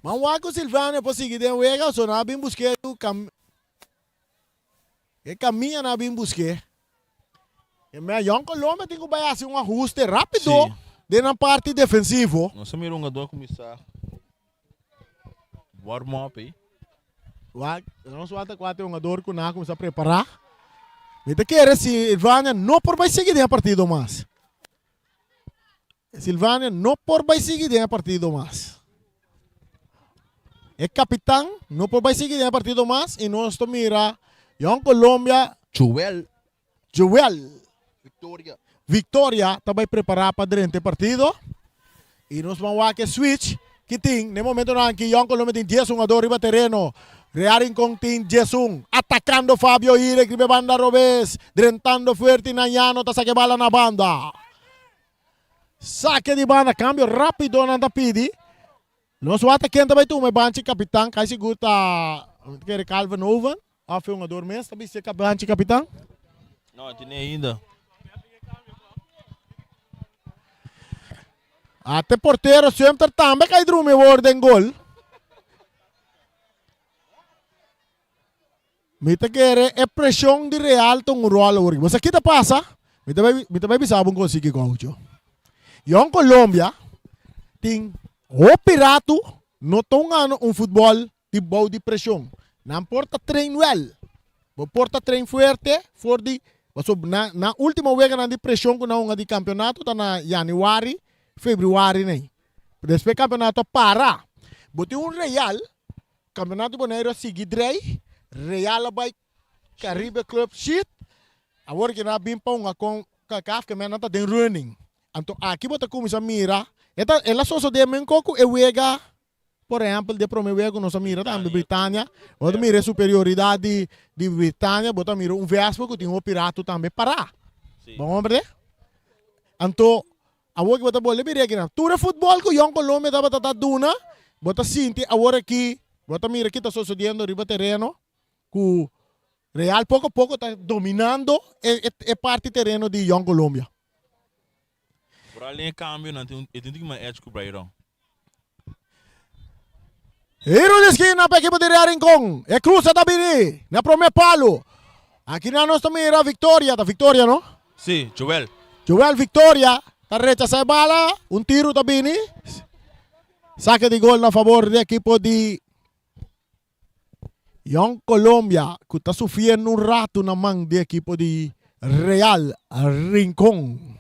Ban wak ku Silvania por sigui den e wega, so nan a bin busk'é ku e kaminda nan a bin busk'é. E mea Jong Colombia tin ku bai hasi un ahuste rápido den nan parti defensivo. Nos a mira un hungador kuminsá warm up ei. Wak, nos wak ta kuater hungador ku nan a kuminsá prepará. Mi ta kere Silvania no por bai sigui den e partido mas. Silvania no por bai sigui den e partido mas. E kapitan no por bai sigui den e partido mas i nos ta mira Jong Colombia. Joel. Joel. Victoria. Victoria ta bai prepará pa drenta e partido. I nos ban wak e switch ki tin. Na e momentonan aki Jong Colombia tin dies hungador riba tereno. Real Rincon tin 11. Atakando Fabio Irek riba e banda robes. Drentando fuerte Nayano ta saka e bala na banda. Sake di banda, kambio rápido nan ta pidi. Nos wak ken ta bai tuma e banchi kapitan, kai sigur ta kere Calvin Oven òf e hungador mes ta bisti e banchi kapitan. No, e tene ainda. Ate portero Sumter tambe kai drumi awor den gol. Mi ta kere e preshon di Real ta un ròl awor aki. Bo sa ki ta pasa? Mi ta bai mi ta bai bisa bo un kos aki gaucho. Yon Colombia tin hopi ratu no ta hungando un futbòl di bou di preshon. Nan por ta train wèl. Bo por ta train fuerte for di pasobra na nan ultimo weganan di presion ku nan hunga di campeonato ta na januari, februari nei. Despues campeonato a para. Bo tin un Real, campeonato di Boneiru a sigui drei, Real a bai Caribe Club shit, awor ki nan a bin pa hunga con Concacaf ke men nan ta den running. Anto aki bo ta cuminsa mira, e ta el a sosode men ko cu e wega Por ehempel, den prome wega ku nos a mira tambe Britania, bo ta mira e superioridad di di Britania, bo ta mira un Vespa ku tin hopi rato tambe pará. Bo komprende? Anto, awor ki bo ta bolbe mira akinan, tur e futbol ku Jong Colombia tabata ta duna, bo ta sinti awor aki, bo ta mira ki ta sosodiendo riba tereno, ku Real poko poko ta dominando e e parti tereno di Jong Colombia. Vooral den e cambio nan tin e tin un tiki mas edge cu Brayron. Tiro di skina pa ekipo di Real Rincon. E cruza ta bini na prome palo. Aki nan nos ta mira Victoria, ta Victoria no? Si, Joel. Joel Victoria ta rechasa e bala, un tiro ta bini. Sake di gol na favor di ekipo di Jong Colombia cu ta sufriendo un rato na man di ekipo di Real Rincon.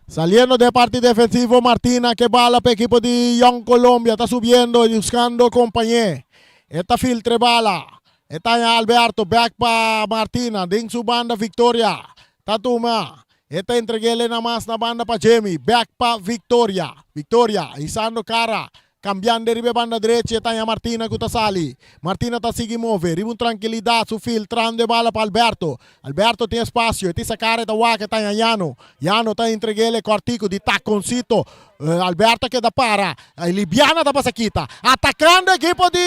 Saliendo de parte defensivo Martina que bala pa ekipo di Jong Colombia ta subiendo y buscando compañe. E ta filtre bala. E ta Alberto back pa Martina den su banda Victoria. Ta tuma. E ta entreg'é na mas na banda pa Jemy. Bèk pa Victoria. Victoria hisando kara. Kambiando riba e banda drechi e ta haña Martina ku ta sali. Martina ta sigui move riba un trankilidat su filtrando e bala pa Alberto. Alberto tin espasio. E tin sa kara e ta wak e ta haña Yano. Yano ta entreg'é e kòrtiku di takoncito. Alberto a keda para. Libiana ta pasa kita. Atakando ekipo di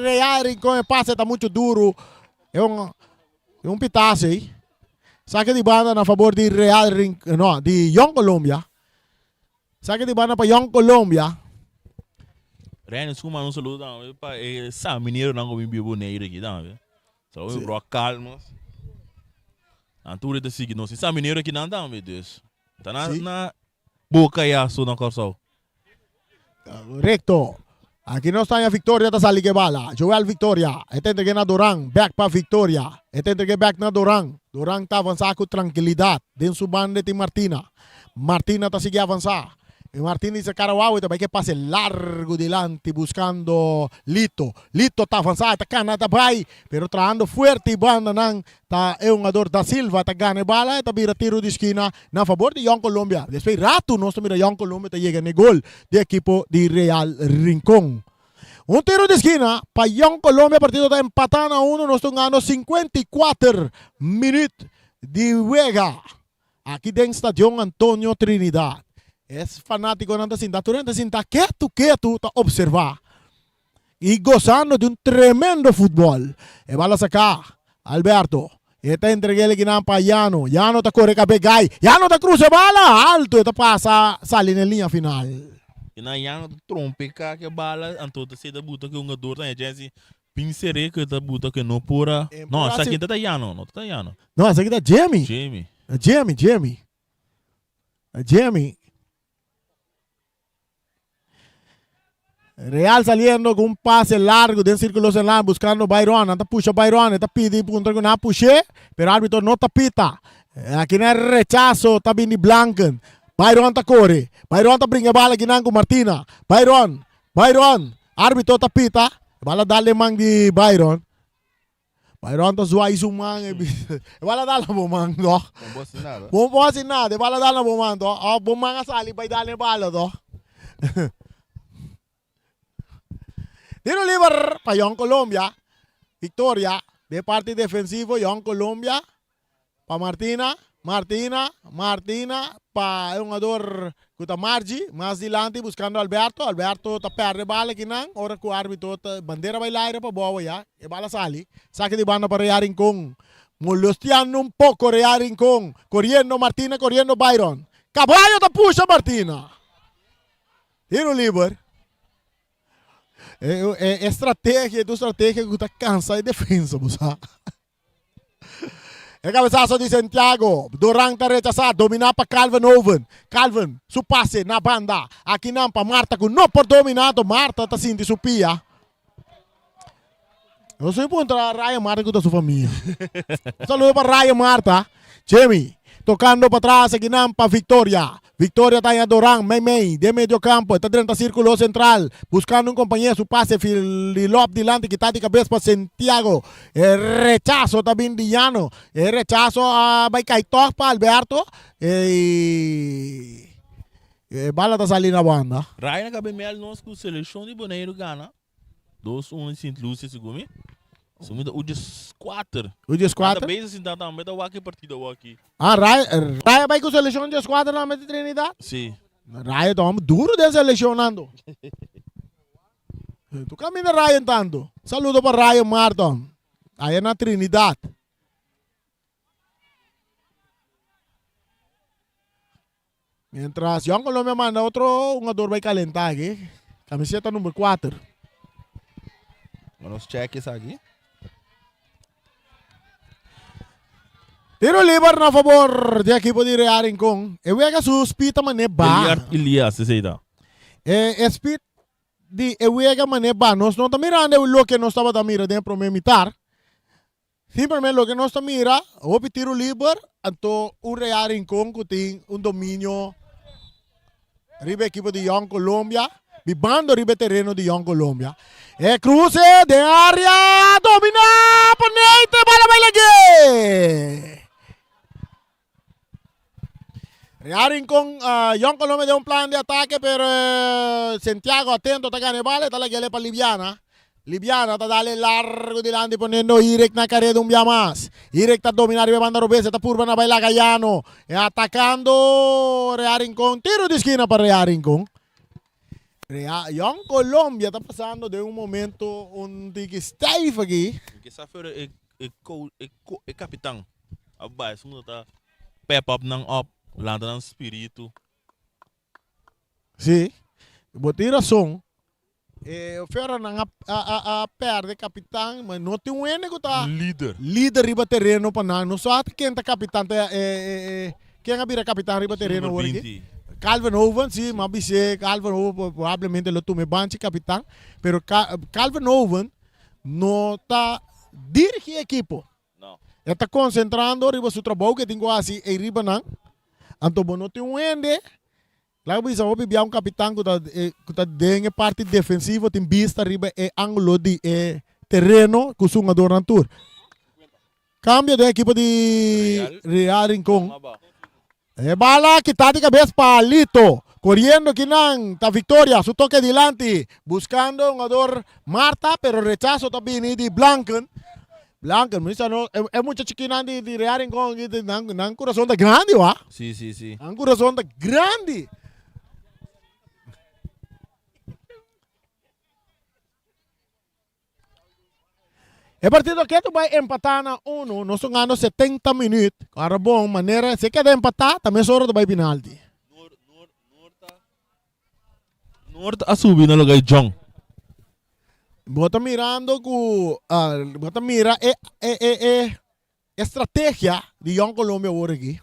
Real Rincon. E pase ta muchu duru. E un. E un pitazo ei. Sake di banda na fabor di Real Rin no, di Jong Colombia. Sake di banda pa Jong Colombia. Ryan suma un saludo tambe pa e San Minero nan ku bin biba Boneiru aki tambe. Saludo mi bro Calmos. Nan tur ta sigui nos. San Minero aki nan tambe dus. Ta na na boka ya so na Kòrsou. Recto. Aki nos ta haña Victoria ta sali ke bala. Joel Victoria. E ta entregue na Doran. Back pa Victoria. E ta entregue back na Doran. Doran ta avansa ku trankilidat. Den su banda tin Martina. Martina ta sigui avansa. E Martina di sa kara wawe ta bai ke pase largu dilanti buskando Lito. Lito ta avansa, e ta kana ta bai, pero trahando fuerte i bandanan Ta e hungador Da Silva ta gana e bala, e ta bira tiro di skina na fabor di Jong Colombia. Despues ratu nos ta mira Jong Colombia ta yega n'e gol di ekipo di Real Rincon. Un tiro di skina pa Jong Colombia, partido ta empata na uno, nos ta hungando 54 minuut di wega aki den Stadion Antonio Trinidad. E fanaticonan ta sinta, tur hende ta sinta ketu ketu ta observa. Y gozando di un tremendo futbol. E bala saca. Alberto. E ta entrega el ekinan pa Yano. Yano ta core cabe gai. Yano ta cruza e bala alto. E ta pasa sali na e liña final. Kinan Yano ta trompeca cu e bala anto ta seta buta cu e hungador ta Jesse bin sere cu e ta buta cu e no por a. No, esaki ta ta Yano. No ta ta Yano. No, esaki ta Jemmy. Jemmy. Jemmy, Jemmy. Jemmy. Real saliendo cu un pase largo den circulo central buscando Byron. Nan ta pusha Byron, e ta pidi puntra cu nan a push'é, pero arbitro no ta pita. Aki nan rechazo ta bini Blanken. Byron ta core. Byron ta bringa e bala aki nan cu Martina. Byron, Byron, arbitro ta pita. E bala dal den man di Byron. Byron ta zwaai su man e bisa, e bala dal na bo man toch? Bo no por hasi nada. Bo no por hasi nada, e bala dal na bo man toch? Of bo man a sali bai dal na e bala toch? Tiro liber pa Jong Colombia. Victoria den parti defensivo Jong Colombia. Pa Martina, Martina, Martina pa e hungador cu ta Margie, mas dilanti buscando Alberto, Alberto ta perde bala akinan ora cu arbitro ta bandera bay laire pa bobo ya, e bala sali, saki di banda pa Real Rincon, molostiando un poco Real Rincon, coriendo Martina, coriendo Byron, Caballo ta pusha Martina, tiro liber. E, e, e strategia, e tu strategia cu ta cansa e defensa, bo sa. E cabezazo di Santiago. Duran ta rechasa. Domina pa Calvin Oven. Calvin, su pase na banda. Akinan pa Marta cu no por domina. Anto Marta ta sinti su pia. Nos a puntra Ryan Marta cu ta su famia. Un saludo pa Ryan Marta. Jimmy, tocando pa tras akinan pa Victoria. Victoria ta haña Doran mei mei den medio campo. E ta drenta circulo central buscando un compañero. Su pase fililop dilanti kita di cabes pa Santiago. E rechazo ta bin di Llano. E rechazo a bay cay toch pa Alberto. E bala ta sali na banda. Ryan a cabe mel nos cu seleccion di Boneiru gana. 2-1 di Sint Lucia segun mi. Segun mi ta ujes 4. Ujes 4? Anda bezig sinta tambe ta wak e partido awor aki. Ah, Raya, Raya bai ku seleccion djes 4 tambe di Trinidad? Si. Raya ta homber duro den seleccion ando. Tu caminda Raya tanto. Saludo pa Raya Marton. Aya na Trinidad. Mientras Jong Colombia manda otro hungador bai calenta aki. Camiseta number 4. Nos check esaki. Tiro liber na favor di equipo di Real Rincon. E wega su speed ta mane ba. Eliard Elias esey ta. E, e speed di e wega mane ba. Nos no ta mirando loke nos tabata mira den e prome mitar. Simplemente loke nos ta mira, hopi tiro liber, anto un Real Rincon ku tin un dominio riba e ekipo di Jong Colombia, bibando riba e tereno di Jong Colombia. E kruse den area, domina pa Neite, bala bai lag'é! Real Rincon, Jong Colombia den un plan di atake pero Santiago atento ta gana e bala e ta lag'é pa Libiana. Libiana ta dale largo dilanti poniendo Irek na kareda un bia mas. Irek ta domina riba e banda robes e ta purba na bai laga Llano. E atakando Real Rincon. Tiro di skina pa Real Rincon. Real, Jong Colombia ta pasando den un momento un tiki stijf aki. Ke sa fero e e e e kapitan a bai esun ta pep up nan up lanta nan spiritu. Sí, bo tin rason. E Ferro nan a, a, a, a perde kapitan, ma no tin un hende ku ta Lider. lider riba tereno pa nan. No sa ken ta kapitan ta e, e, e, ken a bira kapitan riba tereno Number awor aki. 20. Calvin Hoven, sí, m'a bis'é Calvin Hoven probablemente lo tuma e banchi kapitan, pero Ca- Calvin Hoven no ta dirigi ekipo. No. E ta konsentrando riba su trabou ku e tin ku hasi ei riba nan. Anto bo no tin un hende, laga bisa hopi bia un kapitan ku ta ku ta den e parti defensivo tin bista riba e angulo di e tereno ku su hungadornan tur. Kambio den ekipo di Real Rincon. E bala kita di kabes pa Lito. Koriendo kinan ta Victoria, su toke dilanti buskando hungador Marta pero rechaso ta bini di Blanken. Blanken, mi sa no, e, e mucha chikinan di, di Real Rincon nan, nan kurason ta grandi wa. Si, si, si. Nan kurason ta grandi. E partido ketu bai empatá na unu, nos ta gana 70 minuut. Ora bon, manera si e keda empatá, ta mes ora ta bai penalti. Noord a subi na lugar di Jong. Bo ta mirando ku bo ta mira e e e e estrategia di Jong Colombia awor aki.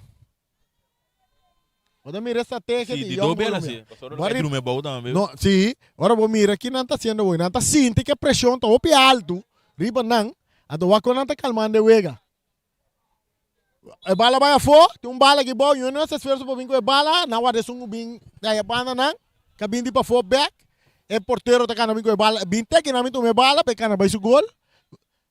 Bo ta mira estrategia Sí, di di Jong do bela Colombia. sí. Pasobra Bo e ri- drume bou tambe. No, sí. Ora bo mira ki nan ta haciendo hoy. Nan ta sinti ke presion ta hopi alto riba nan. Anto wak kon nan ta calmando e wega. E bala bai afó, tin un bala aki bou, yo no haci esfuerzo pa bin ku e bala, nan warda esun ku bin di aya banda nan, ka bin di pafó bek, e portero ta kana bin ku e bala, bin te ki nan bin tuma e bala pa e kana bai su gol.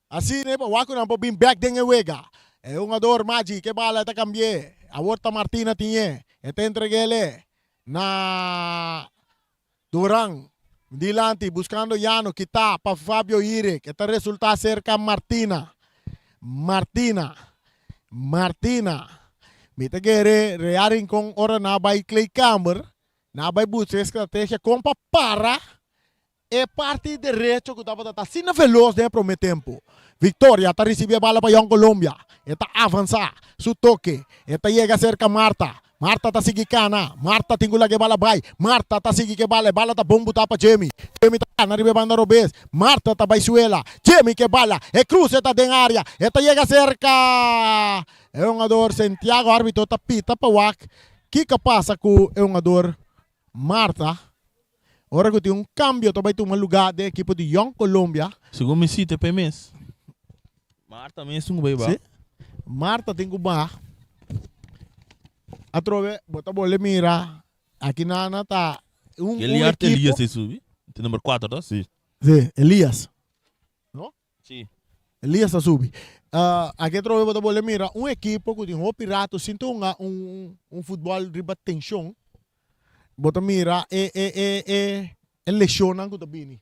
Asina e pa wak ku nan por bin bek den e wega. E hungador Maggi ke bala e ta kambi'é. Awor ta Martina tin'é. E ta entreg'é na Duran. Dilanti buskando Yano kitá pa Fabio Irek. E ta resultá serka Martina. Martina. Martina. Mi ta kere Real Rincon ora nan a bai kleedkamer, nan a bai buska e estrategia kon pa para E parti derecho ku tabata ta asina velos den e promé tempu. Victoria ta risibí e bala pa Jong Colombia. E ta avansá su toke. E ta yega serka Marta. Marta ta sigui kana. Marta tin ku laga e bala bai. Marta ta sigui ku e bala. E bala ta bon butá pa Jemy. Jemy ta kana riba e banda robes. Marta ta bai suela. Jemy ku e bala. E kruse ta den área. E ta yega serka e hungador Santiago. Árbitro ta pita pa wak kiko a pasa ku e hungador Marta. Ora ku tin un kambio ta bai tuma lugá den ekipo di Jong Colombia. Segun mi si ta p'e mes. Marta mes tin ku bai baha. Si, Marta tin ku baha. Atrobe bo ta bole mira aki nana ta un un Eliart ekipo. Elias ei subi. Ta number kuater to? Si. Si, Elias. No? Si. Elias ta subi. Aki atrobe bo ta bole mira un ekipo ku tin hopi rato sin tunga un un futbòl riba tenshon. Bo ta mira e e e e e leshonnan ku ta bini.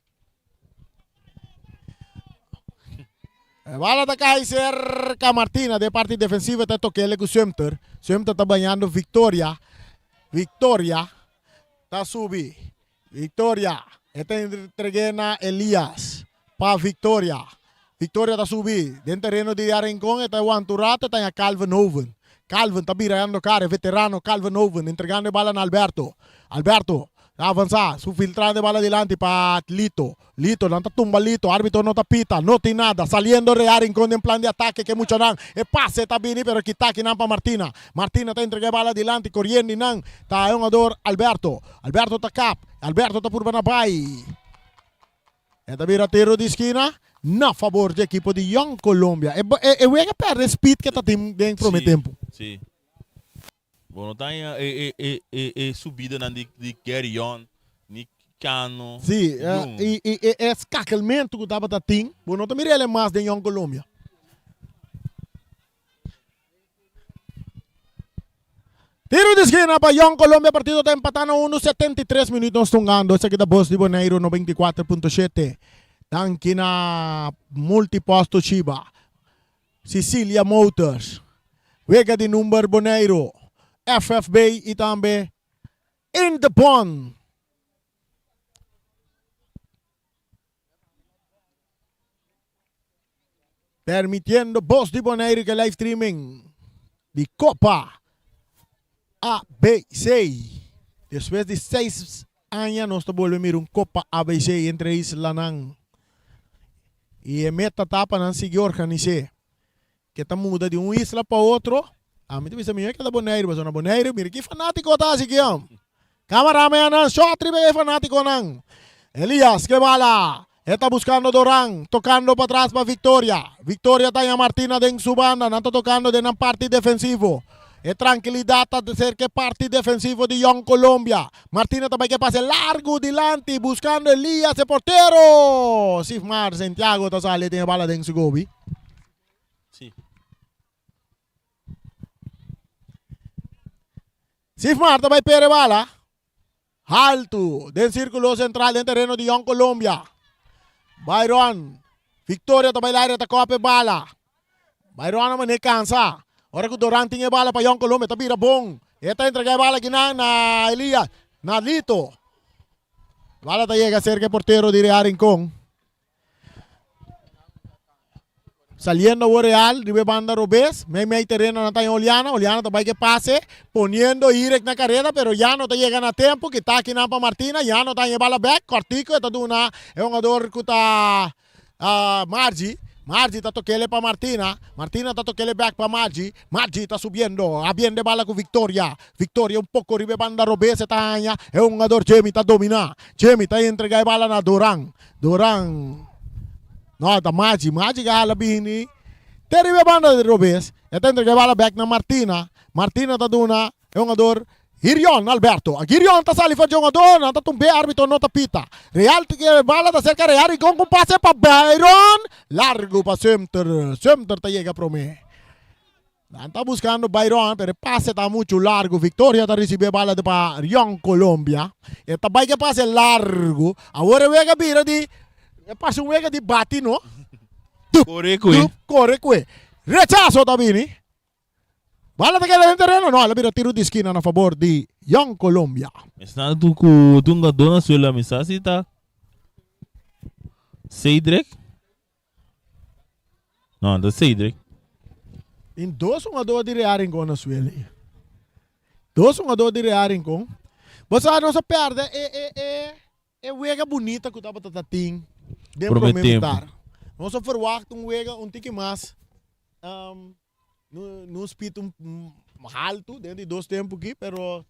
E bala ta kai serka Martina den parti defensivo ta tokele ku Sumter. Sumter ta bañando Victoria. Victoria ta subi. Victoria e ta entreg'é na Elias pa Victoria. Victoria ta subi den tereno di Rincon e ta wanta un rato e ta haña Calvin Hoven. Calvin ta bira yando kara e veterano Calvin Hoven entregando e bala na Alberto. Alberto ta avansá su filtrando e bala dilanti pa Lito. Lito, nan ta tumba Lito, arbitro no ta pita, no tin nada, saliendo Real Rincon den plan di atake ke muchanan, e pase ta bini pero kita akinan pa Martina, Martina ta entrega e bala dilanti koriendo i nan ta e hungador Alberto, Alberto ta kap, Alberto ta purba na bai, e ta bira tiro di skina na fabor di ekipo di Jong Colombia, e e wega perde speed ke ta tin den prome tempo. Si, Bo no ta haña e e e e subidanan di di Gerion, ni Cano, Sí, Jung. i i e e skakelmentu ku tabata tin, bo no ta mira el mas den Jong Colombia. Tiro di skina pa Jong Colombia, partido ta empatá na unu, 73 minüt nos tungando. Esaki ta Bos di Boneiru 94.7. Danki na Multipost Toshiba. Cicilia Motors, Wega di Number Boneiru, FFB i tambe In The Bond. Permitiendo Bos di Boneiru ke live streaming di Copa ABC. Despues di seis aña nos ta bolbe mira un Copa ABC entre islanan. I e meta ta pa nan sigui organis'é. Ke ta muda di un isla pa otro. Ami ta bisa mihó e keda Boneiru, pasobra na Boneiru mira ki fanátiko ta hasi ki hom. Kamaramennan shòt riba e fanátikonan. Elias ke bala. E ta buskando Doran, tokando patras pa Victoria. Victoria ta haña Martina den su banda, nan ta tokando den nan parti defensivo. E trankilidat ta serka e parti defensivo di Jong Colombia. Martina ta bai ke pase largu dilanti buskando Elias e portero. Sifmar Santiago ta sali tin e bala den su gobi. Sí. Sifmar ta bai pere e bala. Haltu den sirkulo sentral den tereno di Jong Colombia. Byron Victoria ta bai laria ta kope e bala. Byron a mane kansa. Ora ku Doran tin e bala pa Jong Colombia ta bira bon. E ta entrega e bala akinan na Elias, na Lito. Bala ta yega serka e portero di Real Rincon. Saliendo awor Real riba e banda robes, mei mei tereno nan ta en Oliana, Oliana ta bai ke pase, poniendo Irek na kareda pero ya no ta yega na tempo, kita akinan pa Martina, ya no ta haña e bala bek, kòrtiku e ta duna e hungador ku ta Margie, Margie ta tokele pa Martina, Martina ta tokele bek pa Margie, Margie ta subiendo, abiendo e bala ku Victoria, Victoria un poko riba e banda robes e ta haña, e hungador Jemy ta domina, Jemy ta entrega e bala na Doran, Doran No, ta Maji. Maji ka hala bini te riba e banda di robes. E ta entrega e bala bek na Martina. Martina ta duna e hungador Girion Alberto. A Girion ta sali for dje hungador, nan ta tumbe, arbitro no ta pita. Real ta e bala ta serka Real Rincon ku un pase pa Byron. Largu pa Sumter. Sumter ta yega prome. Nan ta buskando Byron, pero e pase ta muchu largu. Victoria ta risibi e bala di pa Jong Colombia. E ta bai ku e pase largu. Awor e wega bira di, e pasa un wega di bati no. Dup, Kore ku e. dup, kore ku e. Rechaso ta bini. Bala ta keda den tereno? No, el a bira tiru di skina na fabor di Jong Colombia. Esnan tu ku dungadó na suela mi sa si ta Cedric. No, ta Cedric. Tin dos hungador di Real Rincon na suela. Dos hungador di Real Rincon. Bo sa nos a perde e e e e wega bunita ku tabata ta tin den Prome prome tempo. mitar. Nos a verwacht un wega un tiki mas um, no no speed un haltu den di dos tempo aki, pero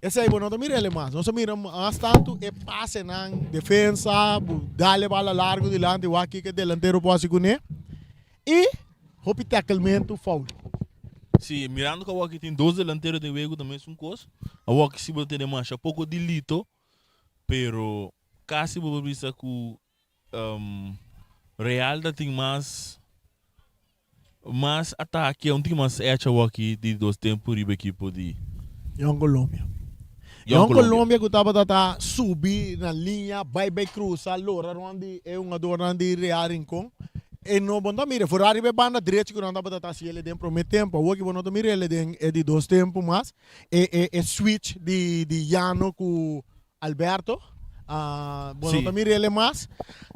esei bo no ta mira ele mas. Nos a mira mas tantu e pasenan, defensa, bu dale bala largo dilanti wak kiko e delantero por hasi kuné. I hopi tacklementu foul. Si, mirando ku awor aki tin dos delantero den wego ta mesun kos. Awor aki si bo ta tene masha poko di Lito, pero kasi bo por bisa ku Real ta tin mas mas atake, un tiki mas echa awor aki di dos tempu riba ekipo di Jong Colombia. Jong Jong Colombia. Colombia ku tabata ta subi na liña, bai bai krusa, lora rond di e hungadornan di Real Rincon. E no bo no ta mira, foral riba e banda drechi ku nan tabata ta hasi el den prome tempu. Awor ki bo no ta mira el den e di dos tempu mas. E e e switch di di Yano ku Alberto, bo no Sí. ta mira el mas.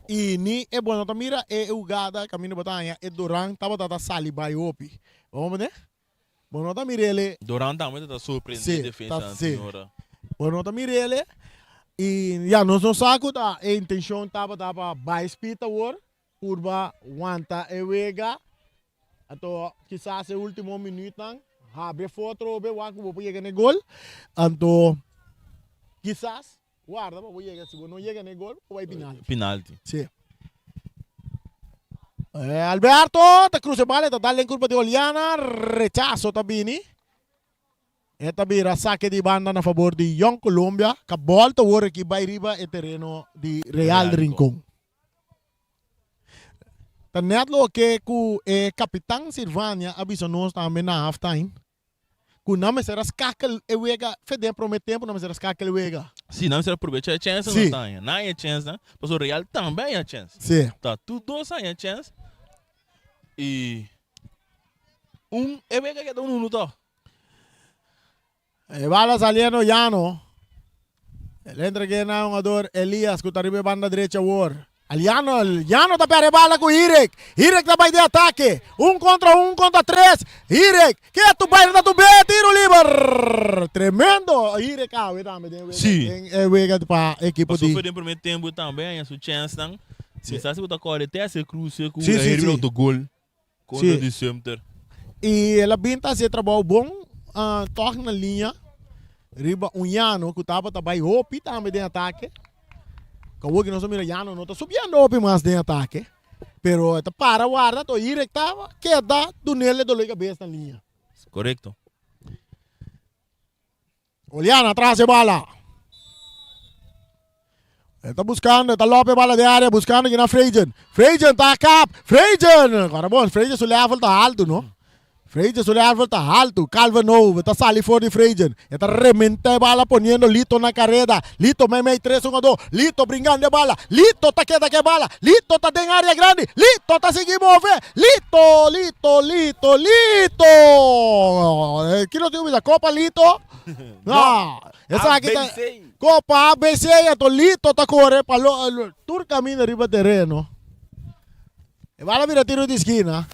I ni e bo no ta mira e hugada kaminda bo ta haña e Duran tabata ta sali bai hopi. Bo comprende? Bo no ta mir'ele. Doran tambe ta sorprende Sí, defensa ta, sí. Antinora. Bo no ta mir'ele. I ya, nos no sa ku ta e intenshon tabata pa bai speed awor, purba wanta e wega. Anto kisas e ultimo minuutnan habri afó atrobe wak ku bo por yega na e gol. Anto kisas warda pa bo yega, si bo no yega na e gol, bo bai pinalti. Pinalti. Sí. Eh, Alberto ta cruza e bala, e ta dal den curpa di Oliana, rechazo ta bini. E ta bira saque di banda na favor di Jong Colombia, ka bol ta wor aki bai riba e tereno di Real Real Rincon. Ta net loke ku e kapitan Sirvania a bisa nos tambe na halftime, ku nan mester a skakel e wega fe den prome tempu nan mester a skakel e wega. Si, nan mester a probecha e chèns Sí. nan ta haña. Nan haña e chèns nan, pasobra Real tambe haña chèns. Sí. Ta tur dos haña chèns i un e wega keda un unu tòg. E bala saliendo Llano. El entrega na hungador Elias ku ta riba e banda drechi awor. Al Llano, Llano ta perde bala ku Hirek. Hirek ta bai den atake. Un kontra un kontra tres. Hirek, ketu bai ta tubé, tiro liber. Tremendo Hirek awe tambe den wega, Sí. den e wega pa ekipo Pasó di. for den primer tempo tambe haña su chènsnan. Sí. Mi sa si bo ta kòrda te hasi e kruse ku Sí, sí, Henry sí. autogol kontra Sí. di Sumter. I el a bin ta hasi e trabou bon, tòg na liña riba un Llano ku tabata bai hopi tambe den atake. Kawor ki nos a mira Llano no ta subiendo hopi mas den atake, pero e ta para warda to Irek ta keda dunel e dolor di kabes na liña. Korekto. Oliana tras e bala. E ta buscando, e ta lope bala de área, buscando kina Frejen. Frejen ta kap. Frejen! Agora bon, Frejen su level ta alto, no? Frejen su level ta alto. Calvin Nove ta sali for di Frejen. E ta rementa e bala poniendo Lito na careda. Lito meimei 3 1 2. Lito bringando e bala. Lito ta keda ke bala. Lito ta den área grandi. Lito ta sigui move. Lito, Lito, Lito, Lito! Kiko tin bisa? Copa Lito? No. Esaki ta ABC. Copa ABC anto Lito ta kore pa lo, tur kaminda riba tereno. E bala bira tiro di skina.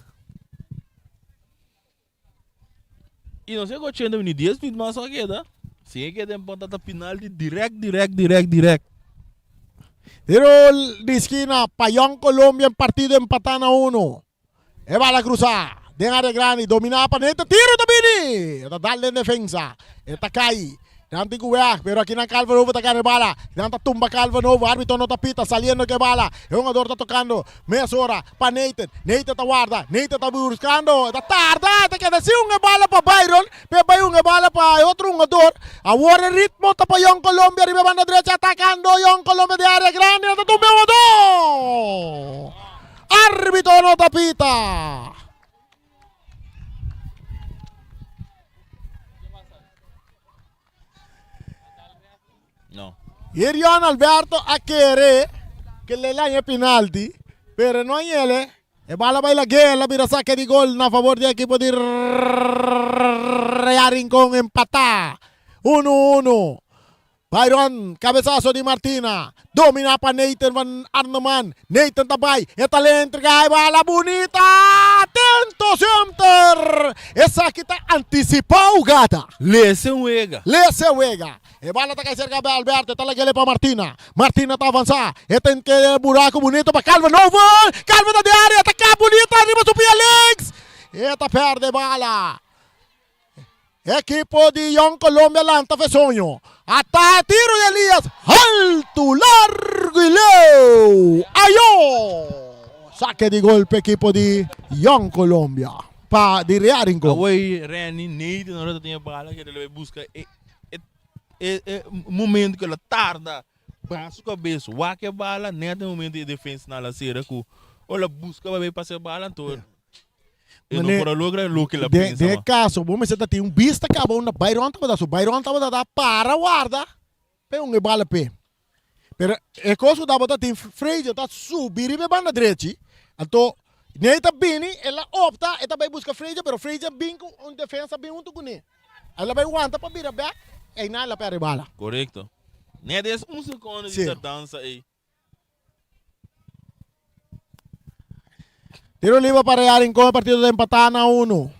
I no sé ku ochenta minüt, dies minüt mas a keda. Si e keda empatá ta penalti dirèkt, dirèkt, dirèkt, dirèkt. Tiro di skina pa Jong Colombia en partido empatá na uno. E bala krusá den área grandi dominá pa Nathan tiro ta bini! E ta dal den defensa. E ta kai. Nan tin ku wèg, pero akinan Calvin Hoover ta gana e bala. Nan ta tumba Calvin Hoover, arbitro no ta pita, saliendo ku e bala. E hungador ta tokando mesora pa Nathan. Nathan ta warda, Nathan ta buskando, e ta tarda, e ta keda sin un e bala pa Byron, pe bai un e bala pa e otro hungador. Awor e ritmo ta pa Jong Colombia riba e banda drecha, atakando Jong Colombia den area grandi, nan ta tumba e hungador! Arbitro no ta pita. No. Hirion Alberto a kere ke le laña penalti, pero no añele. E bala bai la guerra, bira saque di gol na favor di equipo di Real Rincón empatá. 1-1. Byron, cabezazo di Martina. Domina pa Nathan van Arneman. Nathan ta bai. E ta le entrega e bala bunita. Atento Sumter! Esaki ta antisipá hugada. Lese un wega. Lese wega. E bala ta kai serka Alberto, e ta lag'é pa Martina. Martina ta avansá. E ta keda e buraku bunito pa Calvin Oven. Calvin ta den área, ta kap bunito riba su pia links. E ta pèrdè e bala. Ekipo di Jong Colombia lanta fe soño. Ata e tiro di Elias haltu, largu i leu. Ayo! Sake di gol pa ekipo di Jong Colombia. Pa di Real Rincon. Awor Renny Nathan ora ta tin e bala ke el a bai buska e e e e momento ke el a tarda baha su kabes wak e bala net e momento e defensa nan a sera ku ora el a buska pa bai pasa e bala anto E no por a logra loke el a pensa. Den e kaso bo mester ta tin un bista kaba unda Byron tabata. So Byron tabata ta para warda p'e un e bala p'e. Pero e kos ku tabata tin Frazier ta subi riba e banda drechi. Anto Ney ta bini, el a opta, e ta bai buska Frazier, pero Frazier bin ku un defensa bin huntu kuné. El a bai wanta pa bira bèk, einan el a pèrdè e bala. Korekto. Net es un sekondo di tardansa ei. Tiro libre para Real Rincón, el partido ta empatá na uno.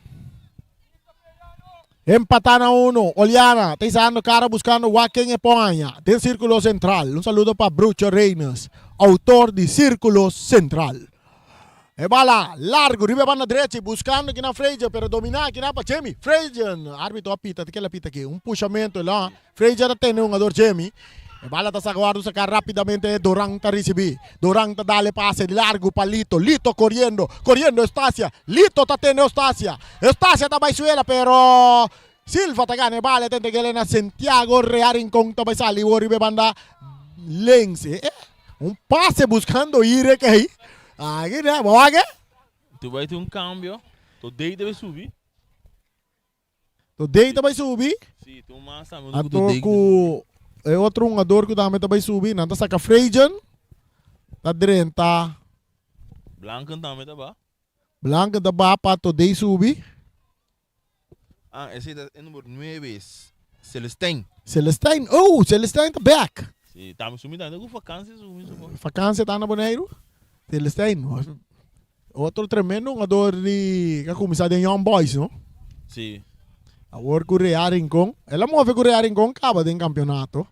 Empatá na uno. Oliana ta izando cara buscando Joaquín Epoña den Círculo Central. Un saludo pa Brucho Reynes, autor di Círculo Central. E bala largo riba e banda drechi buscando kinan Frazier pero domina kinan pa Jamie. Frazier, arbitro a pita, ke la pita aki? Un pushamento la. Frazier ta tene hungador Jamie. E bala ta saca wardo saca rapidamente Doran ta ricibi. Doran ta dale pase largo pa Lito. Lito coriendo, coriendo Eustacia. Lito ta tene Eustacia. Eustacia ta bay suela pero Silva ta gana e bala e ta entreg'el na Santiago. Rea Rincon ta bay sali wor riba e banda links. Eh, un pase buscando Irek ey. Aki ne, bo wak e? Tu bay tin un cambio. To Day debe subi. To Day ta bai subi. Sí, tin un mas tambe ku Anto To Day. ku e otro hungador ku tambe ta bai subi, nan ta saka Frejen, ta drenta. Blanken tambe ta ba. Blanken ta ba pa To Day subi. Ah, esei ta e number nuebe, Celestijn. Celestijn, oh, Celestijn ta bek. Sí, tambe sumi tambe ku vakantie sumi supo. Vakantie ta na Boneiru. Celestijn, Otro tremendo hungador di a kuminsá den Young Boys, no? Sí. Awor ku Real Rincon, el a move ku Real Rincon kaba den kampeonato.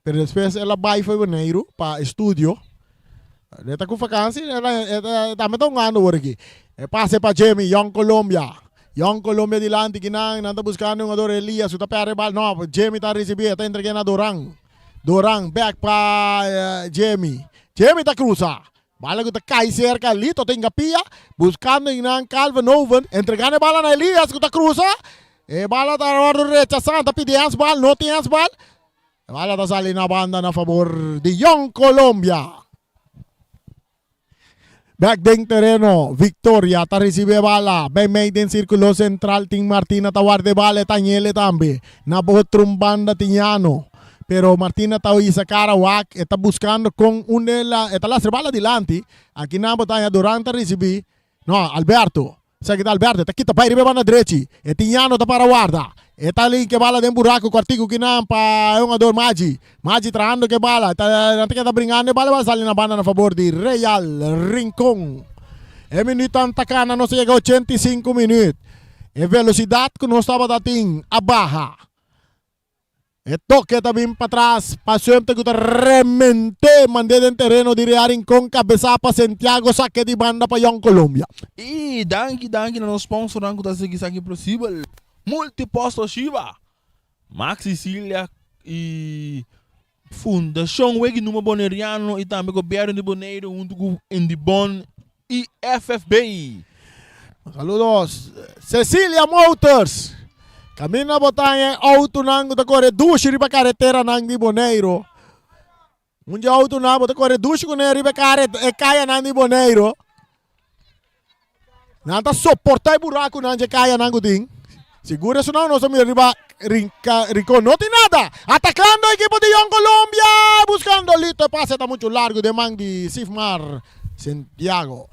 Pero despues el a bai fo'i Boneiru pa estudio. E ta ku vakansi, el a e ta tambe ta hungando awor aki. E pase pa Jimmy, Young Colombia. Young Colombia dilanti kinan, nan ta buskando e hungador Elias ku ta pèrdè e bal. No, Jimmy ta risibí, e ta entreg'é na Doran. Doran bèk pa Jimmy. Jimmy ta krusa. Bala ku ta kai serka Lito ta ingapia, buskando einan Calvin Oven, entregando e bala na Elias ku ta krusa. E bala ta wòrdu rechasá, ta pidi handsbal, no tin handsbal. E bala ta sali na banda na fabor di Jong Colombia. Bèk den tereno, Victoria ta risibí e bala. Beimei den sirkulo sentral tin Martina ta warda e bala, e ta ñele tambe. Na otro un banda tin Yano. Pero Martina ta hisa cara wak, e ta buscando con unda e la, e ta lastra bala dilanti. Aki nan bo ta haña Duran ta ricibi, no, Alberto. Esaki ta Alberto, e ta kita bai riba e banda drechi. E tin Yano ta para warda. E ta linke bala den buraco cortico kinan pa e hungador Maggi. Maggi trahando ke bala, ta, nan ta keda bringando e bala, e bala sali na banda na fabor di Real Rincon. E minuutnan ta cana, nos a yega 85 minuut. E velocidad cu nos tabata tin a baha. E toke ta bin patras pa Sumter ku ta remente mand'é den tereno di Real Rincon kabesá pa Santiago sake di banda pa Jong Colombia. Y danki danki na nos sponsornan cu ta haci esaki posibel, Multipost Toshiba, Max Sicilia y Fundacion Weki Numa Boneriano y tambe Gobierno di Boneiro hunto cu Indibon y FFB. Saludos Cecilia Motors. Caminda bo ta haña e autonan cu ta core dushi riba careteranan di Boneiro. Un di autonan bo ta core dushi cune riba e cayanan di Boneiro. Nan ta soporta e buracunan dje cayanan cu tin. Sigur esunnan nos a mira riba Rincon no tin nada. Atacando ekipo di Jong Colombia buscando Lito e pase ta mucho largo den man di Sifmar Santiago.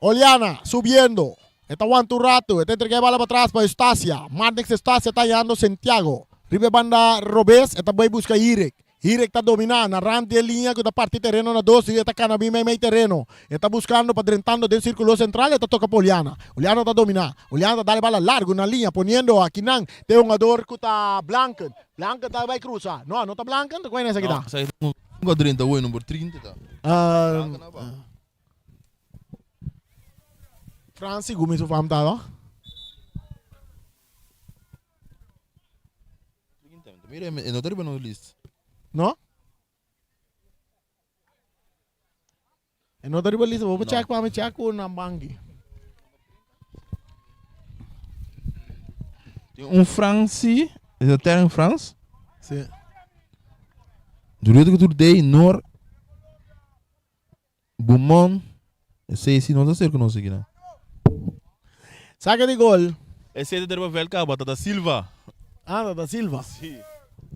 Oliana subiendo. E ta wanta un rato. E ta entrega e bala patras pa Eustacia. Marnix Eustacia ta hallando Santiago. Riba e banda robes e ta bay busca Irek. Hirek ta dominá na rant di e liña ku ta parti tereno na dos i e ta kana bin meimei tereno. E ta buskando pa drentando den sirkulo sentral e ta toka pa Oliana. Oliana ta dominá. Oliana ta dal e bala largu na liña poniendo akinan te hungador ku ta Blanken. Blanken ta bai krusa. No, no ta Blanken? Ta kuen esaki ta? No, esaki ta un ku a drenta awor, number 30 ta. Blanken a ba. Franci Gumi su fam ta no? Mira, e no ta riba nos list. No? E no ta riba lista. Bo por check pa mi check ku nan banki. Tin un Franci, is dat Terren Frans? Si. Durante ku tur day nor Bumon, esei si no ta ser konosi kinan. Saka di gol. Esei ta derba veld kaba, ta da Silva. Ah, ta da Silva. Si.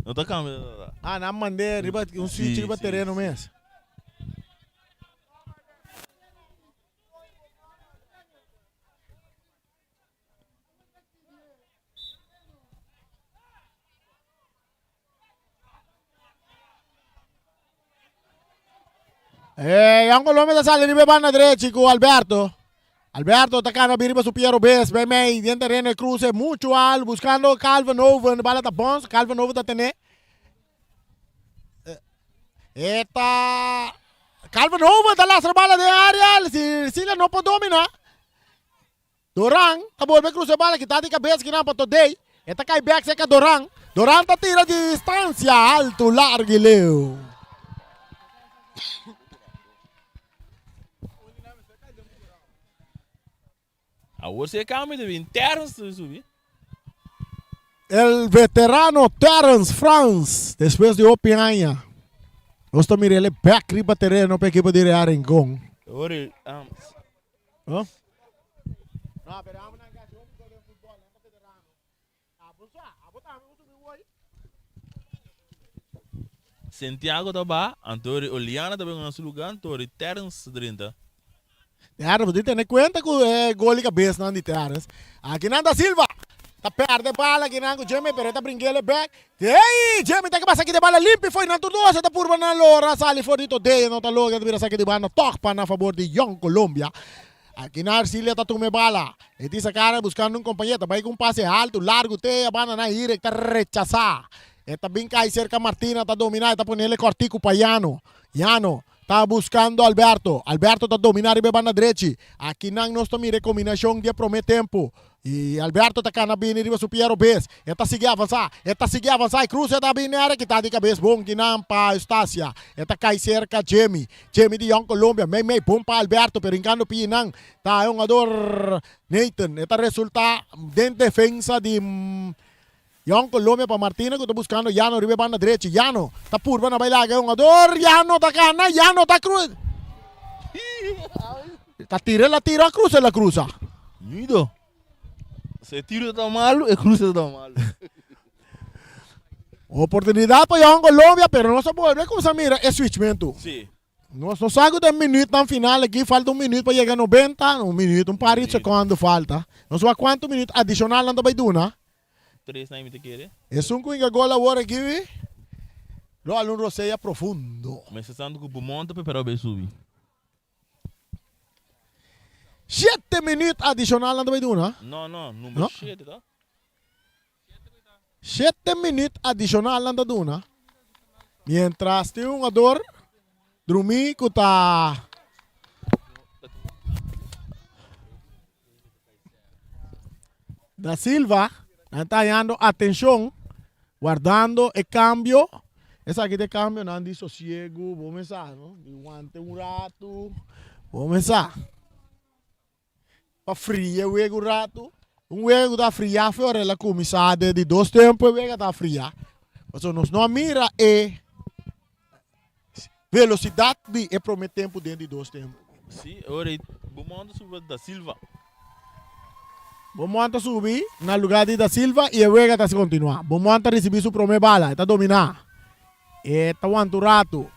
No ta kambia ta da. Ah, nan mand'é riba un switch riba tereno mes. Eh, Jan Colombia ta sali riba e banda drechi ku Alberto. Alberto ta kana bin riba su pie robes, mei mei den tereno e cruce mucho al buscando Calvin Oven, bala ta bons, Calvin Oven ta tene. Eh, eta Calvin Oven ta lastra bala den area, si Sila no por domina. Doran ta bolbe cruza e bala kita di cabeza kinan pa Todey. E ta cay bek cerca Doran. Doran ta tira di distancia alto, largo y leu. Awor si e cambio ta bin Terrence ta subi. El veterano Terrence Frans despues di hopi aña nos ta mira el bek riba tereno pa ekipo di Real Rincon. Awor e um, No? No, pero amo nan gasi hopi gol den futbol, nan ta veterano. Abo sa, abo tambe bo subi woy. Santiago ta ba, anto ri Oliana ta ben na su lugar, anto ri Terrence ta drenta. Terrence, bo tin tene cuenta cu e gol di cabes nan di Terrence. Aki nan da Silva. Ta perde bala aki nan cu Jimmy, pero e ta bringuele back. Hey! Jimmy ta kaba saki de bala limpi fo'i nan tur dos. E ta purba nan lora sali for di Todé. E no ta logra ta bira saki di banda tog pa na fabor di Jong Colombia. Aki nan Arcilia ta tuma e bala. E tin sa cara buscando un compañero. Ta bai cu un pase alto, largo te a banda nan Hirek ta rechasa. E ta bin cay cerca Martina ta domina e ta ponele cortico pa Yano. Yano ta buscando Alberto. Alberto ta domina riba e banda drechi. Aki nan nos ta mira e combinacion di e prome tempo. I Alberto ta kana bini riba su pia robes. E ta sigui avansá. E ta sigui avansá i krusa e ta bini area kita di kabes bon kinan pa Eustacia. E ta kai serka Jimmy. Jimmy di Jong Colombia. Mei mei bon pa Alberto pero hinkando pia nan ta e hungador Nathan. E ta resulta den defensa di Jong Colombia pa Martina ku ta buskando Yano riba e banda drechi. Yano ta purba na bai laga e hungador. Yano ta kana. Yano ta krusa. Ta tira el a tira o cruza el a cruza? Nido. Si e tiro ta malo, e cruza ta malo. Oportunidad pa Jong Colombia, pero nos a bolbe cuminsa mira e switchmento. Sí. Nos no sa cu ta e minuutnan final aki, falta un minuut pa yega 90, un minuut, un par di secondo falta. Nos wak cuanto minuut adicional nan ta bay duna. Tres nan mi ta kere. Esun cu hinca gol awor aki, lo hala un rosea profundo. Mester tanto cu Beaumont ta prepara bay subi. Shete minuut adicional nan ta bay duna. No, no, number shete ta. Shete minuut adicional nan ta duna. Mientras tin un jugador drumi cu ta. Da Silva, nan ta hañando atencion, wardando e cambio. Esaki ta e cambionan di sosiego, bo mesa, no? Di wanta un rato, bo mesa. Pa fria e wega un rato. Un wega cu ta fria fe ora el a cuminsa den di dos tempo e wega ta fria. Pasobra nos no a mira e velocidad di e prome tempo den di dos tempo. Si, ora e bo monta subi pa Da Silva. Bo monta subi na lugar di Da Silva y e wega ta continua. Bo monta ricibi su prome bala, e ta domina. E ta wanta un rato.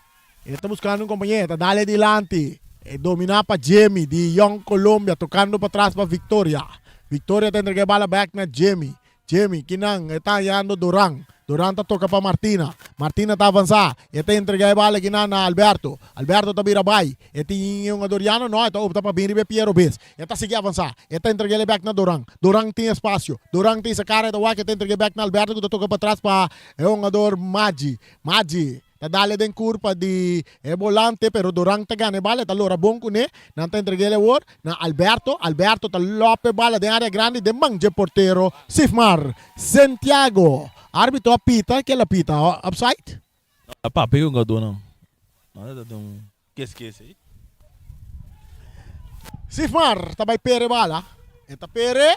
E ta buscando un compañero, e ta dale dilanti. E domina pa Jimmy di Young Colombia, tocando patras pa Victoria. Victoria ta entrega e bala back na Jimmy. Jimmy, kinan, e ta hañando Doran. Doran ta toka pa Martina. Martina ta avansá. E ta entregá e bala akinan na Alberto. Alberto ta bira bai. E tin e hungador Yano? No, e ta opta pa bin riba e pie robes. E ta sigui avansá. E ta entreg'é bèk na Doran. Doran tin espasio. Doran tin sa kara, e ta wak, e ta entreg'é bèk na Alberto ku ta toka patras pa e hungador Maggi. Maggi ta dal den kurpa di e bolante, pero Doran ta gana e bala, e ta lora bon kuné. Nan ta entreg'é awor na Alberto. Alberto ta lòp e bala den área grandi den man dje portero Sifmar Santiago. Árbitro a pita, kel a pita? Offside? A papia ku hungadónan. Nan ta den un kes kes ei. Sifmar ta bai pere bala. E ta pere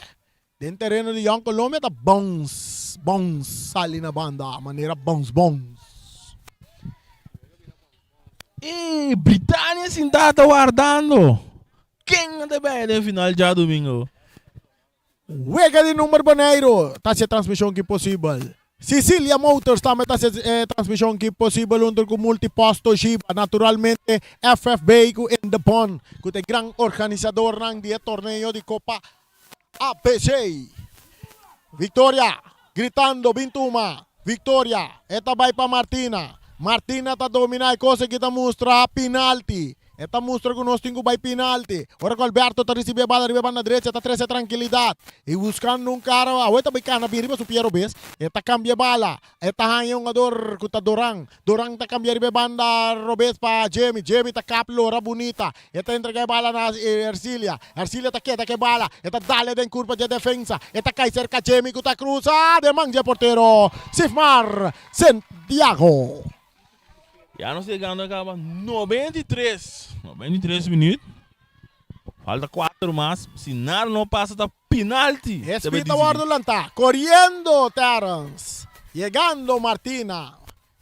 den tereno di Jong Colombia ta bounce, bounce sali na banda manera bounce bounce. E Britania sintá ta wardando. Ken ta bai den final djadumingo? Wega di number Boneiru ta hasi e transmishon ki posibel. Sicilia Motors tambe ta hasi e transmishon ki posibel huntu ku Multipost Toshiba, naturalmente FFB ku Indepon ku ta e gran organisadornan di e torneo di Kopa ABC. Victoria gritando bin tuma Victoria e ta bai pa Martina. Martina ta domina e kos aki ta mustra pinalti. E ta mustra ku nos tin ku bai pinalti. Ora ku Alberto ta risibí e bala riba e banda drecha e ta trese trankilidat. I buskando un kara awe ta bai kana bin riba su pie robes. E ta kambia e bala. E ta haña un hungador ku ta Doran. Doran ta kambia riba e banda robes pa Jemy. Jemy ta kap lora bunita. E ta entrega e bala na Ercilia. Ercilia ta keda ku e bala. E ta dale den kurpa dje defensa. E ta kai serka Jemy ku ta krusa den man dje portero Sifmar Santiago. Ya nos yegando a kaba 93, 93 minuut. Falta 4 mas. Si nada no pasa ta penalti. E speed ta wordo lanta. Coriendo Terrence. Yegando Martina.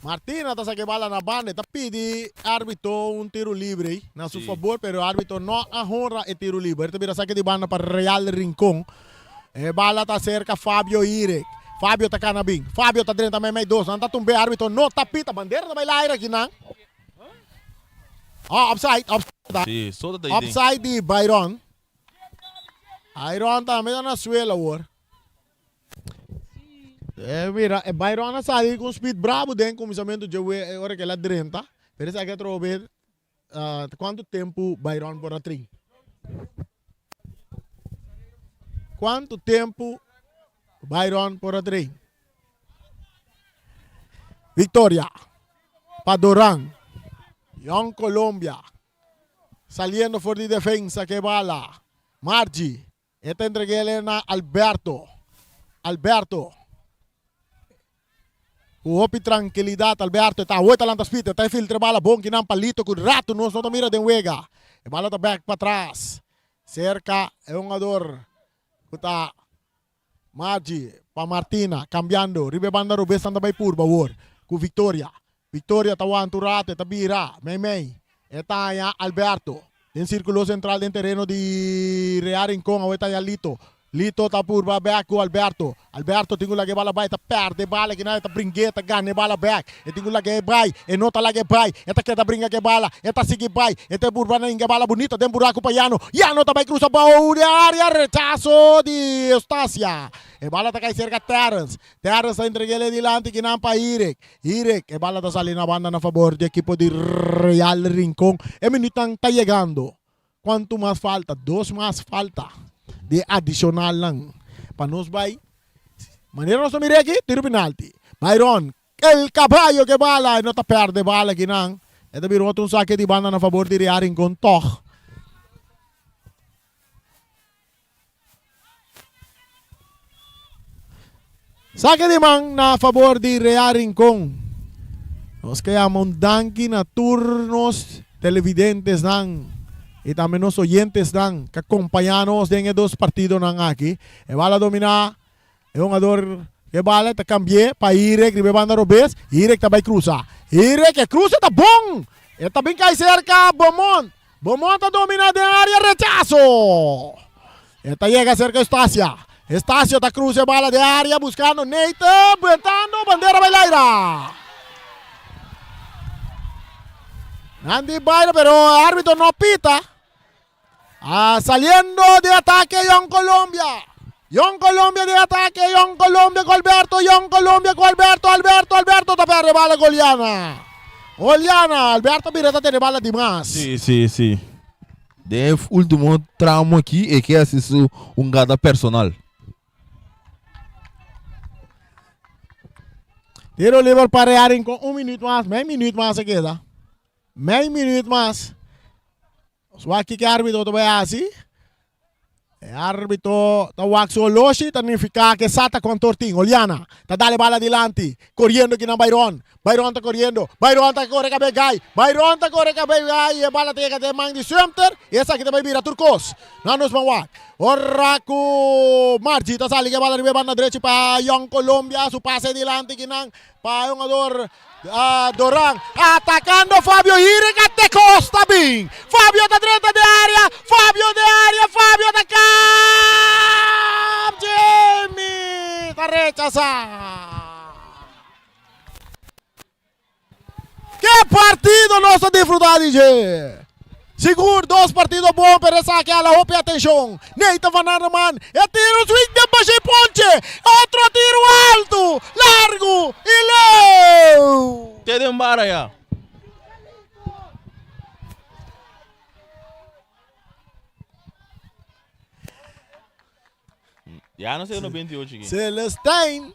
Martina ta saka e bala na banda. E ta pidi arbitro un tiro libre na su fabor. Pero arbitro no a honra e tiro libre. Ta bira sake di banda pa Real Rincon. E bala ta serka Fabio Irek. Fabio ta kana bin. Fabio ta drenta meimei dos. Nan ta tumbe arbitro no ta pita. Bandera ta bai laira aki nan. Oh, offside, offside. Sí, so ta Offside di Byron. Byron tambe ta na suelo awor. Eh, mira, e Byron a sali ku speed bravo den kuminsamentu dje we ora ke el a drenta. Pero esaki atrobe Kuantu tempu Byron por a train? Kuantu tempu Byron por a train? Victoria pa Doran. Young Colombia saliendo for di defensa ke bala. Margie E ta entreg'é na Alberto. Alberto. Ku hopi trankilidat Alberto e ta awor ta lanta spit, e ta filtra e bala bon kinan pa Lito ku rato nos no ta mira den wega. E bala ta bek patras serka e hungador ku ta Margie pa Martina kambiando riba e banda robes nan ta bai purba awor ku Victoria. Victoria ta wanta un rato e ta bira meimei e ta haña Alberto den circulo central den tereno di Real Rincon awor e ta haña Lito. Lito ta purba bek ku Alberto. Alberto tin ku laga e bala bai e ta perde e bala kinan e ta bring'é e ta gana e bala bek e tin ku laga e bai e no ta laga e bai e ta keda bringa ku e bala e ta sigui bai e ta purba na hinga e bala bunita den buraku pa Yano. Yano ta bai krusa bou di area rechaso di Eustacia e bala ta kai serka Terrence. Terrence ta entreg'é le dilanti kinan pa Irek. Irek, e bala ta sali na banda na fabor di ekipo di Real Rincon. E minütnan ta yegando. Kuantu mas falta? Dos mas falta di e adicionalnan pa nos bai. Manera nos ta mira aki, tiro penalti. Byron, el caballo ke bala, e no ta perde bala akinan. E ta bira otro un sake di banda na fabor di Real Rincon tog. Sake di man na fabor di Real Rincon. Nos ke yama un danki na tur nos televidentesnan y tambe nos oyentesnan ke acompaña nos den e dos partidonan aki. E bala domina e hungador ke bala ta cambi'e pa Irek riba e banda robes. Irek ta bay cruza. Irek e cruza ta bon! E ta bin cay cerca Beaumont. Beaumont ta domina den area rechaso. E ta yega cerca Eustacia. Eustacio ta cruza e bala den area buscando Nathan buentando bandera bay laira. Nan di baila pero arbitro no pita. Ah, saliendo de ataque Young Colombia. Jong Colombia den atake, Jong Colombia ku Alberto, Jong Colombia ku Alberto, Alberto, Alberto ta perde bala ku Oliana. Oliana, Alberto bira ta tene bala dimas. Si, si, si. Den e ultimo tramo aki e ke hasi su hungada personal. Tiro liber pa Real Rincon, un minuut mas, mei minuut mas a keda. Mei minuut mas. Nos wak kiko e arbitro ta bai hasi. E arbitro ta wak su oloshi, ta nifiká ke sa ta kontor tin. Oliana ta dal e bala dilanti, koriendo kinan Byron. Byron ta koriendo, Byron ta kore kabei gai, Byron ta kore kabei gai, e bala ta yega den man di Sumter i esaki ta bai bira tur kos. Nan nos ban wak. Ora ku Margie ta sali ku e bala riba e banda drechi pa Young Colombia, su pase dilanti kinan pa e hungador Doran atacando Fabio Hiriga te costa bin. Fabio ta drenta de area. Fabio de area. Fabio ta kap. Jimmy ta rechasa. Ke partido nos ta disfruta di dje. Sigur dos partido bon pero esaki a la hopi atencion. Nathan van Arneman e tiro swing den bashi ponche. Otro tiro alto, largo y leu. Te den bara ya. Ya no sé no 28 aquí. Celestijn.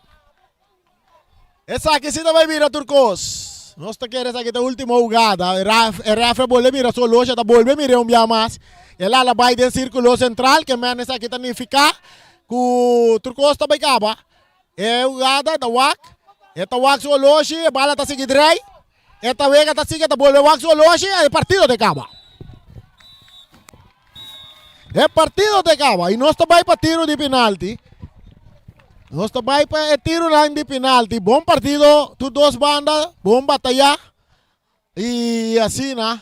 Esaki si ta bai bira tur kos. Nos ta kere esaki ta ultimo hugada. E ref, e ref a bolbe mira su oloshi, ta bolbe mira un bia mas. El ala bai den sirkulo sentral, ke men esaki ta nifiká ku tur kos ta bai kaba. E hugada ta wak, e ta wak su oloshi, e bala ta sigui drei. E ta wega ta sigui, e ta bolbe wak su oloshi, e partido ta kaba. E partido ta kaba i nos ta bai pa tiro di penalti. Nos ta bai pa e tironan di penalti. Bon partido tur dos banda, bon bataya i asina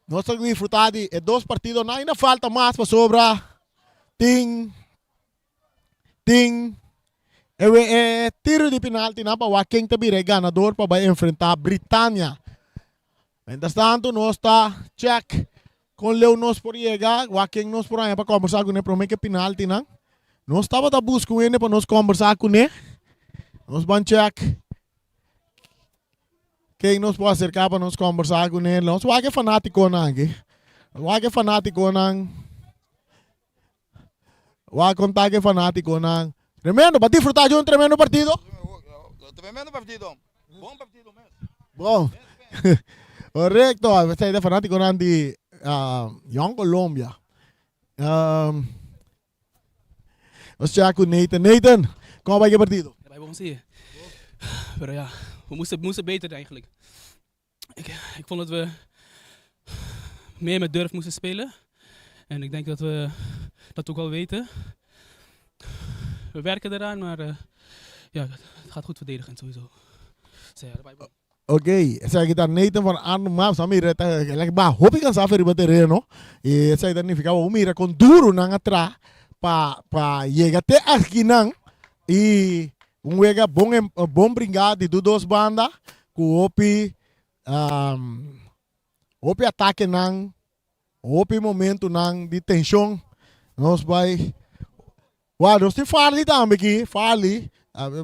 nos ta disfruta di e dos partidonan. Ainda falta mas pasobra tin tin e e tiro di penaltinan pa wak ken ta bira e ganador pa bai enfrenta Britania. Mientras tanto nos ta check kon leu nos por yega, wak ken nos por haña pa kombersá kuné promé ke penaltinan. Nos tabata buska un hende pa nos kombersá kuné. Nos ban check ken nos por aserká pa nos kombersá kuné. Nos wak e fanátikonan aki. Nos wak e fanátikonan. Wak konta ku e fanátikonan. Tremendo, ba disfrutá di un tremendo partido. Tremendo partido. Bon partido mes. Bon. Correcto. Esei ta fanátikonan di Jong Colombia. Nos chak ku Nathan. Nathan, kon a bai ku e partido? Bai bon si. Pero ja, we moesten, moesten beter eigenlijk. Ik, ik vond dat we meer met durf moesten spelen. En ik denk dat we dat ook wel weten. We werken eraan, maar uh, ja, het gaat goed verdedigen sowieso. Dus ja, Ok, esaki ta Nathan van Arnhem Maps. A mira, ta like ba hopi cansado riba terreno. Y esaki ta nifica bo mira con duro nan a tra pa pa yega te akinan y un wega bon bon bringa di tur dos banda cu hopi hopi atakenan, hopi momentonan di tension. Nos bai Wou, nos tin Farley tambe aki, Farley,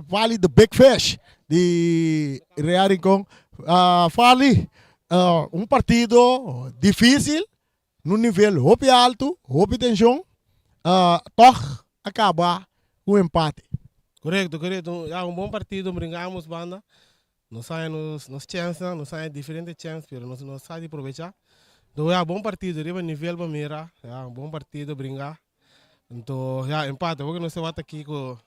Farley the big fish di Real Rincon. Farley, un partido dificil, na un nivel hopi alto, hopi tension, tog a caba cu empate. Correcto, correcto. Ya, un bon partido, bringa ambos banda. Nos haya nos nos chensnan, nos haya diferente chens, pero nos no sa di probecha. Enton ya, bon partido, riba nivel bo mira, ya, un bon partido, bringa. Enton ya, empate, porque nos ta wak aki cu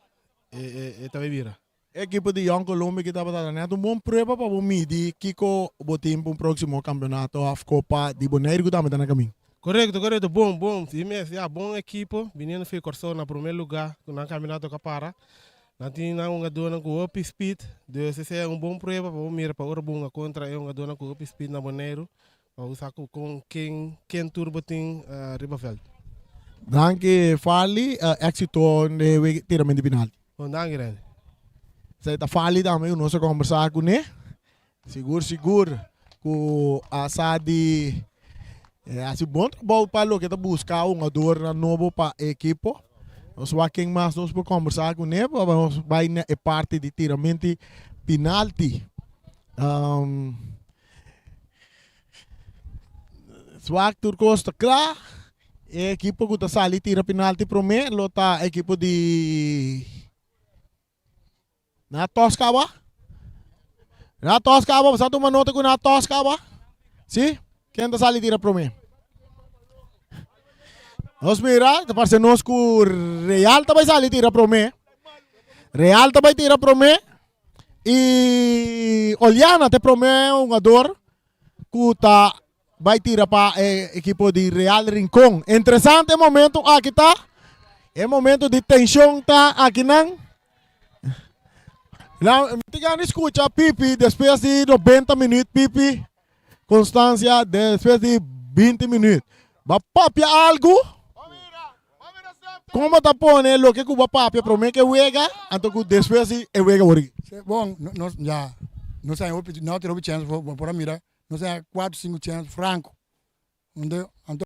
e e e ta bay bira. E ekipo di Jong Colombia ki tabata ta net un bon prueba pa bo midi kiko bo tin pa un proximo campeonato of copa di Boneiru ku tambe ta na camin. Korekto, korekto, bon, bon, si mes, ya, bon ekipo, biniendo for Kòrsou na promé lugá ku nan kampionato ka para. Nan tin nan hungadónan ku hopi speed, dus esei a un bon prueba pa bo mira pa ora bo hunga kontra e hungadónan ku hopi speed na Boneiru, pa bo sa ku kon ken ken tur bo tin riba vèlt. Danki Farley, éxito den e tiramento di penalti. Bon, danki Randy. Esei ta Farley tambe ku nos a kombersá kuné. Sigur sigur ku a sa di hasi bon trabou pa loke ta buska hungadornan nobo pa e ekipo. Nos wak ken mas nos por kombersá kuné pa nos bai na e parti di tiramento penalti. Swak tur kos ta kla. E ekipo ku ta sali tira penalti promé lo ta ekipo di Na tos kaba? Na tos kaba? Bo sa tuma nota ku na tos kaba? Si? Ken ta sali tira promé? Nos mira, ta parse nos ku Real ta bai sali tira promé. Real ta bai tira promé. I Oliana ta e promé hungador ku ta bai tira pa e ekipo di Real Rincon. Interesante e momento aki ta. E momento di tension ta akinan. Nou, mi ta gana skucha Pipi despues di 90 minuut Pipi Constancia despues di 20 minuut. Ba papia algu? Kon bo ta pone loke ku bo papia promé ku e wega anto ku despues di e wega wor aki? Bon, nos ya nos a hopi, nos a tin hopi chèns bo por a mira nos a 4, 5 chèns franko. Anto.